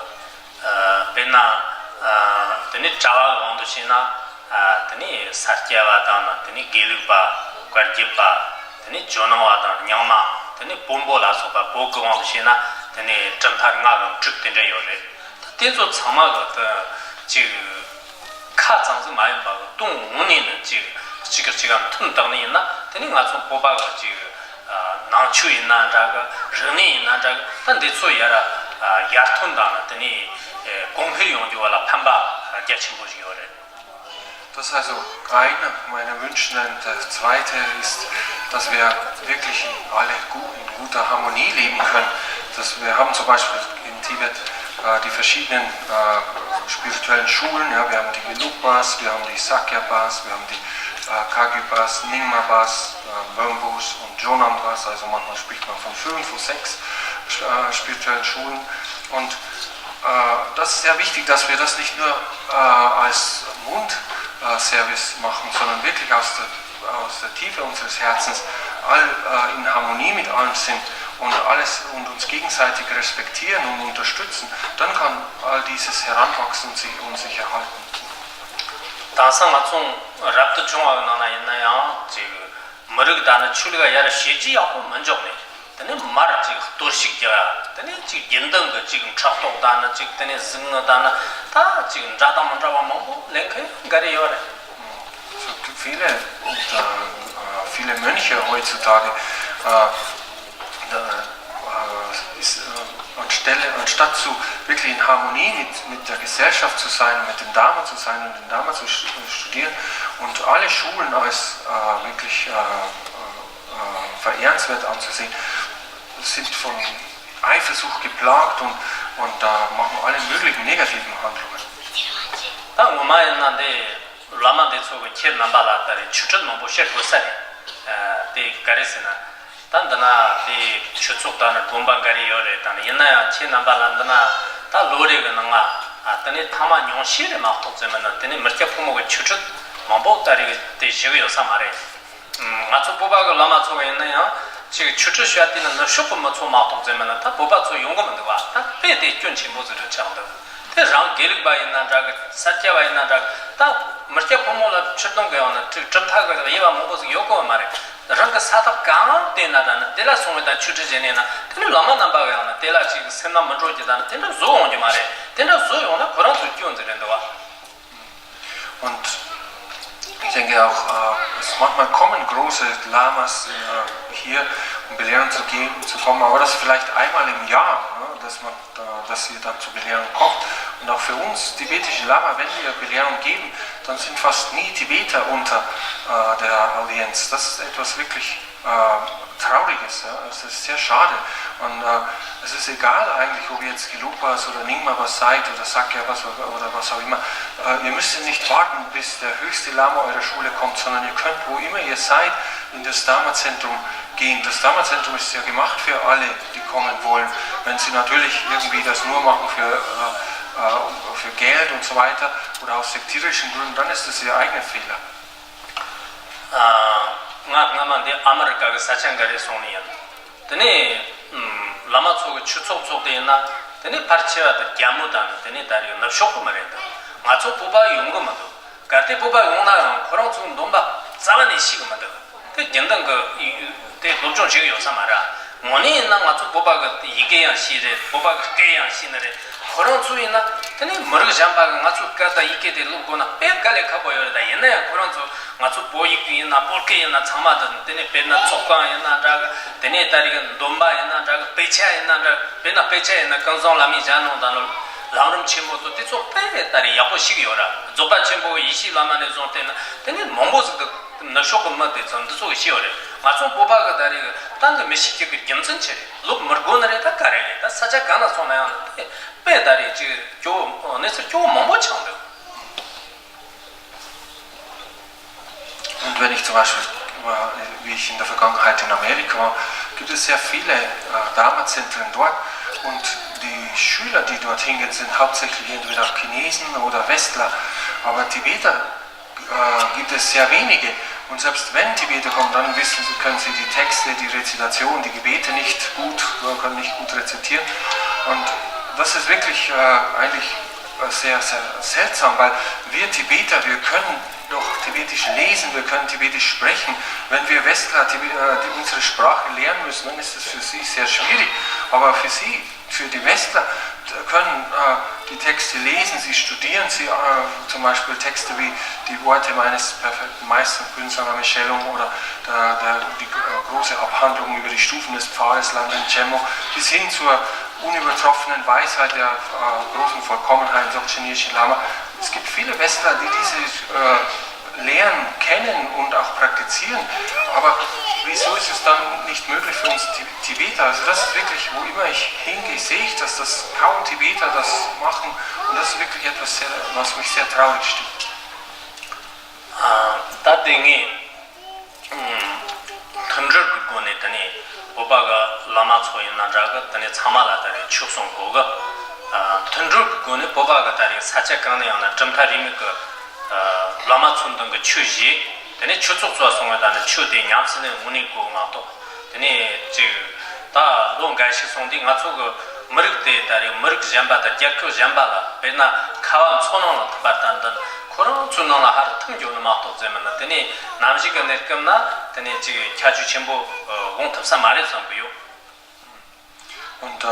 དཔེར་ན་དེ་ནས་གྲྭ་བ་གི་དབང་དུ་བྱས་ན། དེ་ནས་ས་སྐྱ་བ་དང་ནི་དེ་ནས་དགེ་ལུགས་པ། བཀའ་བརྒྱུད་པ། དེ་ནས་ཇོ་ནང་བ་དང་རྙིང་མ། དེ་ནས་བོན་པོ་ལ་སོགས་པ་བོད་ཀྱི་དབང་དུ་བྱས་ན་དེ་ནས་གྲུབ་མཐའ་ལྔ་གམ་དྲུག་དེ་འདྲ་ཡོད་རེད། ད་དེ་ཚོ་ཚང་མ་གི་ད་ཅིག་ཁ་ཙམ་ཟིག་མ་ཡིན་པ་གི་དོན་དངོས་གནས་ནི་ཅིག་གཅིག་གིས་གཅིག་ག་མཐུན་བཏང་ནི་ཡིན་ན། དེ་ནས་ང་ཚོ་བོད་པ་གི་ཅིག་ནང་ཆོས་ཡིན་ན་འདྲ་གི། རིག་གནས་ཡིན་ན་འདྲ་གི། ད་འདི་ཚོ་ཡར་ཡར་ཐོན་དང་ནི་དེ་ནས་གོང་འཕེལ་ཡོང་རྒྱུ་བ་ལ་ཕན་པ་རྒྱ་ཆེན་པོ་ཞིག་ཡོད་རེད། Das ist also einer meiner Wünsche. Und der zweite ist, dass wir wirklich alle gu- in guter Harmonie leben können. Dass wir haben zum Beispiel in Tibet äh, die verschiedenen äh, spirituellen Schulen. Ja, wir haben die Gelugpas, wir haben die Sakyapas, wir haben die äh, Kagyupas, Nyingmapas, äh, Wömbus und Jonampas. Also manchmal spricht man von fünf oder sechs äh, spirituellen Schulen. Und äh, das ist sehr wichtig, dass wir das nicht nur äh, als Mundservice machen, sondern wirklich aus der, aus der Tiefe unseres Herzens all äh, in Harmonie mit allen sind und alles und uns gegenseitig respektieren und unterstützen, dann kann all dieses heranwachsen und sich, und sich erhalten. དེང་སང་ང་ཚོ་རབ་ཏུ་བྱུང་བ་གི་ནང་ན་ཡིན་ན་ཡང་ཅིག་མི་རིགས་དང་ནི་ཆོས་ལུགས་ཡར་བྱས་རྗེས་ཡག་པོ་མི་འཇོག་ནས། དེ་ནས་མར་ཅིག་གཏོར་བཤིག་རྒྱག་ཡ། དེ་ནས་ཅིག་རྒྱུན་ལྡན་གྱི་ཅིག་ཕྲག་དོག་དང་ནི་ཅིག་དེ་ནས་གཟུགས་ངན་དང་ནི་ད་ཅིག་འདྲ་དང་མི་འདྲ་བ་མང་པོ་ལེན་མཁན་འགའ་རེ་ཡོད་རེད། So viele, äh, viele Mönche heutzutage äh, äh, ist, äh, anstelle, anstatt zu wirklich in Harmonie mit, mit der Gesellschaft zu sein, mit dem Dharma zu sein und den Dharma zu studieren und alle Schulen als äh, wirklich äh, äh, verehrenswert anzusehen, sind von Eifersucht geplagt und, und äh, machen alle möglichen negativen Handlungen. ད་ངོ་མ་ཡིན་ན་འདི་བླ་མ་འདི་ཚོ་གི་ཁྱེད་རྣམ་པ་ལ་ད་རེས་ཆོས་ཁྲིད་མང་པོ་བཤད་དགོས་ས་རེད། ཨ། དེ་ག་རེ་ཟེར་ན། ད་འདི་ན་དེ་ཆོས་ཚོགས་དང་ནི་དགོན་པ་འགའ་རེ་ཡོད་རེད། ད་ནི་ཡིན་ན་ཡང་ཁྱེད་རྣམ་པ་ལ་འདི་ན་ད་ལོ་རེ་གི་ནང་ང་ཨ་དེ་ནས་ཐེངས་མ་ཉུང་ཤས་རེད་མ་གཏོགས་ཟེར་མིན་ན། དེ་ནས་མི་སྐྱ་ཕོ་མོ་གི་ཆོས་ཁྲིད་མང་པོ་ད་རེས་དེ་བྱེད་གི་ཡོད་ས་མ་རེད། ང་ཚོ་བོད་པ་གི་བླ་མ་ཚོ་གི་ཡིན་ན་ཡང་ཅིག་ཆོས་ཁྲིད་བྱས་དུས་ན་ནུབ་ཕྱོགས་གི་མི་ཚོ་མ་གཏོགས་ཟེར་མིན་ན་ད་བོད་པ་ཚོ་ཡོང་གི་མི་འདུག་བ། ད་དཔེ་དེ་སྐྱོན་ཆེན་པོ་ཟིག་རེད་ཆགས་འདུག། དེ་རང་དགེ་ལུགས་པ་ཡིན་ན་འདྲ་གི། སར་སྐྱ་བ་ཡིན་ན་འདྲ་གི། ད་མི་སྐྱ་ཕོ་མོ་ལ་ཕྱིར་གཏོང་གི་ཡོང་ན་ཅིག་གྲུབ་མཐའ་གི་དབྱེ་བ་མང་པོ་ཟིག་ཡོད་གི་མ་རེད། རང་གི་ས་ཐག་གང་བལྟས་ན་ད་ནི་དེ་ལ་སོང་བའི་ད་ཆོས་ཁྲིད་བྱས་ནས་ན། དེ་ནི་བླ་མ་རྣམ་པ་གི་ཡང་ན་དེ་ལ་ཅིག་སེམས་ནང་མི་འགྲོ་རྒྱུ་ད་ནི་དེ་འདྲ་བཟོ་ཡོང་རྒྱུ་མ་རེད། དེ་འདྲ་བཟོ་ཡོང་ན་ཁོ་རང་ཚོའི་སྐྱོན་ཟིག་རེད་འདུག་བ། Und ich denke auch, äh, es, manchmal kommen große Lamas äh, hier, um Belehrung zu geben, zu kommen, aber das vielleicht einmal im Jahr, ne, dass man, äh, dass sie dann zur Belehrung kommt. Und auch für uns tibetische Lama, wenn wir Belehrung geben, dann sind fast nie Tibeter unter äh, der Audienz. Das ist etwas wirklich äh, Trauriges. Ja? Es ist sehr schade. Und äh, es ist egal eigentlich, ob jetzt Gelupas oder Nyingma was seid oder Sakya was oder, oder was auch immer. Äh, ihr müsst ja nicht warten, bis der höchste Lama eurer Schule kommt, sondern ihr könnt, wo immer ihr seid, in das Dharma-Zentrum gehen. Das Dharma-Zentrum ist ja gemacht für alle, die kommen wollen. Wenn sie natürlich irgendwie das nur machen für, äh, äh, für Geld und so weiter oder aus sektierischen Gründen, dann ist das ihr eigener Fehler. ང་སྔ་མ་འདི་ཨ་མི་རི་ཀ་གི་ས་ཆ་འགའ་རེ་སོང་ནི་ཡིན། དེ་ནས་ཨམ། བླ་མ་ཚོ་གི་ཆོས་ཚོགས་ཚོགས་དེ་ཡིན་ན། དེ་ནས་ཕལ་ཆེ་བ་དེ་རྒྱ་མོ་དང་ནི་དེ་ནས་ད་རེས་ནུབ་ཕྱོགས་གི་མི་རེད་དམ། ང་ཚོ་བོད་པ་ཡོང་གི་མི་འདུག། གལ་ཏེ་བོད་པ་ཡོང་ན་ཡང་ཁོ་རང་ཚོའི་འདོན་པ་རྩ་བ་ནས་ཤེས་གི་མི་འདུག། དེ་རྒྱུན་ལྡན་གི་དེ་སློབ་སྦྱོང་བྱེད་གི་ཡོད་ས་མ་རེད། དངོས་གནས་ཡིན་ན་ང་ཚོ་བོད་པ་གི་ཡི་གེ་ཡང་ཤེས་རེད། བོད་པ་གི་སྐད་ཡང་ཤེས་ནི་རེད། ཁོ་རང་ཚོ་ཡིན་ན་དེ་ནས་མི་རིགས་གཞན་པ་གི་ང་ཚོའི་སྐད་དང་ཡི་གེ་དེ་སློབ་དགོས་ན་དཔེ་དཀའ་ལས་ཁག་པོ་ཡོད་རེད། ད་ཡིན་ན་ཡང་ཁོ་རང་ཚོ་ང་ཚོ་བོད་ཡིག་ཡིན་ན་བོད་སྐད་ཡིན་ན་ཚང་མ་དེ། དེ་ནས་དཔེར་ན་ཚོགས་ཁང་ཡིན་ན་འདྲ་གི། དེ་ནས་ད་རེས་གི་འདོན་པ་ཡིན་ན་འདྲ་གི། དཔེ་ཆ་ཡིན་ན་འདྲ་གི། དཔེར་ན་དཔེ་ཆ་ཡིན་ན་ཀུན་བཟང་བླ་མའི་ཞལ་ནང་དང་ལམ་རིམ་ཆེན་མོ་ཚོ་དེ་ཚོ་དཔེ་ད་རེས་ཡག་པོ་ཤེས་གི་ཡོད་ར། རྫོགས་པ་ཆེན་པོ་གི་ཡེ་ཤེས་བླ་མ་ནས་བཟུང་བལྟས་ན་དེ་ནས་མང་པོ་ཟིག་གི་ནུབ་ཕྱོགས་གི་མི་དེ་ཚོ་འདི་ཚོ་གི་ཤེས་ཡོད་རེད། ང་ཚོ་བོད་པ་གི་ད་རེས་གི་གཏན་དུ་མི་ཤེས་རྒྱུ་གི་རྒྱུ་མཚན་ཆི་རེད། སློབ་མི་དགོས་ནི་རེད། ད་ག་རེ་རེད། ད་ས་ཆ་གང་ན་སོང་ན་ཡང་དེ་དཔེ་ད་རེས་ཅིག་སྐྱོ་བོ་གནས་ཚུལ་སྐྱོ་བོ་མང་པོ་ཆགས་འདུག། Und wenn ich zum Beispiel äh, wie ich in der Vergangenheit in Amerika war, gibt es sehr viele äh, Dharma-Zentren dort. Und die Schüler, die dorthin gehen, sind hauptsächlich entweder Chinesen oder Westler. Aber Tibeter äh, gibt es sehr wenige. Und selbst wenn Tibeter kommen, dann wissen sie, können sie die Texte, die Rezitation, die Gebete nicht gut, äh, können nicht gut rezitieren. Und das ist wirklich äh, eigentlich äh, sehr, sehr seltsam, weil wir Tibeter, wir können doch Tibetisch lesen, wir können Tibetisch sprechen. Wenn wir Westler Tibe- äh, die, unsere Sprache lernen müssen, dann ist das für sie sehr schwierig. Aber für sie, für die Westler, können äh, die Texte lesen, sie studieren sie, äh, zum Beispiel Texte wie die Worte meines perfekten Meisters Bünzang Ame Shelung oder der, der, die äh, große Abhandlung über die Stufen des Pfades Langden Chemo bis hin zur unübertroffenen Weisheit der äh, großen Vollkommenheit Dzogchen Yeshe Lama. Es gibt viele Westler, die diese äh, Lehren kennen und auch praktizieren. Aber wieso ist es dann nicht möglich für uns Ti- Tibeter? Also das ist wirklich, wo immer ich hingehe, sehe ich, dass das kaum Tibeter das machen. Und das ist wirklich etwas, sehr, was mich sehr traurig stimmt. ད་དེ་ངས་མཐུན་སྒྲིལ་གྱི་སྒོ་ནས་དེ་ནས་བོད་པ་གི་བླ་མ་ཚོ་ཡིན་ན་འདྲ་གི། དེ་ནས་ཚང་མ་ལ་ད་རེས་ཆོས་གསུང་དགོས་གི། མཐུན་སྒྲིལ་གྱི་སྒོ་ནས་བོད་པ་གི་ད་རེས་ས་ཆ་གང་ནས་ཡང་ན་གྲུབ་མཐའ་རིས་མེད་གི་བླ་མ་ཚོའི་མདུན་གྱི་ཆོས་བཞེས། དེ་ནས་ཆོས་ཚོགས་གཙོ་བ་སོང་བས་ད་ནི་ཆོས་དེ་ཉམས་སུ་ལེན་དངོས་གནས་དགོས་མ་གཏོགས། དེ་ནས་ཅིག་ད་ལོ་འགའ་ཞིག་སོང་དུས་ང་ཚོ་གི་མི་རིགས་དེ་ད་རེས་མི་རིགས་གཞན་པ་དང་རྒྱལ་ཁབ་གཞན་པ་ལ། དཔེར་ན་ཁ་བ་མཚོ་ནང་ལ་ཐིམ་པ་ལྟར་དུ་ཁོ་རང་ཚོའི་ནང་ལ་ཧར་ཐིམ་འགྱོ་ནི་མ་གཏོགས་ཟེར་མིན་ན། དེ་ནས་ནམ་ཞིག་གི་གནས་སྐབས་ན་དེ་ནས་ཅིག་ཁྱད་ཆོས་ཆེན་པོ་འོང་ཐུབ་ས་མ་རེད་བསམ་གི་ཡོད། Und äh,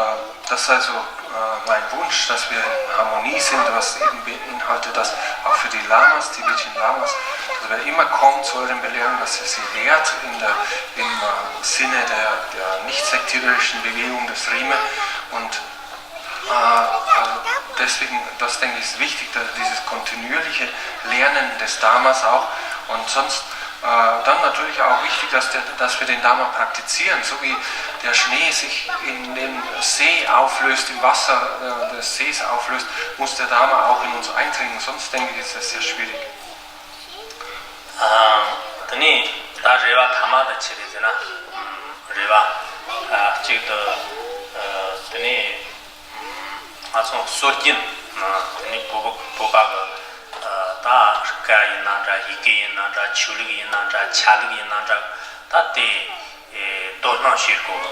das ist also äh, mein Wunsch, dass wir in Harmonie sind, was eben beinhaltet, dass auch für die Lamas, tibetischen Lamas, dass wer immer kommt zu euren Belehrungen, dass ihr sie lehrt in der, im äh, Sinne der, der nicht sektiererischen Bewegung des Rime. Und äh, also deswegen, das denke ich, ist wichtig, dass dieses kontinuierliche Lernen des Dharmas auch. Und sonst äh, dann natürlich auch wichtig, dass, der, dass wir den Dharma praktizieren, so wie der Schnee sich in dem See auflöst, im Wasser äh, des Sees auflöst, muss der Dharma auch in uns eindringen. Sonst, denke ich, ist das sehr schwierig. ཨ། དེ་ནས་ད་རེ་བ་ཐ་མ་དེ་ཆི་རེད་ཟེར་ན། ཨམ། རེ་བ། ཨ། གཅིག་ཏུ། ཨ། དེ་ནས་ང་ཚོ་སྲོལ་རྒྱུན། ཨ། དེ་ནས་བོད་བོད་པ་གི། ཨ། ད་སྐད་ཡིན་ན་འདྲ། ཡི་གེ་ཡིན་ན་འདྲ། ཆོས་ལུགས་ཡིན་ན་འདྲ། ཆ་ལུགས་ཡིན་ན་འདྲ། ད་དེ། ཨེ། དོ་སྣང་བྱེད་དགོས།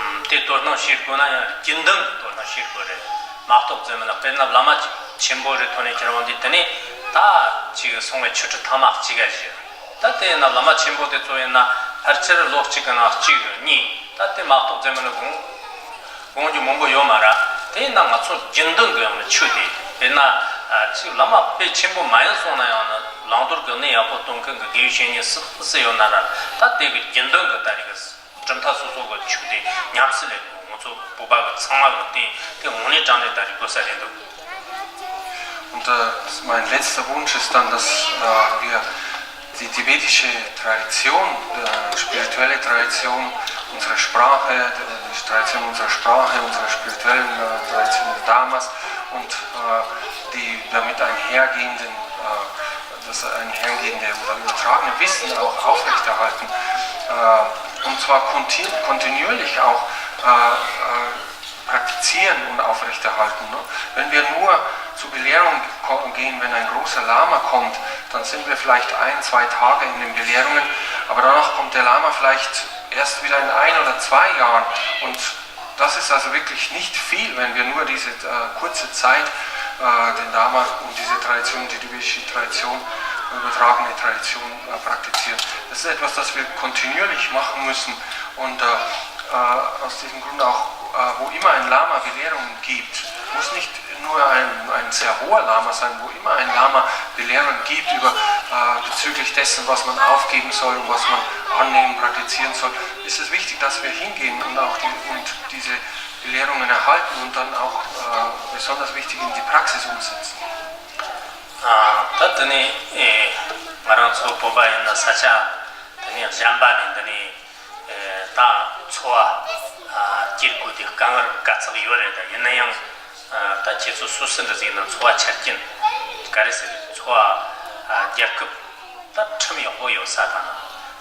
ཨམ། དེ་དོ་སྣང་བྱེད་དགོས་ན་ཡང་རྒྱུན་ལྡན་གྱི་དོ་སྣང་བྱེད་དགོས་རེད། མ་གཏོགས་ཙམ་མིན་ན། དཔེར་ན་བླ་མ་ཆེན་པོ་རེ་ཐོན་ནས་ཁྱེར་འོང་དུས། དེ་ནས་ད་ཅིག་སོང་བའི་ཆོས་ཁྲིད་ཐ་མ་གཅིག་ག་བཞི། ད་དེ་ཡིན་ན་བླ་མ་ཆེན་པོ་དེ་ཚོ་ཡིན་ན་ཕལ་ཆེར་ལོ་གཅིག་གི་ནང་གཅིག་གཉིས། ད་དེ་མ་གཏོགས་ཙམ་མིན་ན་དགོངས་དགོངས་རྒྱུ་མང་པོ་ཡོད་མ་རེད། དེ་ཡིན་ན་ང་ཚོ་རྒྱུན་ལྡན་གྱི་ཡང་ན་ཆོས་དེ། དཔེར་ན། ཨ། ཅིག་བླ་མ་དཔེ་ཆེན་པོ་མ་ཡིན་སོང་ན་ཡང་ན་བླང་དོར་གྱི་གནས་ཡག་པོ་སྟོན་མཁན་གྱི་དགེ་བའི་བཤེས་གཉེན་སུ་སུ་ཡོད་ན་ར། ད་དེ་གི་རྒྱུན་ལྡན་གྱི་ད་རེས་ཀྱི་གྲུབ་མཐའ་སོ་སོ་གི་ཆོས་དེ་ཉམས་སུ་ལེན་དགོས། ང་ཚོ་བོད་པ་གི་ཚང་མ་གི་དེ་དེ་དངོས་གནས་དྲང་གནས་ད་རེས་དགོས་ས་རེད་འདུག Und äh, mein letzter Wunsch ist dann, dass äh, wir die tibetische Tradition, äh, spirituelle Tradition, unsere Sprache, die Tradition unserer Sprache, unsere spirituellen äh, Traditionen damals und äh, die damit einhergehenden äh, das einhergehende oder übertragene Wissen auch aufrechterhalten. Äh, und zwar konti- kontinuierlich auch äh, äh, praktizieren und aufrechterhalten. Ne? Wenn wir nur zur Belehrung ko- gehen, wenn ein großer Lama kommt, dann sind wir vielleicht ein, zwei Tage in den Belehrungen, aber danach kommt der Lama vielleicht erst wieder in ein oder zwei Jahren und das ist also wirklich nicht viel, wenn wir nur diese äh, kurze Zeit äh, den Dharma und diese Tradition, die tibetische Tradition, übertragene Tradition äh, praktizieren. Das ist etwas, das wir kontinuierlich machen müssen. Und äh, äh, aus diesem Grund auch, äh, wo immer ein Lama Belehrungen gibt, muss nicht nur ein, ein sehr hoher Lama sein, wo immer ein Lama Belehrungen gibt über, äh, bezüglich dessen, was man aufgeben soll und was man annehmen, praktizieren soll, ist es wichtig, dass wir hingehen und auch die, und diese Belehrungen erhalten und dann auch äh, besonders wichtig in die Praxis umsetzen. ཨ། ད་དེ་ནས་ཨེ། ང་རང་ཚོ་བོད་པ་ཡིན་ན་ས་ཆ་དེ་ནས་གཞན་པ་ནས་འདི་ནས་ཨེ། ད་འཚོ་བ་ཨ། སྐྱེལ་དགོས་དེ་དཀའ་ངལ་དཀའ་ཚེགས་ཡོད་རེད། ད་ཡིན་ན་ཡང་ཨ། ད་ཁྱེད་ཚོ་སུ་སུ་འདྲ་ཟིག་ཡིན་ན་འཚོ་བ་ཆ་རྐྱེན་ག་རེ་ཟེར། འཚོ་བ་ཨ། རྒྱལ་ཁབ་ད་ཁྲིམས་ཡག་པོ་ཡོད་ས་དང་།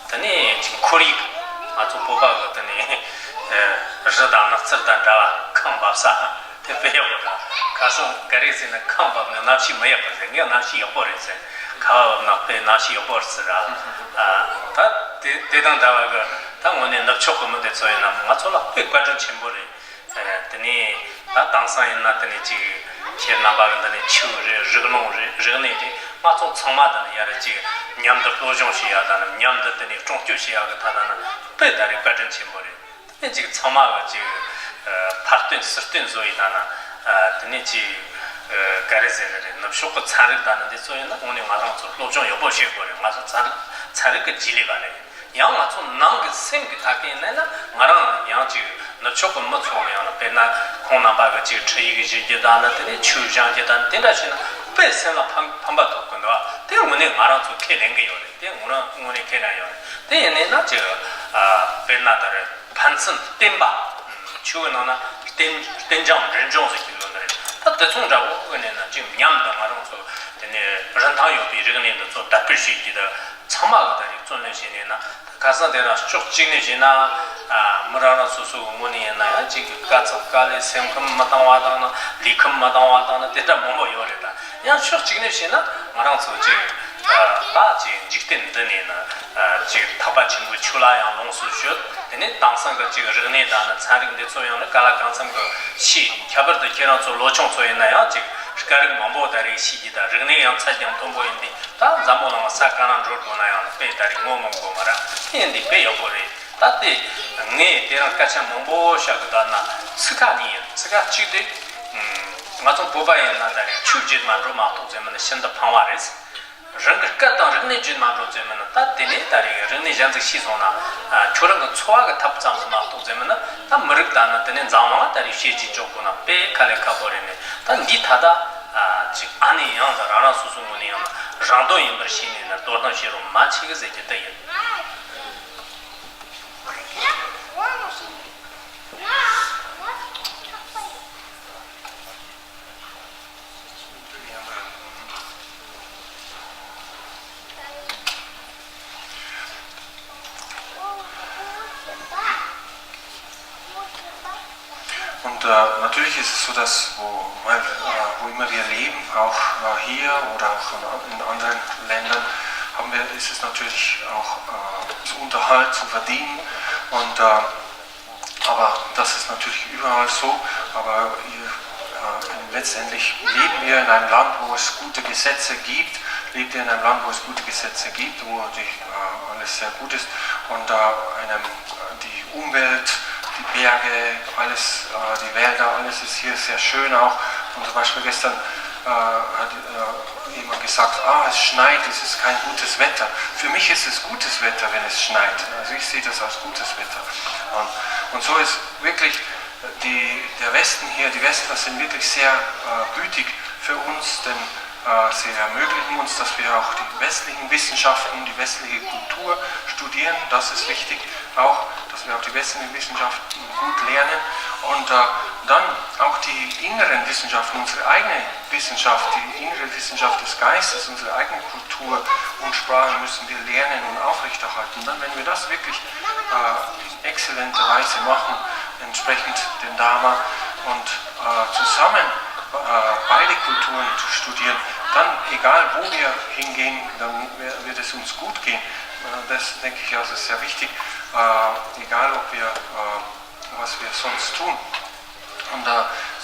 དེ་ནས་ཅིག་ཁོར་ཡུག་ང་ཚོ་བོད་པ་གི་དེ་ནས་རི་དང་ནགས་ཚལ་དང་འདྲ་བ་ཁམས་བབས་ས་དེ་དཔེ་ཡག་པོ་དང་། ཁ་སང་ག་རེ་ཟེར་ན། ཁམས་བབས་ན་གནམ་གཤིས་མི་ཡག་པ་རེད། ངས་གནམ་གཤིས་ཡག་པོ་རེད་ཟེར། ཁ་བ་བབས་ན་དཔེ་གནམ་གཤིས་ཡག་པོ་རེད་ཟེར་ར། ཨ། ད་དེ་དེ་དང་འདྲ་བ་གི་ད་དངོས་གནས་ནུབ་ཕྱོགས་གི་མི་དེ་ཚོ་ཡིན་ན་ང་ཚོ་ལ་དཔེ་བཀའ་དྲིན་ཆེན་པོ་རེད། ཨ། དེ་ནས་ད་དེང་སང་ཡིན་ན་དེ་ནས་ཅིག་ཁྱེད་རྣམ་པ་གི་འདི་ནས་ཆོས་རེད། རིག་ལུང་རེད། རིག་གནས་རེད། ང་ཚོ་ཚང་མ་འདི་ནས་ཡ་རེ་ཅིག་མཉམ་དུ་སློབ་སྦྱོང་བྱེད་ཡ་དང་ནི། མཉམ་དུ་དེ་ནས་སྲུང་སྐྱོབ་བྱེད་ཡ་གི་ཐད་ལ་ནི་དཔེ་ད་རེས་བཀའ་དྲིན་ཆེན་པོ་རེད། དེ་ནས་ཅིག་ཚང་མ་གི་ཅིག་ཨ། ཕར་སྟོན་ཚུར་སྟོན་བཟོ་ཡི་ད་ནི། ཨ། དེ་ནས་ཅིག་ཨ། ག་རེ་ཟེར་རེད། ནུབ་ཕྱོགས་གི་ཚན་རིག་ད་ནི་འདི་ཚོ་ཡིན་ན་དངོས་གནས་ང་རང་ཚོ་སློབ་སྦྱོང་ཡག་པོ་བྱེད་དགོས་རེད། ང་ཚོ་ཚན་རིག་ཚན་རིག་གི་རྗེས་ལུས་པ་རེད། ཡང་ང་ཚོ་ནང་གི་སེམས་ཀྱི་ཐད་ཀའི་ནས་ན་ང་རང་ཡང་ཅིག་ནུབ་ཕྱོགས་ཀྱི་མི་ཚོ་ཡང་ན། དཔེར་ན་ཁོང་རྣམ་པ་གི་ཅིག་ཁྲིད་ཡིག་བཞེས་རྒྱུ་དང་ནི། དེ་ནས་ཆོས་སྦྱང་རྒྱུ་དང་དེ་འདྲ་བྱས་ན་དཔེ་སེམས་ལ་ཕན་ཕན་པ་ཐོགས་ཀྱི་འདུག་ཨ། དེ་དངོས་གནས་ང་རང་ཚོ་ཁས་ལེན་གྱི་ཡོད་རེད། དེ་ང་རང་དངོས་གནས་ཁས་ལེན་ཡོད་རེད། དེ་ཡིན་ནས་ན་ཅིག་ཨ། དཔེར་ན་ད་རེས་ཕན་ཚུན་བསྟེན་པ། ཆོས་ཀྱི་ནང་ན་བསྟེན་བསྟེན་སྦྱོང་འབྲེལ་སྦྱོང་ཟེར་གྱི་ཡོད་ནི་རེད། ད་དེ་ཚོ་འདྲ་བོ་གི་ནས་ན་ཅིག་མཉམ་དུ་ང་རང་ཚོ་དེ་ནས་རིན་ཐང་ཡོད་པའི་རིག་གནས་འདི་ཚོ་དར་སྤེལ་བྱེད་རྒྱུ་དང་། ཚང་མ་གི་ད་རེས་བརྩོན་ལེན་བྱས་ནས་ན། ཁ་སང་དེ་རང་ཕྱོགས་གཅིག་ནས་བྱས་ན། ཨ། མི་རང་རང་སོ་སོ་གི་ངོས་ནས་ཡིན་ན་ཡང་ཅིག་གི་དཀའ་ཚེགས་དཀའ་ལས་སེམས་ཁམས་མི་འདང་བ་དང་ནི། ལུས་ཁམས་མི་འདང་བ་དང་ནི། དེ་འདྲ་མང་པོ་ཡོད་རེད། ད་ཡང་ཕྱོགས་གཅིག་ནས་བྱས་ན་ང་རང་ཚོ་ཅིག་ཨ། ད་ཅིག་འཇིག་རྟེན་འདི་ནས་ནི། ཨ། ཅིག་ཐེག་པ་ཆེན་པོའི་ཆོས་ལ་ཡང་ལོངས་སུ་སྤྱོད། དེ་ནས་དེང་སང་གི་ཅིག་རིག་གནས་དང་ནི་ཚན་རིག་འདི་ཚོ་ཡང་ནི་ག་ལ་གང་འཚམ་གི་ཤེས། ཁྱད་པར་དུ་ཁྱེད་རང་ཚོ་ལོ་ཆུང་ཚོ་ཡིན་ན་ཡང་ཅིག་སྐད་རིགས་མང་པོ་ད་རེས་ཤེས་ཀྱི་དང་། རིག་གནས་ཡང་ཚད་ཀྱང་མཐོན་པོ་ཡིན་དུས། ད་འཛམ་བུ་གླིང་ས་ག་ན་འགྲོ་དགོས་ན་ཡང་དཔེ་ད་རེས་ངོ་མ་དགོས་མ་རེད། དེ་ཡིན་དུས་དཔེ་ཡག་པོ་རེད། ད་དེ་ངས་དེ་རིང་སྐད་ཆ་མང་པོ་བཤད་གི་བསྡད་ན་ཚིག་ཁ་གཉིས་ཡིན། ཚིག་ཁ་གཅིག་དེ། ང་ཚོ་བོད་པ་ཡིན་ན་ད་རེས་ཆོས་བརྗེད་མ་འགྲོ་མ་གཏོགས་ཙམ་མིན་ན་ཤིན་ཏུ་ཕངས་པ་རེད། རང་གི་སྐད་དང་རིག་གནས་བརྗེད་མ་འགྲོ་ཙམ་མིན་ན། ད་དེ་ནས་ད་རེས་རིག་གནས་གཞན་ཞིག་ཤེས་སོང་ན། ཨ། ཁྱོད་རང་གི་འཚོ་བ་གི་ཐབས་ཙམ་ཞིག་མ་གཏོགས་ཙམ་མིན་ན། ད་མི་རིགས་དང་ནི་དེ་ནས་འཛམ་གླིང་ད་རེས་ཤེས་ཀྱི་འཇོག་དགོས་ན་དཔེ་དཀའ་ལས་ཁག་པོ་རེད་ནས། ད་འདི་ད་ལྟ་ཨ། ཅིག་ཨ་ནི་ཡང་ད་རང་རང་སོ་སོ་ངོས་ནས་ཡང་ན་རང་དོན་ཡིན་པར་ཤེས་ནས་ན་དོ་སྣང་བྱེད་རོགས་མ་བྱེད་གི་ཟེར་རྒྱུ་དེ་ཡིན། Und äh, natürlich ist es so, dass wo, äh, wo immer wir leben, auch äh, hier oder auch in, in anderen Ländern, haben wir, ist es natürlich auch äh, zu Unterhalt, zu verdienen. Und äh, aber das ist natürlich überall so. Aber äh, letztendlich leben wir in einem Land, wo es gute Gesetze gibt, lebt ihr in einem Land, wo es gute Gesetze gibt, wo die, äh, alles sehr gut ist und äh, einem die Umwelt, die Berge, alles, äh, die Wälder, alles ist hier sehr schön auch. Und zum Beispiel gestern äh, hat äh, jemand gesagt, ah, es schneit, es ist kein gutes Wetter. Für mich ist es gutes Wetter, wenn es schneit. Also ich sehe das als gutes Wetter. Und, und so ist wirklich die, der Westen hier, die Westler sind wirklich sehr äh, gütig für uns, denn äh, sie ermöglichen uns, dass wir auch die westlichen Wissenschaften, die westliche Kultur studieren. Das ist wichtig, auch, dass wir auch die westlichen Wissenschaften gut lernen und äh, dann auch die inneren Wissenschaften, unsere eigene Wissenschaft, die innere Wissenschaft des Geistes, unsere eigene Kultur und Sprache müssen wir lernen und aufrechterhalten. Dann, wenn wir das wirklich äh, in exzellenter Weise machen, entsprechend dem Dharma und äh, zusammen äh, beide Kulturen zu studieren, dann, egal wo wir hingehen, dann wird es uns gut gehen. Äh, das, denke ich, also ist sehr wichtig, äh, egal ob wir, äh, was wir sonst tun. Und äh,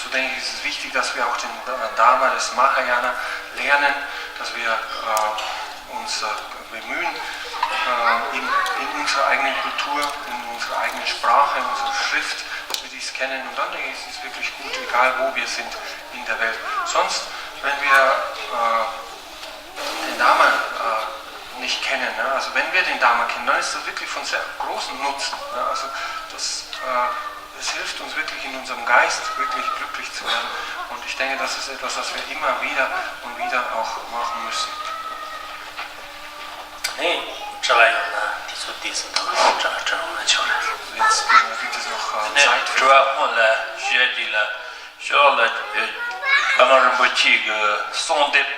so denke ich, ist es wichtig, dass wir auch den Dharma des Mahayana lernen, dass wir äh, uns äh, bemühen, äh, in, in unserer eigenen Kultur, in unserer eigenen Sprache, in unserer Schrift, dass wir dies kennen. Und dann denke ich, ist es wirklich gut, egal wo wir sind in der Welt. Sonst, wenn wir äh, den Dharma äh, nicht kennen, ne? Also wenn wir den Dharma kennen, dann ist das wirklich von sehr großem Nutzen. Ne? Also das äh, es hilft uns wirklich in unserem Geist wirklich glücklich zu werden. Und ich denke, das ist etwas, was wir immer wieder und wieder auch machen müssen. ནས་དྲི་བ་ཡོད་ན་དུས་ཚོད་དུས་སུ་འདུག་དྲི་བ་དྲི་རུང་ན་ཆོག་རེད། Jetzt äh, gibt es noch äh, ནས་Zeit དྲི་für བ་སྔོན་ལ་ཞུ་ཡ་དེ་ལ་ཞོགས་ལ་ཨ་མ་རིན་པོ་ཆེ་གི་གསུང་དེབ།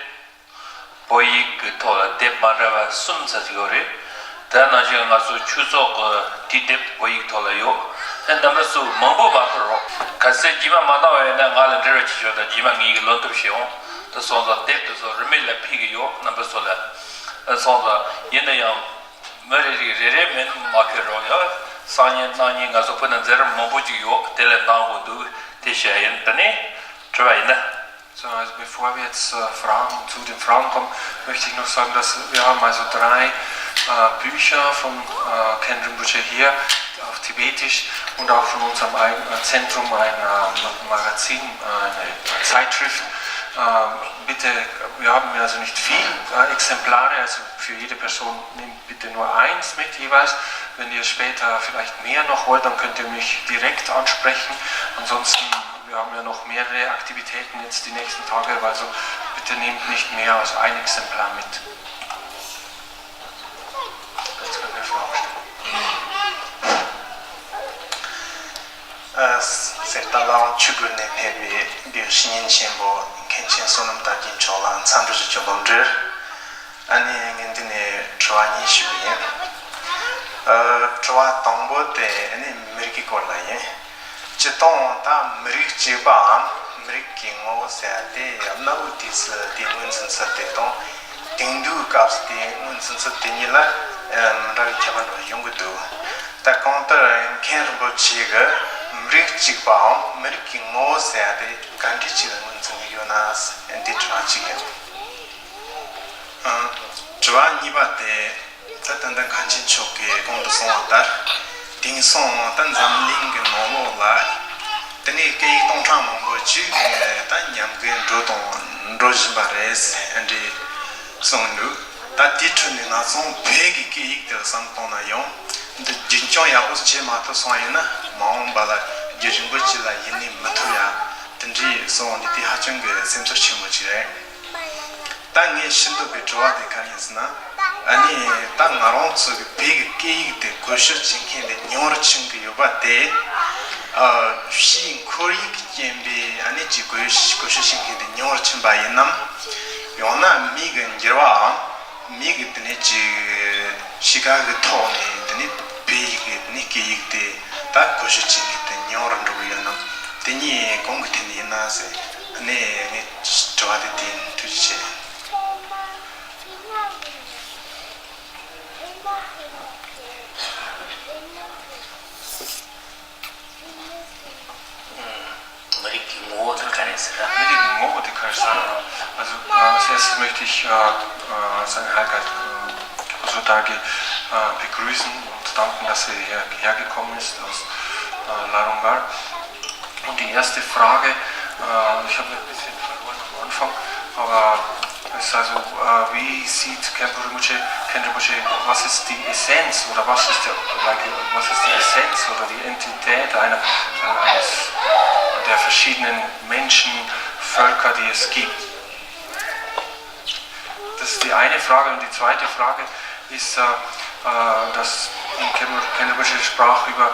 བོད་ཡིག་གི་ཐོག་ལ་དེབ་མ་འདྲ་བ་གསུམ་ཙམ་ཞིག་ཡོད་རེད། དེ་ནང་བཞིན་ང་ཚོ་ཆོས་ཚོགས་ཀྱི་དུས་དེབ་བོད་ཡིག་ཐོག་ལ་ཡོད། ཨེ་རྣམ་པ་ཚོ་མང་པོ་མ་ཕུལ་རོགས། གལ་སྲིད་རྗེས་མ་མ་འདང་བ་ཡོད་ན་ང་ལ་འབྲེལ་བ་བྱེད་ཆོག་དང་། རྗེས་མ་ངེད་ཀྱིས་ལོན་ཐུབ་བྱེད་འོང་། དེ་སོང་ཙང་དེབ་དེ་ཚོ་རིན་མེད་ལ་ཕུལ་གྱི་ཡོད། རྣམ་པ་ཚོ་ལ་སོང་ཙང་། ཡིན་ན་ཡང་མི་རེ་རེ་རེ་རེ་མིན་མ་ཕུལ་རོགས། ཡ་སང་ཉིན་གནངས་ཉིན་ང་ཚོ་ཕུལ་ན་མཛད་རིམ་མང་པོ་ཅིག་ཡོད། དེ་ལས་འདང་དགོས་འདུག་དེ་བཤད་ཡིན། དེ་ནས་དྲི་བ་ཡིན་ན། So, also bevor wir jetzt äh, Fragen, zu den Fragen kommen, möchte ich noch sagen, dass wir haben also drei äh, Bücher von äh, Khen Rinpoche hier auf Tibetisch und auch von unserem eigenen Zentrum ein äh, Magazin, äh, eine Zeitschrift. Äh, bitte, wir haben also nicht viel äh, Exemplare, also für jede Person nimmt bitte nur eins mit jeweils. Wenn ihr später vielleicht mehr noch wollt, dann könnt ihr mich direkt ansprechen. Ansonsten, wir haben ja noch mehrere Aktivitäten jetzt die nächsten Tage, also bitte nehmt nicht mehr als ein Exemplar mit. Jetzt könnt ihr Fragen stellen. གསེར་རྟ་བླ་བྲང་ཆོས་སྒར་ནས་ཕེབས་པའི་དགེ་བཤེས་གཉེན་ཆེན་པོ་མཁན་ཆེན་བསོད་ནམས་དར་རྒྱས་མཆོག་ལ་འཚམས་འདྲི་ཞུ་རྒྱུ་ལུང་འདྲེན། ཨ་ནི་ངས་འདི་ནས་དྲི་བ་གཉིས་ཞུ་གི་ཡིན། ཨ། དྲི་བ་དང་པོ་དེ་ཨ་ནི་མི་རིགས་ཀྱི་སྐོར་ལ་ཡིན། སྤྱིར་བཏང་ད་མི་རིགས་གཅིག་པའམ་མི་རིགས་ཀྱི་ངོ་བོ་ཟེར་ཡ་དེ་གནའ་བོའི་དུས་སུ་དེ་ངོས་འཛིན་ཚུལ་དེ་དང་། དེང་དུས་སྐབས་སུ་དེ་ངོས་འཛིན་ཚུལ་དེ་གཉིས་ལ་མི་འདྲ་བའི་ཁྱད་པར་འདྲ་ཡོང་གི་འདུག་ད་གང་ལྟར་མཁན་རིན་པོ་ཆེ་གིས་མི་རིགས་གཅིག་པའམ་མི་རིགས་ཀྱི་ངོ་བོ་ཟེར་ཡ་དེ་ག་འདྲ་ཅིག་ལ་ངོས་འཛིན་གྱི་ཡོད་ན། འདི་དྲི་བ་གཅིག་ཡིན། ཨ། དྲི་བ་གཉིས་པ་དེ། ད་ད་ལྟ་མཁན་ཆེན་མཆོག་གིས་གོང་དུ་གསུངས་པ་ལྟར། དེང་སང་ད་འཛམ་གླིང་གི་ནང་ལོགས་ལ་དེ་ནས་སྐད་ཡིག་སྟོང་ཕྲག་མང་པོ་ཅིག་ད་ཉམས་རྒུད་འགྲོ་དང་འགྲོ་བཞིན་པ་རེད་ཟེར་འདྲ་གསུངས་འདུག་ད་དེའི་ཁྲོད་ནས་ང་ཚོ་བོད་ཀྱི་སྐད་ཡིག་དེ་བསམ་བློ་བཏང་ན་ཡང་། འདི་རྒྱུན་འཁྱོངས་ཡག་པོ་བྱེད་མ་ཐུབ་སོང་ཡིན་ན། མ་འོངས་པ་ལ་རྒྱུན་རིང་པོ་ཅིག་ལ་ཡིན་ནི་མི་ཐུབ་ཡ། དེ་འདྲའི་གསུངས་འདུག་དེ་ཧ་ཅང་གི་སེམས་ཚོར་ཆེན་པོ་ཅིག་རེད། ད་ངས་ཞུ་འདོད་པའི་དྲི་བ་དེ་ག་རེ་ཡིན་ཟེར་ན། ཨ་ནི་ད་ང་རང་ཚོ་གི་བོད་ཀྱི་སྐད་ཡིག་དེ་བཀོལ་སྤྱོད་བྱེད་མཁན་དེ་ཉུང་རུ་ཕྱིན་གྱི་ཡོད་པ་དེ། ཨ། ཕྱིའི་ཁོར་ཡུག་གི་རྐྱེན་པས་ཨ་ནི་ཅིག་བཀོལ་བཀོལ་སྤྱོད་བྱེད་མཁན་དེ་ཉུང་རུ་ཕྱིན་པ་ཡིན་ནམ། ཡང་ན་མི་གི་འགྱུར་བའམ། མི་གི་དེ་ནས་ཅིག་གཤིས་ཀ་གི་ཐོག་ནས་དེ་ནས་བོད་ཡིག་གི་དེ་ནས་སྐད་ཡིག་དེ་ད་བཀོལ་སྤྱོད་བྱེད་མཁན་དེ་ཉུང་རུ་འགྲོ་གི་ཡོད་ནམ། དེ་གཉིས་གང་གི་ཐད་ནས་ཡིན་ན་ཟེར། ཨ་ནི་ངས་དྲི་བ་དེ་དེ་ཐུགས་རྗེ་ཆེ། མི་རིགས་ཀྱི་ངོ་བོ་དེ་ག་རེ་ཟེར་ར། མི་རིགས་ཀྱི་ངོ་བོ་དེ་ག་རེ་ཟེར་ར། Also, äh, als erstes möchte ich, äh, äh, seine Heiligkeit, äh, Professor Dargay, äh, begrüßen und danken, dass er hierher gekommen ist aus, äh, Larungar. Und die erste Frage, äh, ich habe ein bisschen verloren am Anfang, aber es ist also, äh, wie sieht Khenpo Rinpoche, Khenpo Rinpoche, was ist die Essenz oder was ist der, like, was ist die Essenz oder die Entität einer, äh, eines der verschiedenen Menschen, Völker, die es gibt? Das ist die eine Frage. Und die zweite Frage ist, äh, äh, dass in Khenpo Rinpoche sprach über,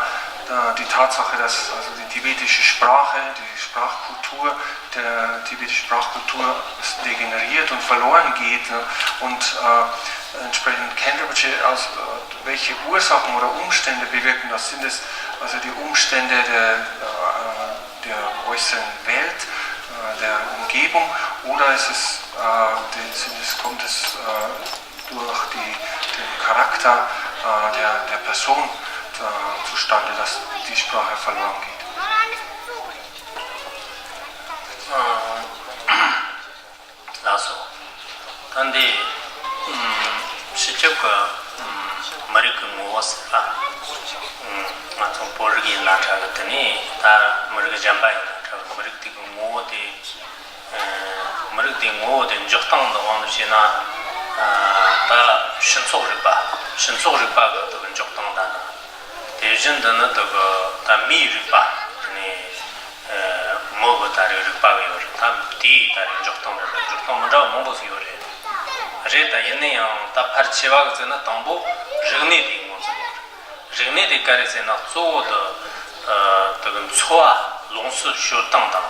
äh, die Tatsache, dass also die tibetische Sprache, die Sprachkultur, der tibetischen Sprachkultur degeneriert und verloren geht, ne? Und, äh, entsprechend Khenpo Rinpoche, aus, äh, welche Ursachen oder Umstände bewirken das? Sind es also die Umstände der, äh, der äußeren Welt, äh, der Umgebung, oder ist es, äh, die, sind es, kommt es, äh, durch die, den Charakter, äh, der, der Person, äh, zustande, dass die Sprache verloren geht? ལགས་སོ། ད་འདི། ཨུམ། སྤྱི་ཁྱབ་ཀྱི། ཨུམ། མི་རིགས་ཀྱི་ངོ་བོ་ཟེར་བ། ཨུམ། ང་ཚོ་བོད་རིགས་ཡིན་ན་འདྲ་གི། དེ་ནས་ད་མི་རིགས་གཞན་པ་ཡིན་ན་འདྲ་གི། མི་རིགས་དེ་གི་ངོ་བོ་དེ། ཨ། མི་རིགས་དེ་ངོ་བོ་དེ་འཇོག་སྟངས་འདི་དབང་དུ་བྱས་ན། ཨ། ད་སྤྱི་ཚོགས་རིག་པ། སྤྱི་ཚོགས་རིག་པ་གི་དེ་གི་འཇོག་སྟངས་ད་ནི། དེ་བཞིན་དུ་ནི་དེ་གི་ད་མིའི་རིག་པ། དེ་ནས། ཨ། མི་གི་ད་རེས་རིག་པ་གི་ཡོད་རེད། ད་དེའི་ད་རེས་འཇོག་སྟངས་རེད། འཇོག་སྟངས་མི་འདྲ་བ་མང་པོ་ཞིག་ཡོད་རེད། རེད། ད་ཡིན་ན་ཡང་ད་ཕལ་ཆེ་བ་གི་ཟེར་ན་དང་པོ་རིག་གནས་དེ་ངོས་འཛིན་དགོས་རེད། རིག་གནས་དེ་ག་རེ་ཟེར་ན་གཙོ་བོ་དེ། ཨ། དེ་གི་འཚོ་བ་ལོངས་སུ་སྤྱོད་སྟངས་དང་།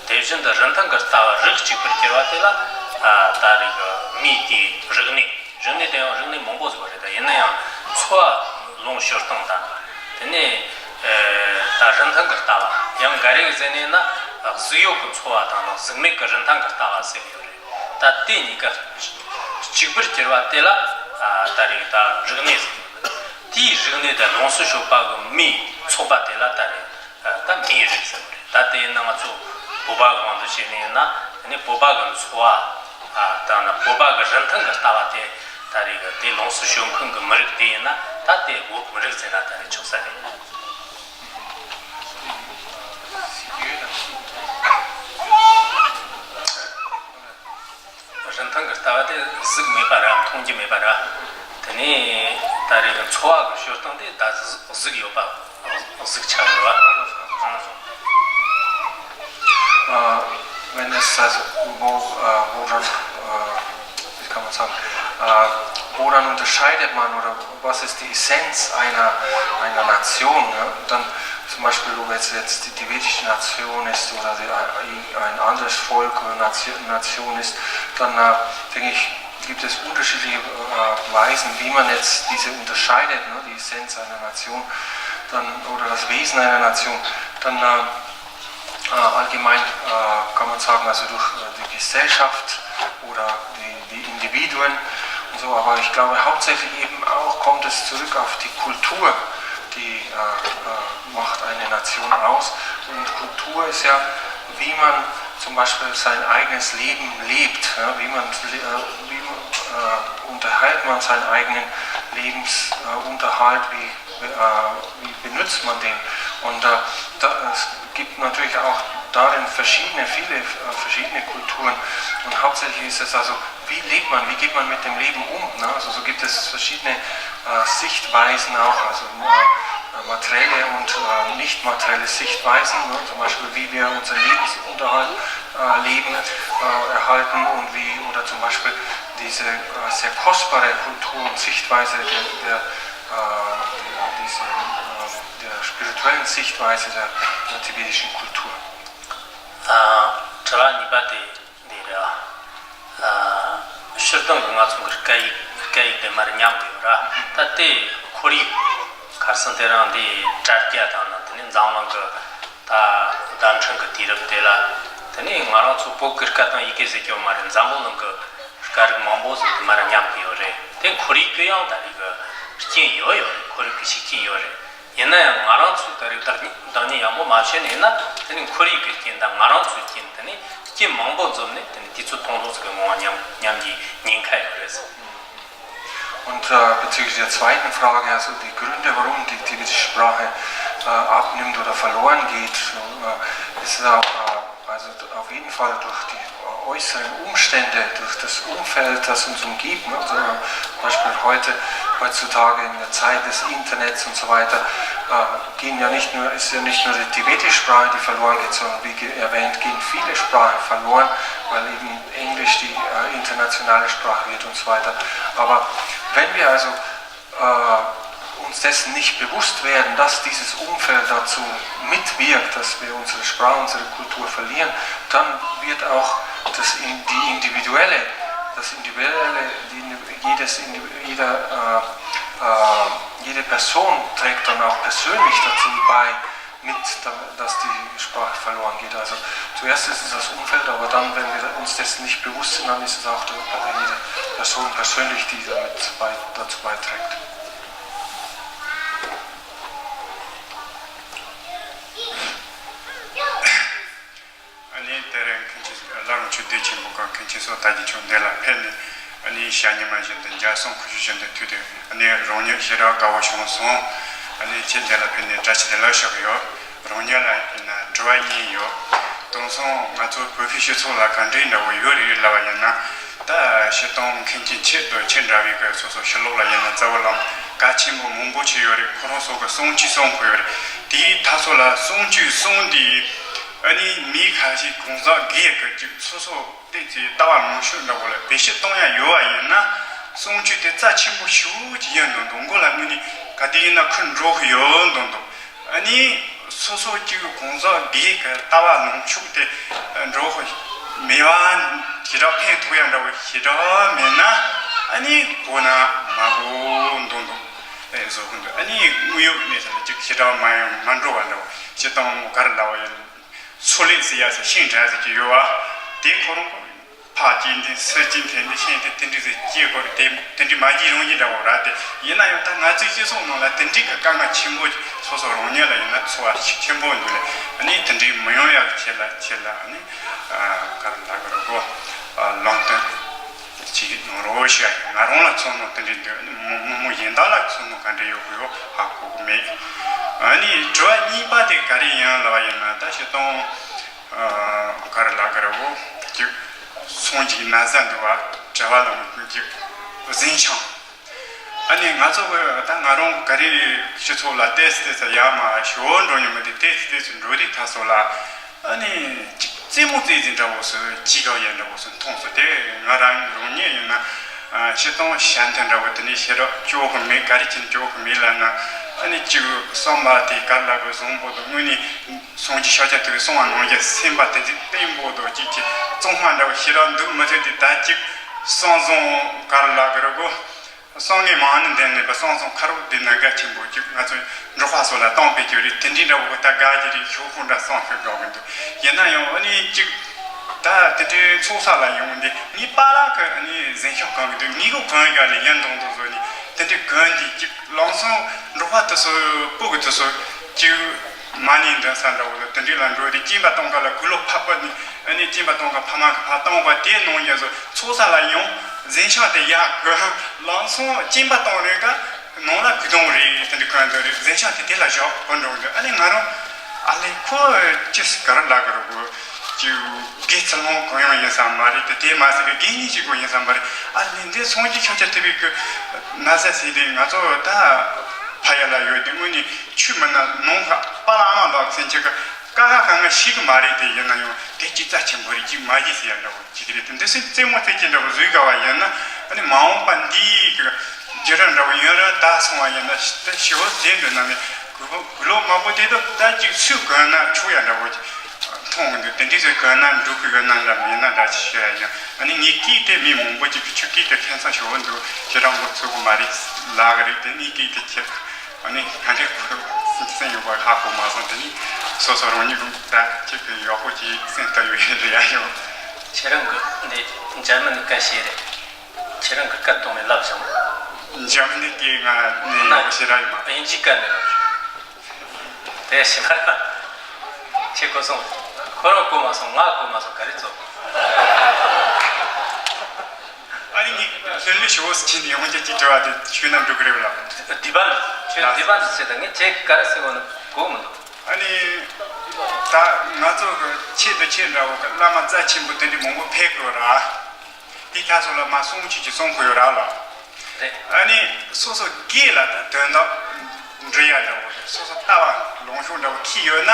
དེ་བཞིན་དུ་རིན་ཐང་གི་ལྟ་བ་རིགས་གཅིག་པར་གྱུར་པ་དེ་ལ། ཨ། ད་རེས་གི་མིའི་དེའི་རིག་གནས། རིག་གནས་དེ་ཡང་རིག་གནས་མང་པོ་ཟིག་རེད། ད་ཡིན་ན་ཡང་འཚོ་བ་ལོངས་སྤྱོད་སྟངས་དང་། དེ་ནས། ཨ། ད་རིན་ཐང་གི་ལྟ་བ་ཡང་ག་རེ་ཟེར་ནས་ན། གཟུགས་ཡོད་ཀྱི་འཚོ་བ་དང་ནི་གཟུགས་མེད་ཀྱི་རིན་ཐང་གི་ལྟ་བ་ཟེར་གྱི་ཡོད་རེད། ད་དེ་གཉིས་ཀ་གཅིག་པར་གྱུར་པ་དེ་ལ། ཨ། ད་རེས་ད་རིག་གནས་ཟེར་གྱི་ཡོད་རེད། དེའི་རིག་གནས་དེ་ལོངས་སུ་སྤྱོད་པ་གི་མིའི་ཚོགས་པ་དེ་ལ་ད་རེས། ཨ། ད་མིའི་རིགས་ཟེར་གྱི་རེད། ད་དེ་ཡིན་ན་ང་ཚོ་བོད་པ་གི་དབང་དུ་བྱས་ནས་ཡིན་ན། དེ་ནས་བོད་པ་གི་འཚོ་བ། ཨ། ད་ནི་བོད་པ་གི་རིན་ཐང་གི་ལྟ་བ་དེ་ད་རེས་གི་དེ་ལོངས་སུ་སྤྱོད་མཁན་གི་མི་རིགས་དེ་ཡིན་ན། ད་དེ་བོད་མི་རིགས་ཟེར་ན་ད་རེས་ཆོག་ས་རེད། རིན་ཐང་གི་ལྟ་བ་དེ་གཟུགས་མེད་པ་ར། མཐོང་རྒྱུ་མེད་པ་ར། དེ་ནས་ད་རེས་ཀྱི་འཚོ་བ་གི་སྤྱོད་སྟངས་དེ་ད་གཟུགས་ཡོད་པ། གཟུགས་ཆགས་ཡོད་པ། Äh, wenn es also, wo, äh, woran, äh, wie kann man sagen, äh, woran unterscheidet man oder was ist die Essenz einer, einer Nation? Ja? Dann zum Beispiel, ob es jetzt die tibetische Nation ist oder die, ein anderes Volk oder Nation, Nation ist, dann, äh, denke ich, gibt es unterschiedliche, äh, Weisen, wie man jetzt diese unterscheidet, ne, die Essenz einer Nation, dann, oder das Wesen einer Nation. Dann, äh, äh, allgemein, äh, kann man sagen, also durch, äh, die Gesellschaft oder die, die Individuen und so, aber ich glaube, hauptsächlich eben auch kommt es zurück auf die Kultur, die, äh, äh, macht eine Nation aus. Und Kultur ist ja, wie man zum Beispiel sein eigenes Leben lebt, ja, wie man, äh, wie man, äh, unterhält man seinen eigenen Lebensunterhalt, wie, äh, wie benutzt man den. Und, äh, da, es gibt natürlich auch darin verschiedene, viele, äh, verschiedene Kulturen. Und hauptsächlich ist es also, wie lebt man, wie geht man mit dem Leben um? Ne? Also so gibt es verschiedene, äh, Sichtweisen auch, also, äh, materielle und, äh, nicht materielle Sichtweisen, ne? Zum Beispiel, wie wir unseren Lebensunterhalt, äh, leben, äh, erhalten und wie, oder zum Beispiel, Diese äh, sehr kostbare Kultur und Sichtweise der, der, äh, die- diese, äh, der spirituellen Sichtweise der, der tibetischen Kultur. ཨ། དྲི་བ་གཉིས་པ་དེ་འདི་རེད། ཨ། སྤྱིར་བཏང་གི་ང་ཚོ་གི་སྐད་ཡིག་སྐད་ཡིག་དེ་མར་ཉམས་ཡོད་ར། ད་དེ་ཁོར་ཡུག་གར་སོང་དེ་རང་འདི་དྲ་རྒྱ་དང་ནི་དེ་ནི་འཛམ་གླིང་གི་ད་བརྡ་འཕྲིན་གྱི་དུས་རབས་དེ་ལ། དེ་ནས་ང་རང་ཚོ་བོད་ཀྱི་སྐད་དང་ཡི་གེ་ཟེར་རྒྱུ་མ་རེད། འཛམ་བུ་གླིང་གི་སྐད་རིགས་མང་པོ་ཟིག་དེ་མར་ཉམས་ཀྱི་ཡོད་རེད། དེ་ཁོར་ཡུག་གི་ཡང་ད་རེས་ཀྱི་རྐྱེན་ཡོད་ཡོད་རེད། ཁོར་ཡུག་གི་ཤུགས་རྐྱེན་ཡོད་རེད། ཡིན་ན་ཡང་ང་རང་ཚོས་ད་རེས་བདག་ཉིད་བདག་ཉིད་ཡག་པོ་མ་བྱས་ནས་ཡིན་ན། དེ་ནི་ཁོར་ཡུག་གི་རྐྱེན་དང་ང་རང་ཚོའི་རྐྱེན། དེ་ནི་རྐྱེན་མང་པོ་འཛོམས་ནས་དེ་ནི་དུས་ཚོད་ཐུང་ཐུང་ཟིག་གི་སྔོན་ཉམས་ཉམས་ཀྱི་ཉེན་ཁ་ཡོད་རེད། Und äh, bezüglich der zweiten Frage, also die Gründe, warum die tibetische Sprache äh, abnimmt oder verloren geht, äh, ist auch äh, also auf jeden Fall durch die äh, äußeren Umstände, durch das Umfeld, das uns umgibt. Ne? Also zum Beispiel heute, heutzutage in der Zeit des Internets und so weiter, äh, gehen ja nicht nur, ist ja nicht nur die tibetische Sprache, die verloren geht, sondern wie ge- erwähnt, gehen viele Sprachen verloren, weil eben Englisch die äh, internationale Sprache wird und so weiter. Aber wenn wir also äh, uns dessen nicht bewusst werden, dass dieses Umfeld dazu mitwirkt, dass wir unsere Sprache, unsere Kultur verlieren, dann wird auch das in, die individuelle, das individuelle, die, jedes, jeder, äh, äh, jede Person trägt dann auch persönlich dazu bei, mit, dass die Sprache verloren geht. Also zuerst ist es das Umfeld, aber dann, wenn wir uns dessen nicht bewusst sind, dann ist es auch der, jede Person persönlich, die damit bei, dazu beiträgt. ཨ་ནི་དེ་རིང་མཁན་ཆེན་བླ་རུང་ཆོས་སྡེ་ཆེན་པོ་ཁག་མཁན་ཆེན་བསོད་དར་རྒྱས་མཆོག་འདི་ལ་ཕེབས་ནས། ཨ་ནི་ཞག་ཉི་མ་བཞིན་དུ་འཇའ་ཚོན་ཁུ་བྱུག་བཞིན་དུ་འཐུལ་ཏེ། ཨ་ནི་རང་ཉིད་ཞེ་དྲག་དགའ་བོ་བྱུང་སོང་། ཨ་ནི་ཁྱེད་འདི་ལ་ཕེབས་ནས་བཀྲ་ཤིས་བདེ་ལེགས་ཞུ་གི་ཡོད། རང་ཉིད་ལ་ཡིན་ན་དྲི་བ་གཉིས་ཡོད། དེང་སང་ང་ཚོ་བོད་པའི་སྤྱི་ཚོགས་ལ་ག་འདྲའི་འདྲ་བོ་ཡོད་རེད་ལབ་པ་ཡིན་ན། ད་སྤྱིར་བཏང་མཁན་ཆེན་ཁྱེད་དང་ཁྱེད་འདྲ་བའི་གི་སོ་སོ་ཕྱི་ལོགས་ལ་ཡིན་ན་རྩ་བ་ལམ་གལ་ཆེན་པོ་མང་པོ་ཅིག་ཡོད་རེད། ཁོ་རང་ཚོ་གི་གསུང་ཆོས་གསུང་གི་ཡོད་རེད། དེའི་ད་ཚོ་ལ་གསུང་ཆོས་གསུང་དུས། ཨ་ནི་མི་ཁ་ཤས་གང་ཟག་སྒེར་གྱི་ཅིག་སོ་སོ་དེ་ཚོའི་ལྟ་བ་ལངས་ཕྱོགས་འདྲ་བོ་ལ་བེད་སྤྱོད་གཏོང་ཡ་ཡོད་པ་ཡིན་ན། གསུང་ཆོས་དེ་རྩ་ཆེན་པོ་ཞེ་པོ་ཅིག་ཡིན་མདོག་མདོག་མགོ་ལ་དངོས་གནས་ག་དུས་ཡིན་ན་འཁུར་འགྲོ་གི་ཡོད་མདོག་མདོག་ཨ་ནི་སོ་སོ་གཅིག་གང་ཟག་སྒེར་གྱི་ལྟ་བ་ལངས་ཕྱོགས་དེ་འགྲོ་གི་མེད་པ། ཞེ་དྲག་ཕན་ཐོགས་ཡ་འདྲ་བོ་ཞེ་དྲག་མེད་ན། ཨ་ནི་གོ་ན་མ་གོ་མདོག་མདོག་ཨེ་བཟོ་གི་འདུག་ཨ་ནི་དངོས་ཡོད་གནས་ཚུལ་ལ་ཅིག་ཞེ་དྲག་མ་ཡོང་མ་འགྲོ་བ་འདྲ་བོ། སྤྱིར་བཏང་ག་རེ་ལབ་པ་ཡིན། སོ་ལས་ཟེར་ཡ་ཟེར་ཤིང་འབྲས་ཟེར་གྱི་ཡོད་པ། དེ་ཁོ་རང་ཕར་གཅིག་འཐེན་ཚུར་གཅིག་འཐེན་ནས་ཤིང་དེ་དེ་འདྲ་ཟེར་སྐྱེ་དགོས་རེད། དེ་དེ་འདྲ་མ་བྱེད་རང་བྱེད་འདྲ་བོ་ར། དེ་ཡིན་ན་ཡང་ད་ང་ཚོའི་སྤྱི་ཚོགས་ནང་ལ་དེ་འདྲའི་གི་དཀའ་ངལ་ཆེན་པོ་སོ་སོ་རང་ཉིད་ལ་ཡིན་ན་ཚོར་བ་ཤུགས་ཆེན་པོ་འདུག་ལ། ཨ་ནི་དེ་འདྲའི་མི་ཡོང་ཡག་ཆེད་ལ་ཆེད་ལ་ཨ་ནི་ཨ་ག་རེ་ལབ་དགོས་རེད་གོ། ཨ་ལམ་སྟོན་ཅིག་གནང་རོགས་ཞུ་ཡ་ཡིན། ང་རང་ལ་ཚོར་སྣང་དེ་འདྲའི་འདུག་ཨ་ནི་མི་མི་མི་གཞན་དག་ལ་ཚོར་སྣང་ག་འདྲ་ཡོད་དགོས་ཡོད་ཧ་གོ་གི་མེད། ཨ་ནི་དྲི་བ་གཉིས་པ་དེ་ག་རེ་ཡིན་ལབ་པ་ཡིན་ན། ད་སྤྱིར་བཏང་ཨ་ག་རེ་ལབ་དགོས་རེད་གོ། ཅིག་སོང་ཅིག་ན་ཟ་འདུག་པ། དྲི་བ་ལ་ཅིག་གཟན་ཤམ། ཨ་ནི་ང་ཚོ་གི་ད་ང་རང་ག་རེ་སྤྱི་ཚོགས་ལ་ཏོག་ཙམ་ཏོག་ཙམ་ཡར་མར་ཞོར་འགྲོ་མྱོང་མི་དེ་ཏོག་ཙམ་ཏོག་ཙམ་འགྲོ་དུས་ད་སོ་ལ། ཨ་ནི་ཅིག་རྩེད་མོ་རྩེ་རྩེ་འདྲ་བོ་སུ་ཅིག་ག་ཡ་འདྲ་བོ་སུ་མཐོང་སོང་། དེ་ང་རང་རང་ཉིད་ཡིན་ན་ཨ་སྤྱིར་བཏང་ཞལ་འདོན་འདྲ་བོ་དེ་ནས་ཞེ་དྲག་སྐྱོ་གི་མེད། ག་རེ་བྱས་ནས་སྐྱོ་གི་མེད་ལབ་ན། ཨ་ནི་ཅིག་བསམ་པ་དེ་ག་ལ་གི་བཟང་པོ་དང་དངོས་གནས་སངས་རྒྱས་ཤཱཀྱ་ཐུབ་པའི་གསུང་བ་ནང་བཞིན་སེམས་པ་དེ་ཚོ་བརྟན་པོ་དང་ཅིག་ཅིག་གཙང་མ་འདྲ་བོ་ཞེ་དྲག་འདུག་མི་ཐུབ་དུས། ད་ཅིག་བསམ་བཟང་ག་ལ་གི་རེད་གོ། བསམ་ངན་མང་ནི་འདི་ནས་པ་བསམ་བཟང་ཁ་རོག་འདི་ན་དགའ་ཆེན་པོ་ཅིག་ང་ཚོ་འབྲོག་པ་སོགས་ལ་བཏང་པའི་ཅོ་རི་དེ་འདྲའི་འདྲ་བོ་ད་དགའ་གི་རེད། ཤོག་ཁུ་འདྲ་བསམ་ཤོད་འགྲོ་གི་འདུག་ཡིན་ན་ཡང་ཨ་ནི་ཅིག་ད་དེ་འདྲའི་ཚོགས་ས་ལ་ཡོང་འདི་ངའི་པཱ་ལགས་ཀྱི་ཨ་ནི་གཟན་ཤམ་གང་གི་འདུག་ངའི་གོ་གང་ཡག་ལས་ཡིན་མདོག་མདོག་བཟོ་ནི་དེ་འདྲའི་གོན་འདི་ཅིག་ལམ་སང་འབྲོག་པ་དེ་ཚོ་སྤུ་གུ་དེ་ཚོ་ཅིག་མ་ཎི་འདོན་ས་འདྲ་བོ་དེ་འདྲའི་ལ་འགྲོ་དེ་སྐྱིན་པ་གཏོང་ག་ལ་གུ་ལོག་ཕ་པ་ནི་ཨ་ནི་སྐྱིན་པ་གཏོང་ག་ཕ་མ་གི་ཕ་གཏོང་བ་དེ་ནང་ཡ་བཟོ་ཚོགས་ས་ལ་ཡོང་གཟན་ཤམ་དེ་ཡག་གོན། ལམ་སང་སྐྱིན་པ་གཏོང་རེད་ག་ནང་ལ་གོས་ཐུང་རེད་དེ་འདྲ་གོན་འདུག་རེད། གཟན་ཤམ་དེ་དེ་ལ་བཞག་གོན་འགྲོ་གི་འདུག་ཨ་ནི་ང་རང་ཨ་ལས་ཁོ་ཅི་སི་ག་རེ་ལབ་གི་རེད་གོ། ཅིག་དགེ་ཚུལ་སློང་གང་ཡང་ཡིན་ས་མ་རེད་དེ། དེ་མ་ཟད་གི་དགེ་བསྙེན་ཞིག་གང་ཡིན་ས་མ་རེད། ཨ་ལས་འདི་སངས་རྒྱས་ཤཱཀྱ་ཐུབ་པའི་གི་ན་བཟའ་ཟེར་དེ་ང་ཚོ་ད་ཕ་ཡ་ལ་ཡོད་དེ་དངོས་གནས་ཆུ་མིན་ན་ནང་ག་པཱ་ལགས་ཨ་མ་ལགས་ཟེར་ཁྱེད་ཀ་ཀ་ཁ་ག་ང་ཤེས་གི་མ་རེད། དེ་ཡིན་ན་ཡང་དེ་ཅིག་རྩ་ཆེན་པོ་རེད། ཅིག་མ་བྱེད་ཟེར་ཡ་འདྲ་བོ་ཅིག་རེད། དེ་འདི་སེ་རྩེད་མོ་རྩེ་གི་འདྲ་བོ་བཟོས་དགའ་བ་ཡིན་ན། ཨ་ནི་མ་འོངས་པ་འདིའི་གི་རྒྱུ་ར་འདྲ་བོ་ཡུན་རིང་དར་སོང་བ་ཡིན་ན། ད་ཞི་བ་ཟེར་འདོད་ན་ནི་དགུ་ལོ་དགུ་ལོ་མང་པོ་དེ་དག་ད་ཅིག་སུས་གོན་ན་ཆོག་ཡ་འདྲ་བོ་ཅིག་མཐོང་གི་འདུག་དེ་འདྲའི་ཚོས་གོན་ན་འགྲིག་གི་ཡོད་ན་འདྲ་མེད་ན་འདྲ་ཅིག་ཤོད་ཡ་ཡིན། ཨ་ནི་ངའི་སྐད་དེ་མི་མང་པོ་ཅིག་གི་ཁྱོད་སྐད་དེ་ཁྱད་མཚར་ཞེ་པོ་འདུག་ཁྱེད་རང་གོ་ཚོད་གོ་མ་རེད་ལབ་གི་རེད། དེ་ངའི་སྐད་དེ་ཁྱེད། ཨ་ནི་ག་འདྲའི་ཁོ་སེམས་ཡོད་པ་ཧ་གོ་མ་སོང་། དེ་ནི་སོ་སོ་རང་ཉིད་ཀྱི་ད་ཁྱེད་ཀྱི་ཡག་པོ་ཅིག་སེམས་ལྟ་ཡོད་རེད་ཡ་ཡོད། ཁྱེད་རང་གི་འདི་འཇར་མ་ནི་སྐད་བཤད་རེད། ཁྱེད་རང་གི་སྐད་གཏོང་བའི་ལབ་བྱུང་། འཇར་མ་ནི་སྐད་ང་ནི་ཡག་པོ་ཤེས་ར་ཡོད་མ། དབྱིན་ཇིའི་སྐད་ནས་ལབ་བྱུང་། དེ་ཤེས་པ་ར། ཁྱེད་གོ་སོང་། ཁོ་རང་གོ་མ་སོང་། ང་གོ་མ་སོང་། ག་རེ་ཚོ། ཨ་ནི་ངས་ལྷོད་ལྷོད་ཞུ་བོ་ཟེར་གྱིན་ཡོང་རྒྱུ་ཅིག་དྲི་བ་དེ་ཞུས་ན་འགྲིག་གི་རེད་ལ། དེ་པར་ཁྱོད་དེ་པར་ཟེར་ད་ངས་ཁྱེད་ག་རེ་ཟེར་བ་ནི་གོ་མི་འདུག་ཨ་ནི་ད་ང་ཚོ་གི་ཆེད་དུ་ཆེད་འདྲ་བོ་གི་བླ་མ་རྩ་ཆེན་པོ་དེ་འདྲའི་མང་པོ་ཕེབས་དགོས་ར། དེ་ཁ་སོ་ལ་མ་གསུང་ཆོས་ཀྱི་གསུང་དགོས་ཡོད་ར་ལ། རེད། ཨ་ནི་སོ་སོ་སྒེར་ལ་ད་དོན་དག་འདྲི་ཡ་འདྲ་བོ་རེད། སོ་སོ་ལྟ་བ་ལོངས་ཕྱོགས་འདྲ་བོ་ཁྱི་ཡོད་ན་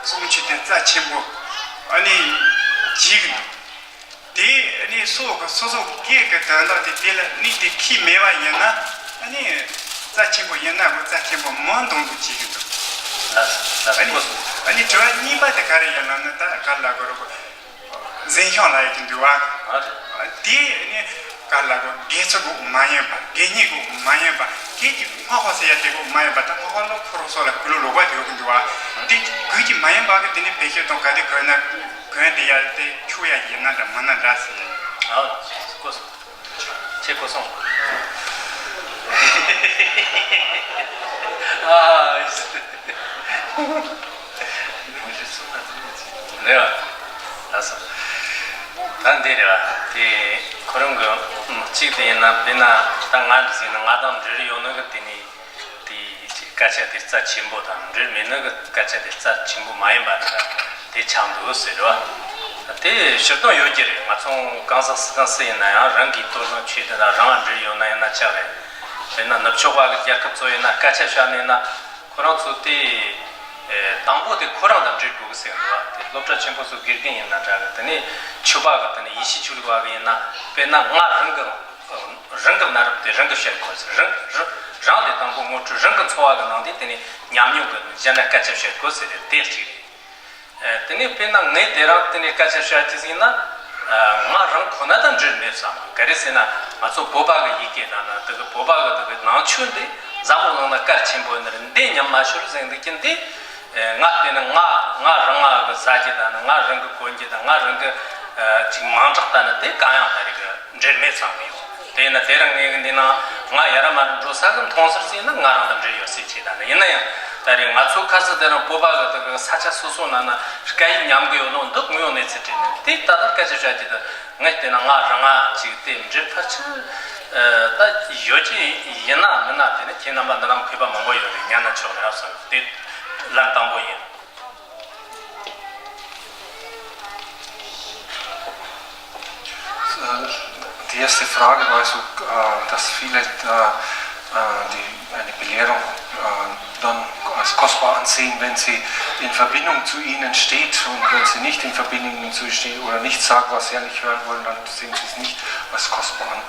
གསུང་ཆོས་དེ་རྩ་ཆེན་པོ་ཨ་ནི་བྱེད་གི་འདུག་དེ་ནི་སོ་སོ་སོ་སོ་སྒེར་གྱི་དོན་དག་དེ་དེ་ལ་དམིགས་ཏེ་ཁས་མེད་པ་ཡིན་ན། ཨ་ནི་རྩ་ཆེན་པོ་ཡིན་ན་གོ་རྩ་ཆེན་པོ་མིན་མདོག་མདོག་བྱེད་ཀྱི་འདུག་ལགས་ལགས་ཨ་ནི་སྐུ་གཟུགས། ཨ་ནི་དྲི་བ་གཉིས་པ་དེ་ག་རེ་ཡིན་ལབ་ན། ད་ག་ལ་གོ་རོ་གོ་འཛིན་སྐྱོང་ལ་ཡོད་ཀྱི་འདུག་བ། ཨ་རེད། དེ་ནི་ག་ལ་གོ་དགེ་ཚུལ་གོ་མ་ཡིན་པ། དགེ་བསྙེན་གོ་མ་ཡིན་པ། དགེ་གི་སྔགས་པ་ཟེར་ཡ་དེ་གོ་མ་ཡིན་པ། ད་སྔགས་པ་ལོ་ཁོ་རོ་སོགས་ལ་གུ་ལུ་ལོག་པ་དེ་ཡོད་ཀྱི་འདུག་བ། དེ་གོས་ཀྱི་མ་ཡིན་པ་གི་དེ་ནི་བེད་སྤྱོད་གཏོང་ག་དེ་གོས་ན། གོན་དེ་ཡ་དེ་ཆུ་ཡ་ཡིན་ན་འདྲ་མིན་ན་འདྲ་ཟེར། ཨའོ། ཁོ་སོང་། ཁྱེད་ཁོ་སོང་། ཨ། རེད་བ། ལགས་སོ། ད་འདི་རེད་བ། དེ་ཁོ་རང་གི་གཅིག་དེ་ཡིན་ན་དཔེར་ན་ད་ང་འདྲ་ཟེར་ན་ང་དང་འབྲེལ་ཡོད་ནོ་གི་དེ་ནི། དེའི་སྐད་ཆ་དེ་རྩ་ཆེན་པོ་དང་འབྲེལ་མེད་ནི་གི་སྐད་ཆ་དེ་རྩ་ཆེན་པོ་མ་ཡིན་པ་འདྲ་དེ་ཆགས་འདུག་ཟེར་བ། དེ་ཕྱིར་གཏོང་ཡོད་ཀྱི་རེད། ང་ཚོ་གང་ཟག་སུ་དང་སུ་ཡིན་ན་ཡང་རང་གི་དོ་སྣང་ཆོས་དེ་དང་རང་ལ་འབྲེལ་ཡོད་ན་ཡང་ན་ཆགས་རེད། དཔེར་ན་ནུབ་ཕྱོགས་པ་གི་རྒྱལ་ཁབ་ཚོ་ཡིན་ན་སྐད་ཆ་བཤད་ནས་ན་ཁོ་རང་ཚོ་དེ་དང་པོ་དེ་ཁོ་རང་དང་འབྲེལ་དགོས་གི་ཟེར་འདུག་བ། དེ་སློབ་གྲྭ་ཆེན་པོ་ཚོ་དགེ་རྒན་ཡིན་ན་འདྲ་གི། དེ་ནས་ཆོས་པ་གི་དེ་ནས་ཡེ་ཤུ་ཆོས་ལུགས་པ་གི་ཡིན་ན་དཔེར་ན་ང་རང་གི་རང་གི་གནའ་རབས་དེ་རང་གི་བཤད་དགོས་ཟེར། རང་རང་རང་དེ་དང་པོ་ངོ་སྤྲོད། རང་གི་འཚོ་བ་གི་ནང་དེ་དེ་ནས་ཉམས་མྱོང་གི་གཞན་ལ་སྐད་ཆ་བཤད་དགོས་ཟེར་རེད། དེ་གཅིག་རེད། ཨ། དེ་ནས་དཔེར་ན་ངས་དེ་རང་དེ་ནས་སྐད་ཆ་བཤད་ཀྱི་ཟིན་ན། ཨ། ང་རང་ཁོ་ན་དང་འབྲེལ་མེད་བསམ་གི། ག་རེ་ཟེར་ན་ང་ཚོ་བོད་པ་གི་ཡི་གེ་དང་ན་དེ་གི་བོད་པ་གི་དེ་གི་ནང་ཆོས་འདི་འཛམ་བུ་གླིང་ན་གལ་ཆེན་པོ་ཡིན་ནི་རེད། འདི་ཉམས་མ་ཤོར་ཟེར་འདུག་ཀྱི་འདི། ཨེ། ང་དཔེར་ན་ང་ང་རང་ང་གི་ཟ་རྒྱུ་དང་ནི་ང་རང་གི་གོན་རྒྱུ་དང་ང་རང་གི་ཨ་ཅིག་མིང་གྲགས་དང་ནི་དེ་གང་ཡང་ད་རེས་གི་འབྲེལ་མེད་བསམ་གི་ཡོད། དེས་ན་དེ་རིང་ངས་གི་འདི་ནང་ང་ཡ་ར་མ་ར་འགྲོ་ས་གི་མཐོང་ཟེར་ཟེར་ན་ང་རང་དང་འབྲེལ་ཡོད་ཟེར་བྱས། ད་ནི་ཡིན་ན་ཡང་ད་རེས་ང་ཚོ་ཁ་སང་དེ་རིང་བོད་པ་གི་དེ་གི་ས་ཆ་སོ་སོ་ནང་ན་སྐད་ཡིག་ཉམས་གི་ཡོད་ནོ་འདི་དངོས་ཡོད་གནས་ཚུལ་བྲིས་ནས་དེ་ད་ལྟ་སྐད་ཆ་བཤད་རྒྱུ་དང་། ངས་བལྟས་ན་ང་རང་ང་ཅིག་དེ་འབྲེལ་ཕལ་ཆེར་ཨ་ད་ཡོད་ཀྱི་ཡིན་ན་མིན་ན། དེ་ནི་ཁྱེད་རྣམ་པ་འདི་ནང་མཁས་པ་མང་པོ་ཡོད་རེད། ཉན་ན་ཆོག་རེད་བསམ། དེ་ལན་དང་པོ་ཡིན། Äh, Die erste Frage war so, äh, dass viele äh, äh, die eine Belehrung äh, dann als kostbar ansehen, wenn sie in Verbindung zu ihnen steht, und wenn sie nicht in Verbindung zu ihnen steht oder nicht sagt, was sie eigentlich hören wollen, dann sehen sie es nicht als kostbar an.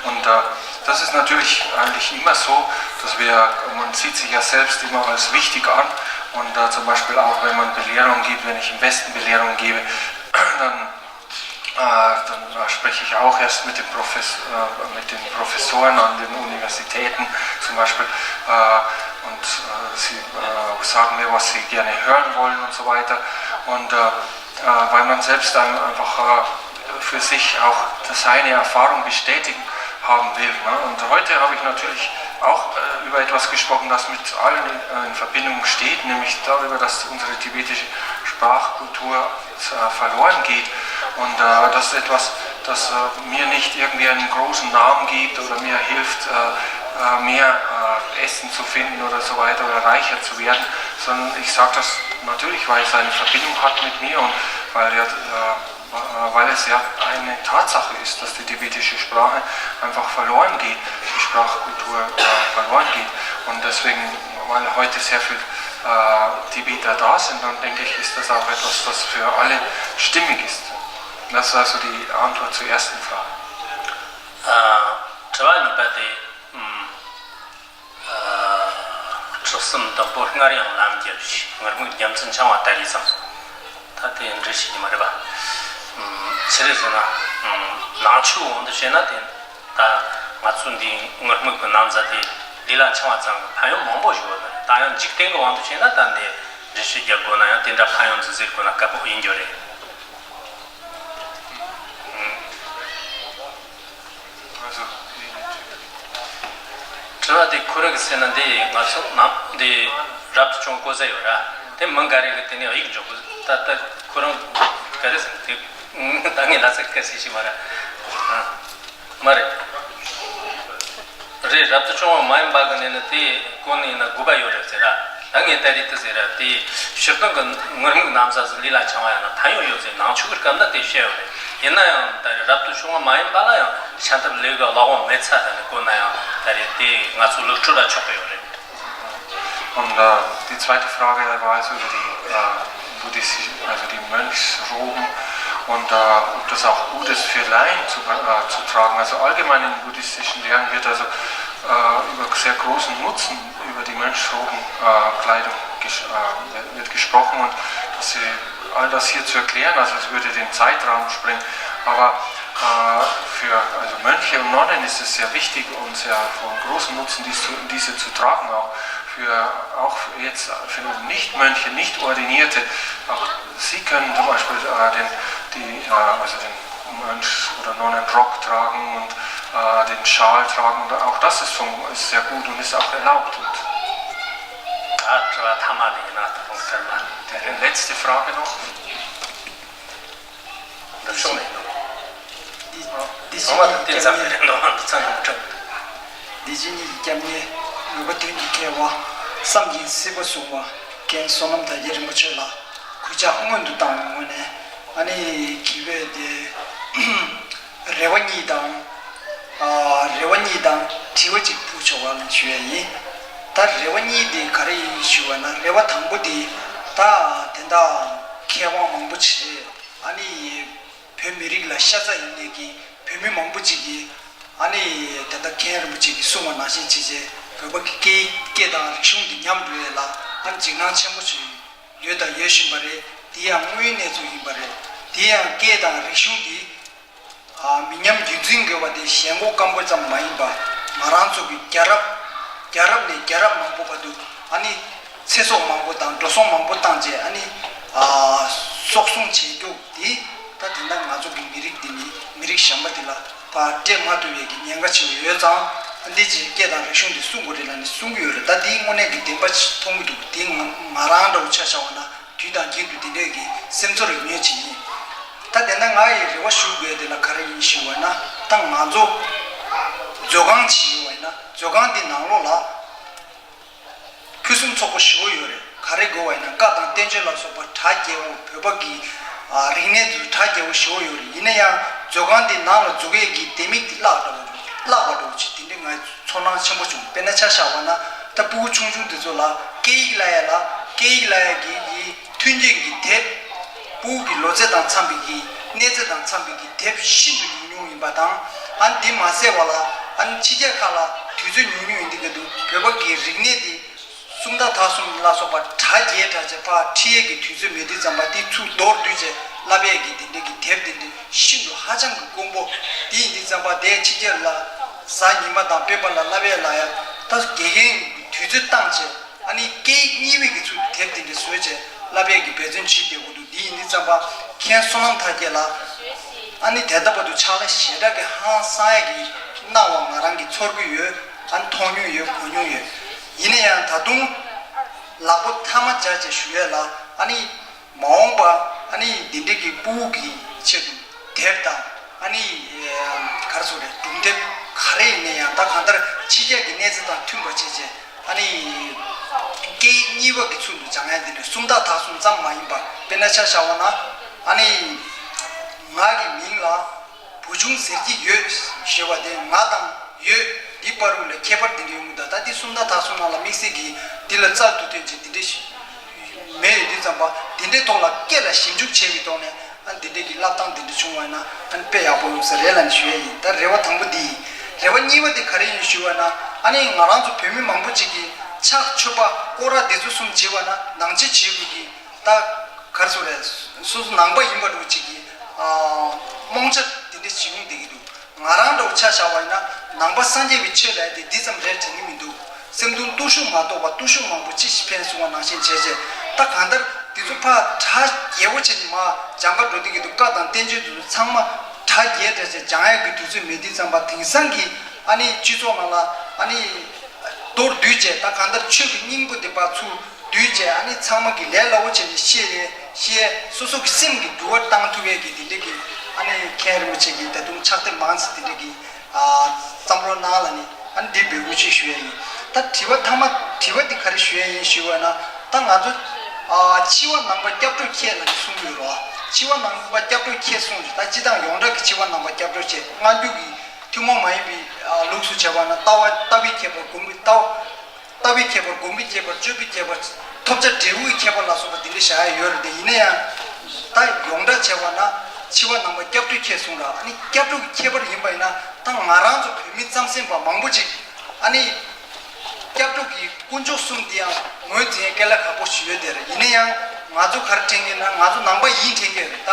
Und äh, das ist natürlich eigentlich immer so, dass wir, man sieht sich ja selbst immer als wichtig an, und äh, zum Beispiel auch, wenn man Belehrung gibt, wenn ich im Westen Belehrung gebe, dann äh, dann äh, spreche ich auch erst mit, dem Profes äh, mit den Professoren an den Universitäten zum Beispiel, äh, und äh, sie äh, sagen mir, was sie gerne hören wollen und so weiter. Und äh, äh, weil man selbst ein, einfach äh, für sich auch seine Erfahrung bestätigen haben will. Ne? Und heute habe ich natürlich auch äh, über etwas gesprochen, das mit allen in, äh, in Verbindung steht, nämlich darüber, dass unsere tibetische Sprachkultur äh, verloren geht. Und äh, das ist etwas, das äh, mir nicht irgendwie einen großen Namen gibt oder mir hilft, äh, äh, mehr äh, Essen zu finden oder so weiter oder reicher zu werden, sondern ich sage das natürlich, weil es eine Verbindung hat mit mir und weil, ja, äh, weil es ja eine Tatsache ist, dass die tibetische Sprache einfach verloren geht, die Sprachkultur äh, verloren geht. Und deswegen, weil heute sehr viel äh, die Beta da sind, dann denke ich, ist das auch etwas, was für alle stimmig ist. Das war so die Antwort zur ersten Frage. དྲི་བ་གཉིས་པ་དེ། ཨམ། ཨ། གྲུ་གསུམ་བདག་པོ་སྔར་ཡང་ལམ་བརྒྱབ་ཤིང་། ངུར་སྨྲིག་རྒྱལ་མཚན་འཆང་བ་ད་རེས་བཟང་། ད་དེ་འགྲེལ་བཤད་ཀྱི་མ་རེད་པ། ཨམ། ཅི་རེད་ཟེར་ན། ཨམ། ནང་ཆོས་དབང་དུ་བྱས་ན་དེ། ད་ང་ཚོ་འདི་ངུར་སྨྲིག་གི་ན་བཟའ་དེ་ལུས་ལ་འཆང་བ་ཙམ་གྱི་ཕན་ཡོན་མང་པོ་ཞིག་ཡོད་ནི་རེད། ད་ཡང་འཇིག་རྟེན་གྱི་དབང་དུ་བྱས་ན་ད་འདི་འགྲེལ་བཤད་རྒྱག་དགོས་ན་ཡང་དེ་འདྲ་ཕན་ཡོན་ཟིག་ཟེར་དགོས་ན་དཀའ་པོ་ཡིན་རྒྱུ་རེད། ཨང་། དྲི་བ་དེ་ཁོ་རང་གིས་ཟེར་ན། འདི་ང་ཚོ་ནང་འདི་རབ་ཏུ་བྱུང་གོ་ས་ཡོད་ར། དེ་མི་འགའ་རེ་གིས་དེ་ནས་ཡིག་འཇོག་གི། ད་ལྟ་ཁོ་རང་ག་རེ་ཟེར་ན་དེ། ད་ངས་ལ་ཚ་ག་ཟེར་ཤེས་མ་ར། ཨང་། མ་རེད། རེད། རབ་ཏུ་བྱུང་བ་མ་ཡིན་པ་གི་ནས་ནི་དེ་ཀུན་ནས་ཡིན་ན་དགོས་པ་ཡོད་རེད་ཟེར་ར། ད་ངས་ད་རེས་དེ་ཟེར་ར། དེ་སྤྱིར་བཏང་གི་ངུར་སྨྲིག་ན་བཟའ་ཟིག་ལུས་ལ་འཆང་བ་ཡང་ན་ཕན་ཡོན་ཡོད་ཟེར། ནང་ཆོས་ཀྱི་སྐབས་ན་དེ་བཤད་ཡོད་རེད། ཡིན་ན་ཡང་ད་རེས་རབ་ཏུ་བྱུང་བ་མ་ཡིན་པ་ལ་ཡང་ཤ་འཐབ་ལུས་ཀྱི་གླེགས་བམ་མེད་ཚ་ད་ནི་བཀོད་ན་ཡང་ད་རེས་དེ་ང་ཚོ་ལུགས་སྲོལ་ལ་ཆོག་གི་ཡོད་རེད། Und äh, die zweite Frage war also über die äh, Buddhist, also die Mönchsroben und äh, ob das auch gut ist für Laien zu, äh, zu tragen. Also allgemein in buddhistischen Lehren wird also äh, über sehr großen Nutzen über die Mönchsroben äh, Kleidung ges äh, wird gesprochen und dass sie all das hier zu erklären, also es würde den Zeitraum sprengen, aber äh, für also Mönche und Nonnen ist es sehr wichtig und sehr von großem Nutzen, dies zu, diese zu tragen, auch für auch jetzt für Nicht-Mönche, Nicht-Ordinierte, auch sie können zum Beispiel äh, den, die, äh, also den Mönchs- oder Nonnenrock tragen und äh, den Schal tragen. Und auch das ist, vom, ist sehr gut und ist auch erlaubt. Und ད་དྲི་བ་ཐ་མ་དེ་ཡིན་ན་ད་དུང་སྐར་མ། Die letzte Frage noch. འདི་ཤོག་ནས་འདུག་འདི་འདི་ཚང་མ་དང་དེ་ཙམ་རེད་འདུག་འདི་ཚང་མ་འགྲོ། འདི་ཕྱི་གཉིས་ཀྱི་སྐྱབས་གནས་ནུས་པ་དོན་གྱི་མཁས་པ་བསམ་གྱིས་སྲིད་པ་བཟུང་བ་རྒན་བསོད་ནམས་དར་རྒྱས་རིན་པོ་ཆེ་ལ་གུས་ཕྱག་སྔོན་དུ་བཏང་བའི་ངོས་ནས། ཨ་ནི་གི་བས་དེ་རེ་བ་གཉིས་དང་། ཨ། རེ་བ་གཉིས་དང་དྲི་བ་གཅིག་ཕུལ་ཆོག་པ་ལ་ཞུ་ཡ་ཡིན། ད་རེ་བ་གཉིས་དེ་ག་རེ་ཡིན་ཞུ་བ་ན། རེ་བ་དང་པོ་དེ་ད་དེ་འདྲ་མཁས་དབང་མང་པོ་ཆེ། ཨ་ནི་བོད་མི་རིགས་ལ་ཤ་ཚ་ཡིན་མཁན་གྱི་བོད་མི་མང་པོ་ཅིག་གིས། ཨ་ནི་དེ་ལྟར་མཁན་རིན་པོ་ཆེ་གིས་གསུངས་པ་ནང་བཞིན་བྱས་བྱས་བོད་པ་གི་སྐད་སྐད་དང་རིག་གཞུང་འདི་ཉམས་འགྲོ་ཡས་ལ་ཨ་ནི་འཇིགས་སྣང་ཆེན་པོ་ཞིག་ཡོད་དང་ཡོད་བཞིན་པ་རེད། དེ་ཡང་དངོས་ཡོད་གནས་ཚུལ་ཡིན་པ་རེད། དེ་ཡང་སྐད་དང་རིག་གཞུང་འདི་ཨ། མི་ཉམས་རྒྱུན་འཛིན་དགོས་པ་དེ་ཞེན་ཁོག་སྐམ་པོ་ཙམ་མ་ཡིན་པ། ང་རང་ཚོ་གི་རྒྱལ་རབས་རྒྱལ་རབས་ནས་རྒྱལ་རབས་མང་པོ་བར་དུ་ཨ་ནི་ཚེ་སྲོག་མང་པོ་དང་འགྲོ་སོང་མང་པོ་བཏང་བྱས་ཨ་ནི་ཨ། གསོག་སྲུང་བྱེད་རྒྱུ་དེ། ད་དེ་འདྲ་ང་ཚོ་གི་མི་རིགས་འདི་ནི་མི་རིགས་གཞན་པ་དེ་ལ་ཕར་སྤྲད་མ་ཐུབ་ཡས་ཀྱི་ཉེན་ཁ་ཆེ་བ་ཡོད་ཙང་། འདི་ཅིག་སྐད་དང་རིག་གཞུང་འདི་སྲུང་དགོས་རེད་ལབ་ནས་གསུང་གི་ཡོད་རེད། ད་འདིའི་དངོས་གནས་ཀྱི་བདེན་པ་ཞིག་མཐོང་གི་འདུག་འདི་ང་ང་རང་འདྲ་བོ་ཆ་བཞག་པ་ན་དུས་དང་རྐྱེན་དུ་འདི་འདྲས་ཀྱི་སེམས་ཚོར་ཡོད་ངེས་ཅིག་ཡིན། ད་དེ་ནས་ང་ཡི་རེ་བ་ཞུ་དགོས་དེ་ལ་ག་རེ་ཡིན་ཞུས་པ་ན། ད་ང་ཚོ་མཛོད་ཁང་ཅིག་ཡོད་པ་ཡིན་ན་མཛོད་ཁང་འདི་ནང་ལོགས་ལ། ཕུན་སུམ་ཚོགས་པོ་ཞེ་པོ་ཡོད་རེད། ག་རེ་དགོས་པ་ཡིན་ན་བཀའ་དང་བསྟན་བཅོས་ལ་སོགས་པ་གྲ་རྒྱས་པོ། བོད་པ་གི་ཨ། རིག་གནས་ཚོ་གྲ་རྒྱས་པོ་ཞེ་པོ་ཡོད་རེད། ཡིན་ན་ཡང་མཛོད་ཁང་འདི་ནང་ལ་འཛུལ་ཡས་ཀྱི་ལྡེ་མིག་འདི་བརླག་འགྲོ་བ་རེད། བརླག་པ་འགྲོ་བ་ཅིག་དེ་འདྲའི་ང་ཚོར་སྣང་ཆེན་པོ་བྱུང་། དཔེར་ན་ཆ་བཞག་པ་ན་ད་ཕྲུ་གུ་ཆུང་ཆུང་འདི་ཚོ་ལ་སྐད་ཡིག་བསླབ་ཡས་ལ་སྐད་ཡིག་བསླབ་ཡས་ཀྱི་ཡི་མཐུན་རྐྱེན་གྱི་དེབ། ཕྲུ་གུ་གི་ལོ་ཚད་དང་འཚམ་པའི་གི་གནས་ཚད་དང་འཚམ་པའི་གི་དེབ་ཤིན་ཏུ་ཉུང་ཉུང་ཡིན་པ་དང་། ཨ་ནི་འདི་མ་ཟད་པ་ལ་ཨ་ནི་ཕྱི་རྒྱལ་ཁག་ལ་དུས་ཚོད་ཉུང་ཉུང་ཡིན་དུས་ཀྱི་འདུག་བོད་པ་གི་རིག་གནས་འདི་སུམ་རྟགས་དག་གསུམ་ལ་སོགས་པ་གྲ་རྒྱས་དྲགས་བྱས་ཕར་ཁྲིད་ཡས་ཀྱི་དུས་ཚོད་མེད་དུས་ཙམ་པ་དེ་ཚུར་མདོར་བསྡུས་བྱས་བསླབ་ཡས་ཀྱི་དེ་འདྲའི་གི་དེབ་དེ་འདྲ་ཤིན་ཏུ་ཧ་ཅང་གི་དཀོན་པོ། དེ་ཡིན་དུས་ཙམ་པ་དེ་ཕྱི་རྒྱལ་ལ་གཟའ་ཉི་མ་དང་སྤེན་པ་ལ་བསླབ་ཡས་ལ་ཡ་ད་དགེ་རྒན་དུས་ཚོད་བཏང་བྱས། ཨ་ནི་སྐད་ཡིག་གཉིས་པའི་གི་ཚུལ་དུ་དེབ་དེ་འདྲ་བཟོས་བྱས་བསླབ་ཡས་ཀྱི་འབད་བརྩོན་བྱེད་བསྡད་དགོས་འདུག་འདི་ཡིན་དུས་ཙམ་པ་མཁན་བསོད་ནམས་དར་རྒྱས་ལགས་ཨ་ནི་དེ་ལྟ་བར་དུ་ཕྱག་ལས་ཞེ་དྲག་གི་ཧང་སང་ཡས་ཀྱི་གནང་བ་ང་རང་གིས་ཚོར་གྱི་ཡོད། ཨ་ནི་མཐོང་མྱོང་ཡོད། གོ་མྱོང་ཡོད། ཡིན་ན་ཡང་ད་དུང་ལག་པ་ཐལ་མོ་སྦྱར་བྱས་ཞུ་ཡས་ལ་ཨ་ནི། མ་འོངས་པ་ཨ་ནི་འདི་འདྲའི་གི་ཕྲུ་གུ་གི་ཆེད་དུ་དེབ་དང་ཨ་ནི་ག་རེ་ཟེར་དགོས་རེད། སྒྲུང་དེབ་ག་རེ་ཡིན་ན་ཡང་ད་གང་ལྟར་ཕྱི་རྒྱལ་གྱི་གནས་ཚད་དང་མཐུན་པ་བྱས་བྱས་ཨ་ནི་སྐད་ཡིག་གཉིས་པ་གི་ཚུལ་དུ་སྦྱང་ཡ་འདི་འདྲའི་སུམ་རྟགས་དག་གསུམ་ཙམ་མ་ཡིན་པ། དཔེར་ན་ཆ་བཞག་པ་ན་ཨ་ནི་ང་གི་མིང་ལ་བུ་ཆུང་ཟེར་གྱི་ཡོད་ཞེས་པ་དེ་ང་དང་ཡོད་འདི་ པ་རུ་ལ་ཁྱད་པར་འདི་འདྲ་ཡོང་གི་འདུག་ད་འདི་སུམ་རྟགས་དག་གསུམ་ནང་ལ་དམིགས་བསལ་གྱི་འདི་ལ་རྩལ་དུ་ཐོན་ཅིག་འདི་འདྲ་ཞིག་མེད་ཡོད་དུས་ཙམ་པ་འདི་འདྲའི་ཐོག་ལ་སྐད་ལ་ཞིབ་འཇུག་བྱས་པའི་ཐོག་ནས་ཨ་འདི་འདྲའི་གི་བསླབ་སྟངས་འདི་འདྲ་བྱུང་བ་ན་ཨ་དཔེ་ཡག་པོ་ཡོང་ས་རེད་ལབ་ནས་ཞུ་ཡ་ཡིན། ད་རེ་བ་དང་པོ་འདི་ཡིན། རེ་བ་གཉིས་པ་འདི་ག་རེ་ཡིན་ཞུ་བ་ན་ཨ་ནི་ང་རང་ཚོ་བོད་མི་མང་པོ་ཅིག་གིས་ཕྱག་མཆོད་པ་སྐོར་ར་འདི་ཚོ་གསུམ་བྱེད་བ་ན་ནང་ཆེན་བྱེད་དགོས་ཀྱི། ད་གར་སོ་རེད། སོ་སོ་ནང་པ་ཡིན་པ་འདྲ་བོ་ཅིག་གིས་ཨ་རྨོངས་ཆ་དེ་འདྲ་ཞིག་ཡོང་བསྡད་ཀྱི་འདུག་ང་རང་འདྲ་བོ་ཆ་བཞག་པ་ཡིན་ན་ནང་པ་སངས་རྒྱས་པའི་ཆོས་ལབ་དེ་འདི་ཙམ་རེད་དྲན་གྱི་མི་འདུག་སེམས་སྡུག་སྟོབས་ཤུགས་མ་གཏོགས་པ་སྟོབས་ཤུགས་མང་པོ་ཅི་ཞིག་འཕེན་སོང་བ་ནང་བཞིན་བྱས་བྱས་ད་གང་ལྟར་དེ་ཚོ་ཕར་གྲ་རྒྱས་པོ་བྱས་ནས་མར་སྦྱང་ག་འགྲོ་བསྡད་ཀྱི་འདུག་བཀའ་དང་བསྟན་བཅོས་དེ་ཚོ་ཚང་མ་གྲ་རྒྱས་འདྲ་བྱས་སྦྱང་ཡག་གི་དུས་ཚོད་མེད་དུས་ཙམ་པ་དེང་སང་གི་ཨ་ནི་སྤྱི་ཚོགས་ནང་ལ་ཨ་ནི་མདོར་བསྡུས་བྱས་ད་གང་ལྟར་ཆོས་ཀྱི་སྙིང་པོ་དེ་ཕར་ཚུར་བསྡུས་བྱས་ཨ་ནི་ཚང་མ་གི་ལས་སླ་བོ་བྱས་ནས་ཤེས་རེད། ཤེས་སོ་སོ་གི་སེམས་ཀྱི་འགྱུར་བ་བཏང་ཐུབ་ཡས་ཀྱི་དེ་འདྲ་གི་ཨ་ནི་མཁན་རིན་པོ་ཆེ་གིས་ད་དུང་ཕྱག་དེབ་མང་ཙམ་དེ་འདྲ་གི་ཨ་བརྩམས་རོགས་གནང་ལབ་ནས་ཨ་ནི་འདི་འབོད་སྐུལ་ཅིག་ཞུ་ཡས་ཡིན། ད་དྲི་བ་མཐའ་མ་དྲི་བ་འདི་ག་རེ་ཞུ་ཡས་ཡིན་ཞུ་བ་ན་ད་ང་ཚོ་ཨ་འཆི་བ་ནང་པ་སྐྱབས་འགྲོ་ཁྱེད་ལབ་ནས་གསུང་གི་ཡོད་རེད་བ། འཆི་བ་ནང་པ་སྐྱབས་འགྲོ་ཁྱེད་གསུངས་ཡོད། ད་སྤྱི་བཏང་ཡོངས་གྲགས་ཀྱི་འཆི་བ་ནང་པ་སྐྱབས་འགྲོ་ཁྱེད་སྔ་འགྱུར་གྱི་ཐུན་མོང་མ་ཡིན་པའི་ལུགས་སུ་བྱས་པ་ན་ལྟ་བ་ལྟ་བའི་ཁྱད་པར་སྒོམ་པའི་ལྟ་བ་ལྟ་བའི་ཁྱད་པར་སྒོམ་པའི་ཁྱད་པར་སྤྱོད་པའི་ཁྱད་པར་ཐོབ་བྱ་འབྲས་བུའི་ཁྱད་པར་ལ་སོགས་པ་འདི་འདྲ་བཞག་ཡ་ཡོད་རེད་དེ། ཡིན་ན་ཡང་ད་ཡོངས་གྲགས་བྱས་པ་ན་འཆི་བ་ནང་པ་སྐྱབས་འགྲོའི་ཁྱེད་གསུངས་ར། ཨ་ནི་སྐྱབས་འགྲོ་གི་ཁྱད་པར་ཡིན་པ་ཡིན་ན་ད་ང་རང་ཚོ་བོད་མི་རྩམ་ཟན་པ་མང་པོ་ཅིག་ཨ་ནི། སྐྱབས་འགྲོ་གི་དཀོན་མཆོག་གསུམ་འདི་ཡང་ངོས་འཛིན་སྐད་ལ་ཁག་པོ་ཞིག་ཡོད་དེ་རེད། ཡིན་ན་ཡང་ང་ཚོ་ག་རེ་དྲན་གྱི་ན་ང་ཚོ་ནང་པ་ཡིན་དྲན་གྱི་རེད་ད།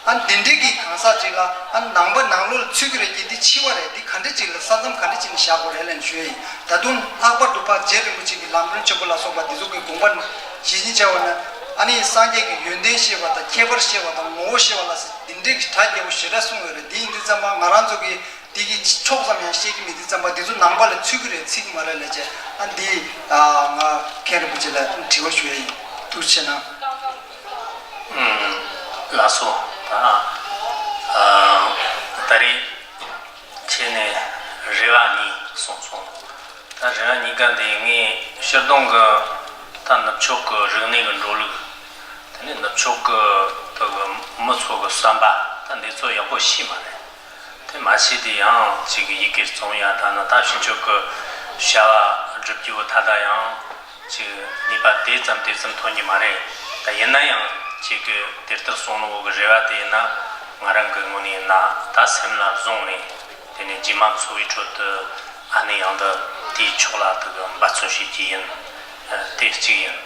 ཨ་འདི་འདྲའི་གི་གང་ཟག་ཅིག་ལ་ཨ་ནང་པ་ནང་ལོགས་ལ་ཚུད་ཀྱི་རེད་ཀྱི་འདི་འཆི་བ་རེད། འདི་ག་འདྲ་ཅིག་ལ་ས་མཚམས་ག་འདྲ་ཅིག་ནས་བཞག་དགོས་རེད་ལབ་ནས་ཞུ་ཡ་ཡིན། ད་དུང་ལྷག་པར་དུ་ཕར་རྗེ་རིན་པོ་ཆེ་གི་ལམ་རིམ་ཆེན་པོ་ལ་སོགས་པ་འདི་ཚོ་གི་དགོངས་པ་ཇི་བཞིན་བྱ་བ་ན་ཨ་ནི་སངས་རྒྱས་ཀྱི་ཡོན་ཏན་ཤེས་པ་དང་ཁྱད་པར་ཤེས་པ་དང་ངོ་བོ་ཤེས་པ་ལ་སོགས་འདི་འདྲའི་གི་གྲ་རྒྱས་པོ་ཞེ་དྲག་གསུངས་ཡོད་རེད། འདི་ཡིན་དུས་ཙམ་པ་ང་རང་ཚོ་གི་དེ་གི་ཕྱོགས་ཙམ་ཡང་ཤེས་ཀྱི་མེད་དུས་ཙམ་པ་དེ་ཚོ་ནང་པ་ལ་ཚུད་ཀྱི་རེད་ཚུད་ཀྱི་མ་རེད་ལབ་བྱས། ཨ་འདི་ཨ་ང་མཁན་རིན་པོ་ཆེ་ལ་དྲི་བ་ཞུ་ཡ་ཡིན། ཐུགས་རྗེ་གནང་། ཨུམ། ལགས་སོ། ད་ཨ་ད་རེས་ཁྱེད་ནས་རེ་བ་གཉིས་གསུངས་སོང་། ད་རེ་བ་གཉིས་ཀ་འདི་ངས་ཕྱིར་གཏོང་གི་ད་ནུབ་ཕྱོགས་ཀྱི་རིག་གནས་ཀྱི་འགྲོ་ལུགས། དེ་ནས་ནུབ་ཕྱོགས་ཀྱི་དེ་གི་མི་ཚོ་གི་བསམ་པ་ད་འདི་ཚོ་ཡག་པོ་ཤེས་མ་རེད། དེ་མ་ཤེས་དེ་ཡང་ཅིག་ཡི་གེ་རྩོམ་ཡ་ད་ནི་ད་ཕྱི་ཕྱོགས་ཀྱི་བྱ་བ་སྒྲུབ་རྒྱུ་བོ་ད་ལྟ་ཡང་ཅིག་ནུས་པ་དེ་ཙམ་དེ་ཙམ་ཐོན་གྱི་མ་རེད། ད་ཡིན་ན་ཡང་ཅིག་གི་དེ་ལྟར་སོང་ནོ་བོ་གི་རེ་བ་དེ་ཡིན་ན་ང་རང་གི་ངོས་ནས་ཡིན་ན་ད་སེམས་ལ་བཟུང་ནས་དེ་ནས་རྗེས་མ་འཚོ་བའི་ཁྲོད་དུ་ཨ་ནི་ཡང་འདི་དེའི་ཕྱོགས་ལ་དེ་གི་འབད་བརྩོན་བྱེད་ཀྱི་ཡིན། དེ་གཅིག་ཡིན།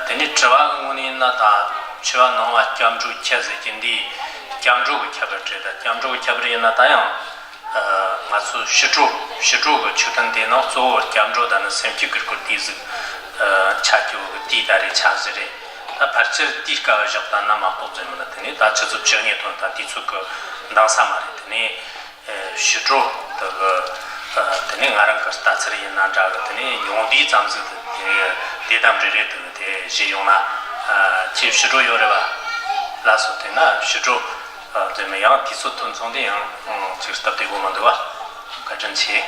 དེ་ནས་དྲི་བ་གི་ངོས་ནས་ཡིན་ན་ད་འཆི་བ་ནང་པ་སྐྱབས་འགྲོ་ཁྱེད་ཟེར་གྱི་འདི་སྐྱབས་འགྲོ་གི་ཁྱད་པར་རེད། ད་སྐྱབས་འགྲོ་གི་ཁྱད་པར་ཡིན་ན་ད་ཡང་ང་ཚོ་ཕྱི་དྲོ་ཕྱི་དྲོ་གི་ཆོས་ཐུན་དེ་ནང་གཙོ་བོ་སྐྱབས་འགྲོ་ད་ནི་སེམས་བསྐྱེད་ཀྱི་སྐོར་དེ་ཟིག་ཆ་རྒྱུ་གི་དེ་ད་རེད་ཆ་གཞི་རེད། ད་ཕལ་ཆེར་དེའི་སྐབས་བཞག་ད་ན་མ་གཏོགས་ཟེར་མིན་ན་དེ་ནས་ད་ཆུ་ཚོད་བཅུ་གཉིས་ཐོན་ད་དུས་ཚོད་གི་འདང་ས་མ་རེད། དེ་ནས། ཞི་ཁྲོ་དེ་གི་དེ་ནས་ང་རང་གི་ལྟ་ཚུལ་ཡིན་ན་འདྲ་གི་དེ་ནས་ཉུང་བསྡུས་ཙམ་ཟིག་དེ་དེ་དམ་རེ་རེ་དེ་གི་དེ་བཞེས་ཡོང་ན་ཁྱེད་ཞི་ཁྲོ་ཡོད་རེད་བ། ལགས་སོ། དེ་ན་ཞི་ཁྲོ་དེ་ནས་ཡང་དུས་ཚོད་ཐུན་ཚོང་དེ་ཡང་ཅིག་སྟབས་བདེ་པོ་མི་འདུག་བ། བཀའ་དྲིན་ཆེ།